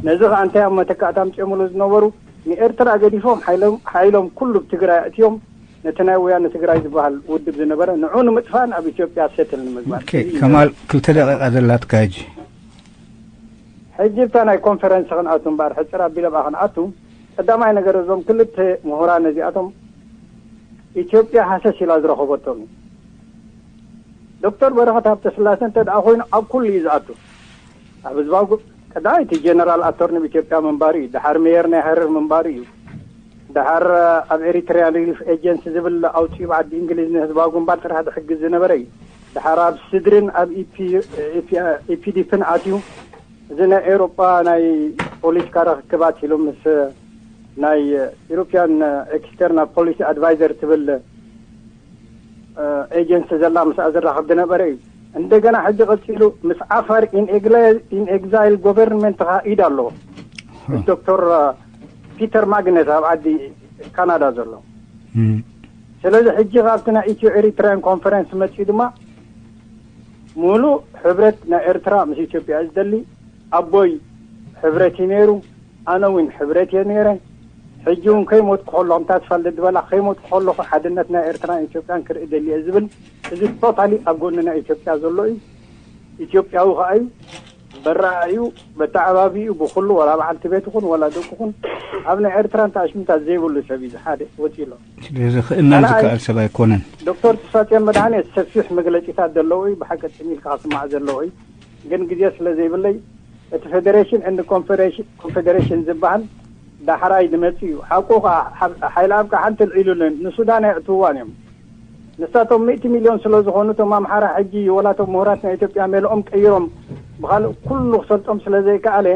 ነዚ ኸዓ እንታይ ኣብ መተካእታ ኣምፅኦምሉ ዝነበሩ ንኤርትራ ገዲፎም ሓይሎም ሓይሎም ኩሉ ብትግራይ ኣእትዮም ነቲ ናይ ወያነ ትግራይ ዝበሃል ውድብ ዝነበረ ንዑ ንምጥፋእን ኣብ ኢትዮጵያ ሴትል ንምግባር Okay, ከማል ክልተ ደቂቃ ዘላትካ ሕጂ። ሕጂ እታ ናይ ኮንፈረንስ ክንኣቱ እምበኣር ሕፅር ኣቢለ ብኣ ክንኣቱ ቀዳማይ ነገር እዞም ክልተ ምሁራን እዚኣቶም ኢትዮጵያ ሃሰስ ኢላ ዝረኸበቶም እዩ። ዶክተር በረኸት ሃብተስላሴ እንተ ደኣ ኮይኑ ኣብ ኩሉ እዩ ዝኣቱ። ኣብ ህዝባዊ ጉ- ቀዳማይ እቲ ጀነራል ኣቶርኒ ኦፍ ኢትዮጵያ ምንባሩ እዩ። ድሓር ሜየር ናይ ሃረር ምንባሩ እዩ። ድሓር ኣብ ኤሪትሪያን ሪሊፍ ኤጀንሲ ዝብል ኣውፂኡ ብዓዲ እንግሊዝ ንህዝባዊ ግንባር ጥራሕ ዝሕግዝ ዝነበረ እዩ። ድሓር ኣብ ስድርን ኣብ ኢፒዲፕን ኣትዩ እዚ ናይ ኤውሮጳ ናይ ፖለቲካ ርክክባት ኢሉ ምስ ናይ ኢሮፒያን ኤክስተርናል ፖሊሲ ኣድቫይዘር ትብል ኤጀንሲ ዘላ ምስኣ ዝራኸብ ዝነበረ እዩ። እንደገና ሕጂ ቀፂሉ ምስ ዓፋር ኢን ኤግዛይል ጎቨርንመንት ከዓ ኢድ ኣለዎ። ምስ ዶክተር ፒተር ማግነት ኣብ ዓዲ ካናዳ ዘሎ። ስለዚ ሕጂ ካብቲ ናይ ኢትዮ ኤሪትራያን ኮንፈረንስ መፂኡ ድማ ሙሉእ ሕብረት ናይ ኤርትራ ምስ ኢትዮጵያ እዩ ዝደሊ። ኣቦይ ሕብረት እዩ ነይሩ፣ ኣነ እውን ሕብረት እየ ነይረ። ሕጂ እውን ከይሞትኩ ከለኹ፣ እታ ኣስፋልት ዝበላ ከይሞትኩ ከለኹ ሓድነት ናይ ኤርትራን ኢትዮጵያን ክርኢ ደልየ ዝብል፣ እዚ ቶታሊ ኣብ ጎኒ ናይ ኢትዮጵያ ዘሎ እዩ። ኢትዮጵያዊ ከዓ እዩ። በራኣ እዩ፣ በተዓባቢ እዩ፣ ብኩሉ ወላ በዓልቲ ቤት ይኹን ወላ ደቁ ይኹን ኣብ ናይ ኤርትራ እንተ ኣሽምታት ዘይብሉ ሰብ እዩ። ሓደ ወፂ ኣሎ። ስለዚ ክእመን ካልኣይ ዝከኣል ሰብ ኣይኮነን። ዶክተር ተስፋጽዮን መድሃኔ ሰፊሕ መግለጺታት ዘለዎ እዩ፣ ብሓቂ ጽን ኢልካ ክስማዕ ዘለዎ እዩ። ግን ግዜ ስለ ዘይብለይ እቲ ፌደሬሽን ኤንድ ኮንፌዴሬሽን ዝበሃል ዳሕራይ ዝመጽእ እዩ። ሓቁ ከዓ ሓይለ ኣብ ከዓ ሓንቲ ልዒሉልን ንሱዳን ኣየእትውዋን እዮም። ንሳቶም ሚእቲ ሚልዮን ስለ ዝኾኑ እቶም ኣምሓራ ሕጂ ወላ እቶም ምሁራት ናይ ኢትዮጵያ ሜልኦም ቀይሮም ብኻልእ ኩሉ ክሰልጦም ስለ ዘይከኣለ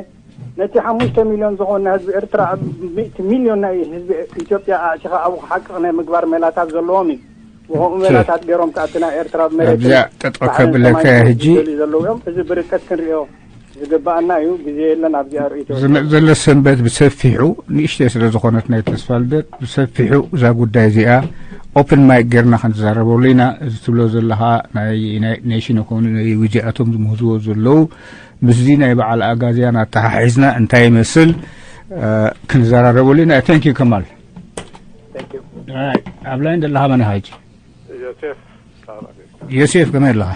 ነቲ ሓሙሽተ ሚልዮን ዝኾነ ህዝቢ ኤርትራ ኣብ ሚእቲ ሚልዮን ናይ ህዝቢ ኢትዮጵያ ኣእቲኻ ኣብኡ ክሓቅቕ ናይ ምግባር ሜላታት ዘለዎም እዩ። ብኸምኡ ሜላታት ገይሮም ከዓ እቲ ናይ ኤርትራ መሬት ኣብዚኣ ጠጠው ባሕርን ከብለካ ሰማይን ሕጂ ክደልዩ ዘለዉ እዮም። እዚ ብርቀት ክንሪኦ ዝግባኣና እዩ። ግዜ የለን ኣብዚኣ ርእይቶ ዝመጽእ ዘሎ ሰንበት ብሰፊሑ ንእሽተይ ስለ ዝኾነት ናይ ተስፋ ልደት ብሰፊሑ እዛ ጉዳይ እዚኣ ኦፕን ማይክ ጌርና ክንዛረበሉ ኢና። እዚ ትብሎ ዘለኻ ናይ ዩናይትድ ኔሽን ይኹኑ እዚኣቶም ዝምህዝዎ ዘለዉ ምስዚ ናይ በዓል ኣጋዝያን ኣተሓሒዝና እንታይ ይመስል ክንዘራረበሉ ኢና። Thank you ከማል። ኣብ ላይን ዘለኻ መን ኢኻ ሕጂ? ዮሴፍ፣ ሰላም ኣሜሪካ። ዮሴፍ፣ ከመይ ኣለኻ?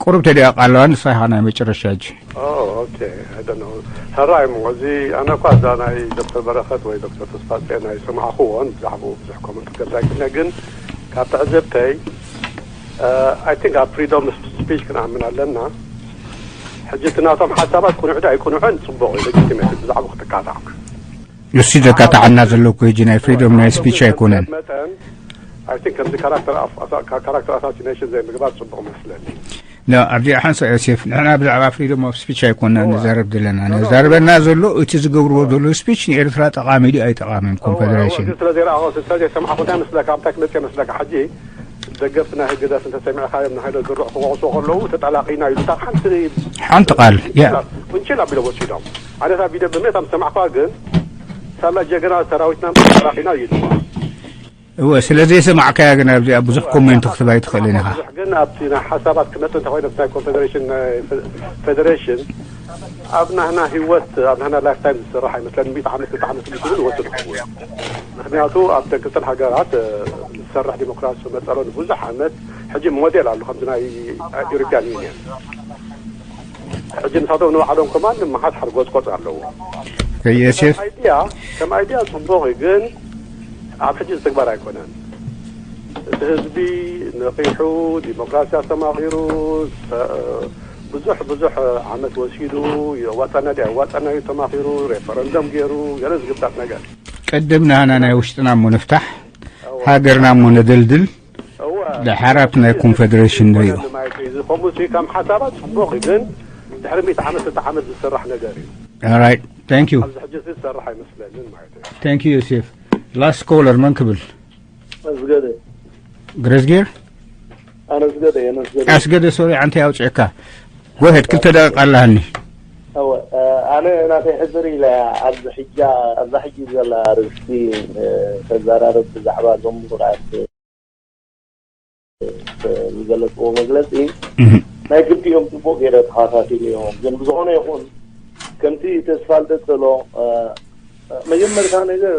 ቁሩብ ተዲኣ ቃለዋ ንሳ ኢኻ ናይ መጨረሻ ሕጂ። ኦ፣ ኦኬ። I don't know። ሕራይ እሞ፣ እዚ ኣነ እኳ እዛ ናይ ዶክተር በረኸት ወይ ዶክተር ተስፋጽዮን ኣይሰማዕኹዎን፣ ብዛዕባኡ ብዙሕ ኮመንት ክገብር ኣይክእልን፣ ግን ካብ ትዕዝብተይ፣ I think ኣብ ፍሪዶም ስፒች ክንኣምን ኣለና። ሕጂ እቲ ናቶም ሓሳባት ቅኑዕ ዶ ኣይቅኑዕን ጽቡቕ እዩ፣ ለጅቲሜት ብዛዕባኡ ክትቃጣዕ። ንሱ ዘካታዓና ዘሎ እኮ ሕጂ ናይ ፍሪዶም ናይ ስፒች ኣይኮነን። መጠን፣ I think ከምዚ ካራክተር ኣፍ-፣ ኣሳ-፣ ካ-፣ ካራክተር ኣሳሲኔሽን ዘይምግባር ጽቡቕ መስለኒ። ኖ፣ ኣብዚኣ ሓንሳእ ዮሴፍ፣ ንሕና ብዛዕባ ፍሪዶም ኦፍ ስፒች ኣይኮና ንዛረብ ዘለና። ነዛርበና ዘሎ እቲ ዝገብርዎ ዘሎ ስፒች ንኤርትራ ጠቓሚ ድዩ ኣይጠቓምን ኮንፈደሬሽን? ስለ ዘይረኣኹ፣ ስለ ዘይሰማዕኹ እንታይ መስለካ? ኣብታይ ክመጽእ መስለካ? ሕጂ ደገፍቲ ናይ ህግደፍ እንተሰሚዕካዮም ንሃይለ ዝርዕ ክወቕሱ ከለዉ ተጠላቒና ኢሉ እታ ሓንቲ ሓንቲ ቃል፣ ያ። ቁንጭል ኣቢሎም ወሲዶም። ኣነ እታ ቪድዮ ብምእታ ምስ ሰማዕኳ ግን ሳላ ጀግና ሰራዊትና ተጠላቒና ኢልዋ። እወ፣ ስለ ዘይሰማዕካያ ግን ኣብዚኣ ብዙሕ ኮሜንት ክትህብ ኣይትኽእልን ኢኻ። ብዙሕ ግን ኣብቲ ናይ ሓሳባት ክመጽእ እንተኾይነ ናይ ኮንፌደሬሽን፣ ናይ ፈ-፣ ፌደሬሽን ኣብ ናህና ህይወት፣ ኣብ ናህና ላይፍ ታይም ዝስራሕ ኣይመስለኒ። ሚእቲ ዓመት፣ ክልተ ዓመት ሚእቲ እውን ይወስድ ክኸውን። ምኽንያቱ ኣብ ደገ ሃገራት፣ እ፣ ዝሰርሕ ዲሞክራሲ መጸሎ ንብዙሕ ዓመት ሕጂ ሞዴል ኣሎ፣ ከምዚ ናይ ኢሮፒያን ዩኒየን። ሕጂ ንሳቶም ንባዕሎም ከማን መዓት ሓርጎጽቆጽ ኣለዎ። ከየሴፍ ከም ኣይድያ፣ ከም ኣይድያ ጽቡቕ እዩ፣ ግን ኣብ ሕጂ ዝትግበር ኣይኮነን። እቲ ህዝቢ ነቒሑ፣ ዲሞክራሲ ኣስተማቒሩ፣ ሰ-፣ ብዙሕ፣ ብዙሕ ዓመት ወሲዱ፣ የዋጣና ድዩ ኣዋጣና እዩ ተማኺሩ፣ ሬፈረንደም ገይሩ፣ ገለ ዝግበር ነገር። ቅድም ናህና ናይ ውሽጥና እሞ ንፍታሕ፣ ሃገርና እሞ ነደልድል፣ እወ። ድሓር ኣብቲ ናይ ኮንፌደሬሽን ንሪኦ። ማለት እዩ። እዚ ከምኡ ሲ ከም ሓሳባት ጽቡቕ እዩ፣ ግን ድሕሪ ሚእቲ ዓመት፣ ስልሳ ዓመት ዝስራሕ ነገር እዩ። All right. Thank you. ኣብዚ ሕጂ እዚ ዝሰርሕ ኣይመስለንን ማለት እዩ። Thank you, ዮሴፍ። ላስት ኮለር መን ክብል? ኣስገደ። ግረዝጌር? ኣነ ኣስገደ እየ፣ ኣነ ኣስገደ። ኣስገደ፣ ሶሪ፣ ኣንተ ያውፅእካ። ጎሄድ፣ ክልተ ደቂቃ ኣለሃኒ። እወ፣ እ፣ ኣነ ናተይ ሕድር ኢለ እያ ኣብዚ ሕጃ፣ ኣብዛ ሕጂ ዘላ ኣርእስቲ፣ እ፣ ከዘራርብ ብዛዕባ እዞም ምሁራት ዝገለጽዎ መግለጺ እህ። ናይ ክልቲኦም ጽቡቕ ገይረ ተኸታቲለዮም። ግን ብዝኾነ ይኹን፣ ከምቲ ተስፋ ልደት ዘሎ፣ እ፣ መጀመርታ ነገር፣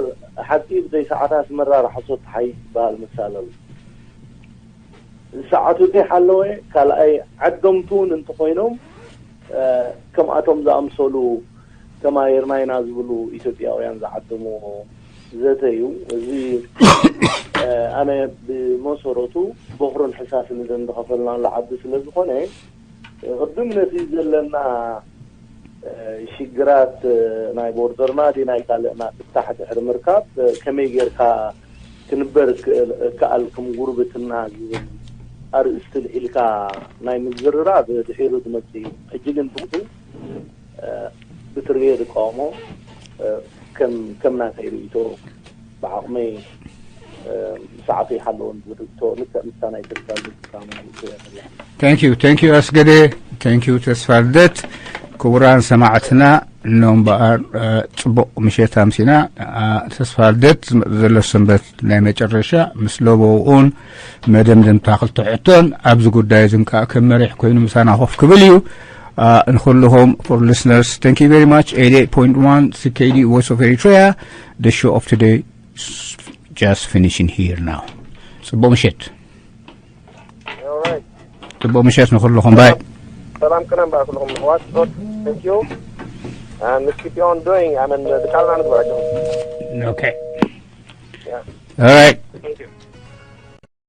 ሓቂ ብዘይ ሰዓት ኣስመራ ርሓሶ ተሓይ ዝበሃል ምሳል ኣሎ። ሰዓቱ ዘይሓለወ፣ ካልኣይ ዓደምቱ እውን እንተኾይኖም፣ እ፣ ከምኣቶም ዝኣምሰሉ ተማሂርና ኢና ዝብሉ ኢትዮጵያውያን ዝዓደምዎ ዘተ እዩ። እዚ፣ እ፣ ኣነ ብመሰረቱ በኹርን ሕሳስን ዝኸፈልናሉ ዓዲ ስለ ዝኾነ፣ እ፣ ቅድም ነቲ ዘለና፣ እ፣ ሽግራት፣ እ፣ ናይ ቦርደርና ድዩ ናይ ካልእና ፍታሕ ድሕሪ ምርካብ፣ እ፣ ከመይ ጌርካ ክንበር ክእል-፣ እከኣል ከም ጉርብትና ዝብል ኣርእስቲ ልዒልካ ናይ ምዝርራብ ድሒሩ ዝመጽእ እዩ። ሕጂ ግን ብቕቱ፣ እ፣ ብትርየ ዝቃወሞ፣ እ፣ ከም፣ ከም ናተይ ርእይቶ ብዓቕመይ፣ እ፣ ሰዓቱ ይሓለወን ዝብል ርእይቶ ልክዕ ምስታ ናይ ተስፋ ዝቃወሞ ርእይቶ እያ ዘለኒ። Thank you, thank you ኣስገደ፣ thank you ተስፋ ልደት። ክቡራን ሰማዕትና፣ እኖ እምበኣር፣ እ፣ ጽቡቕ ምሸት ኣምሲና። እ፣ ተስፋ ልደት ዝመጽእ ዘሎ ሰንበት ናይ መጨረሻ ምስ ለበውኡን መደምደምታ ክልተ ሕቶን ኣብዚ ጉዳይ እዝን ከኣ ከም መሪሕ ኮይኑ ምሳና ኮፍ ክብል እዩ። እ፣ ንኹልኹም for listeners, thank you very much. Eighty-eight point one C K D Voice of Eritrea. The show of today is just finishing here now. ጽቡቕ ምሸት። All right. ጽቡቕ ምሸት ንኹልኹም። ባይ። ሰላም ቅነ እምበኣር ኩልኹም ኣሕዋት። Thank you. And let's keep on doing. I mean, ብቃልና ንግበረኩም። Okay. Yeah. All right.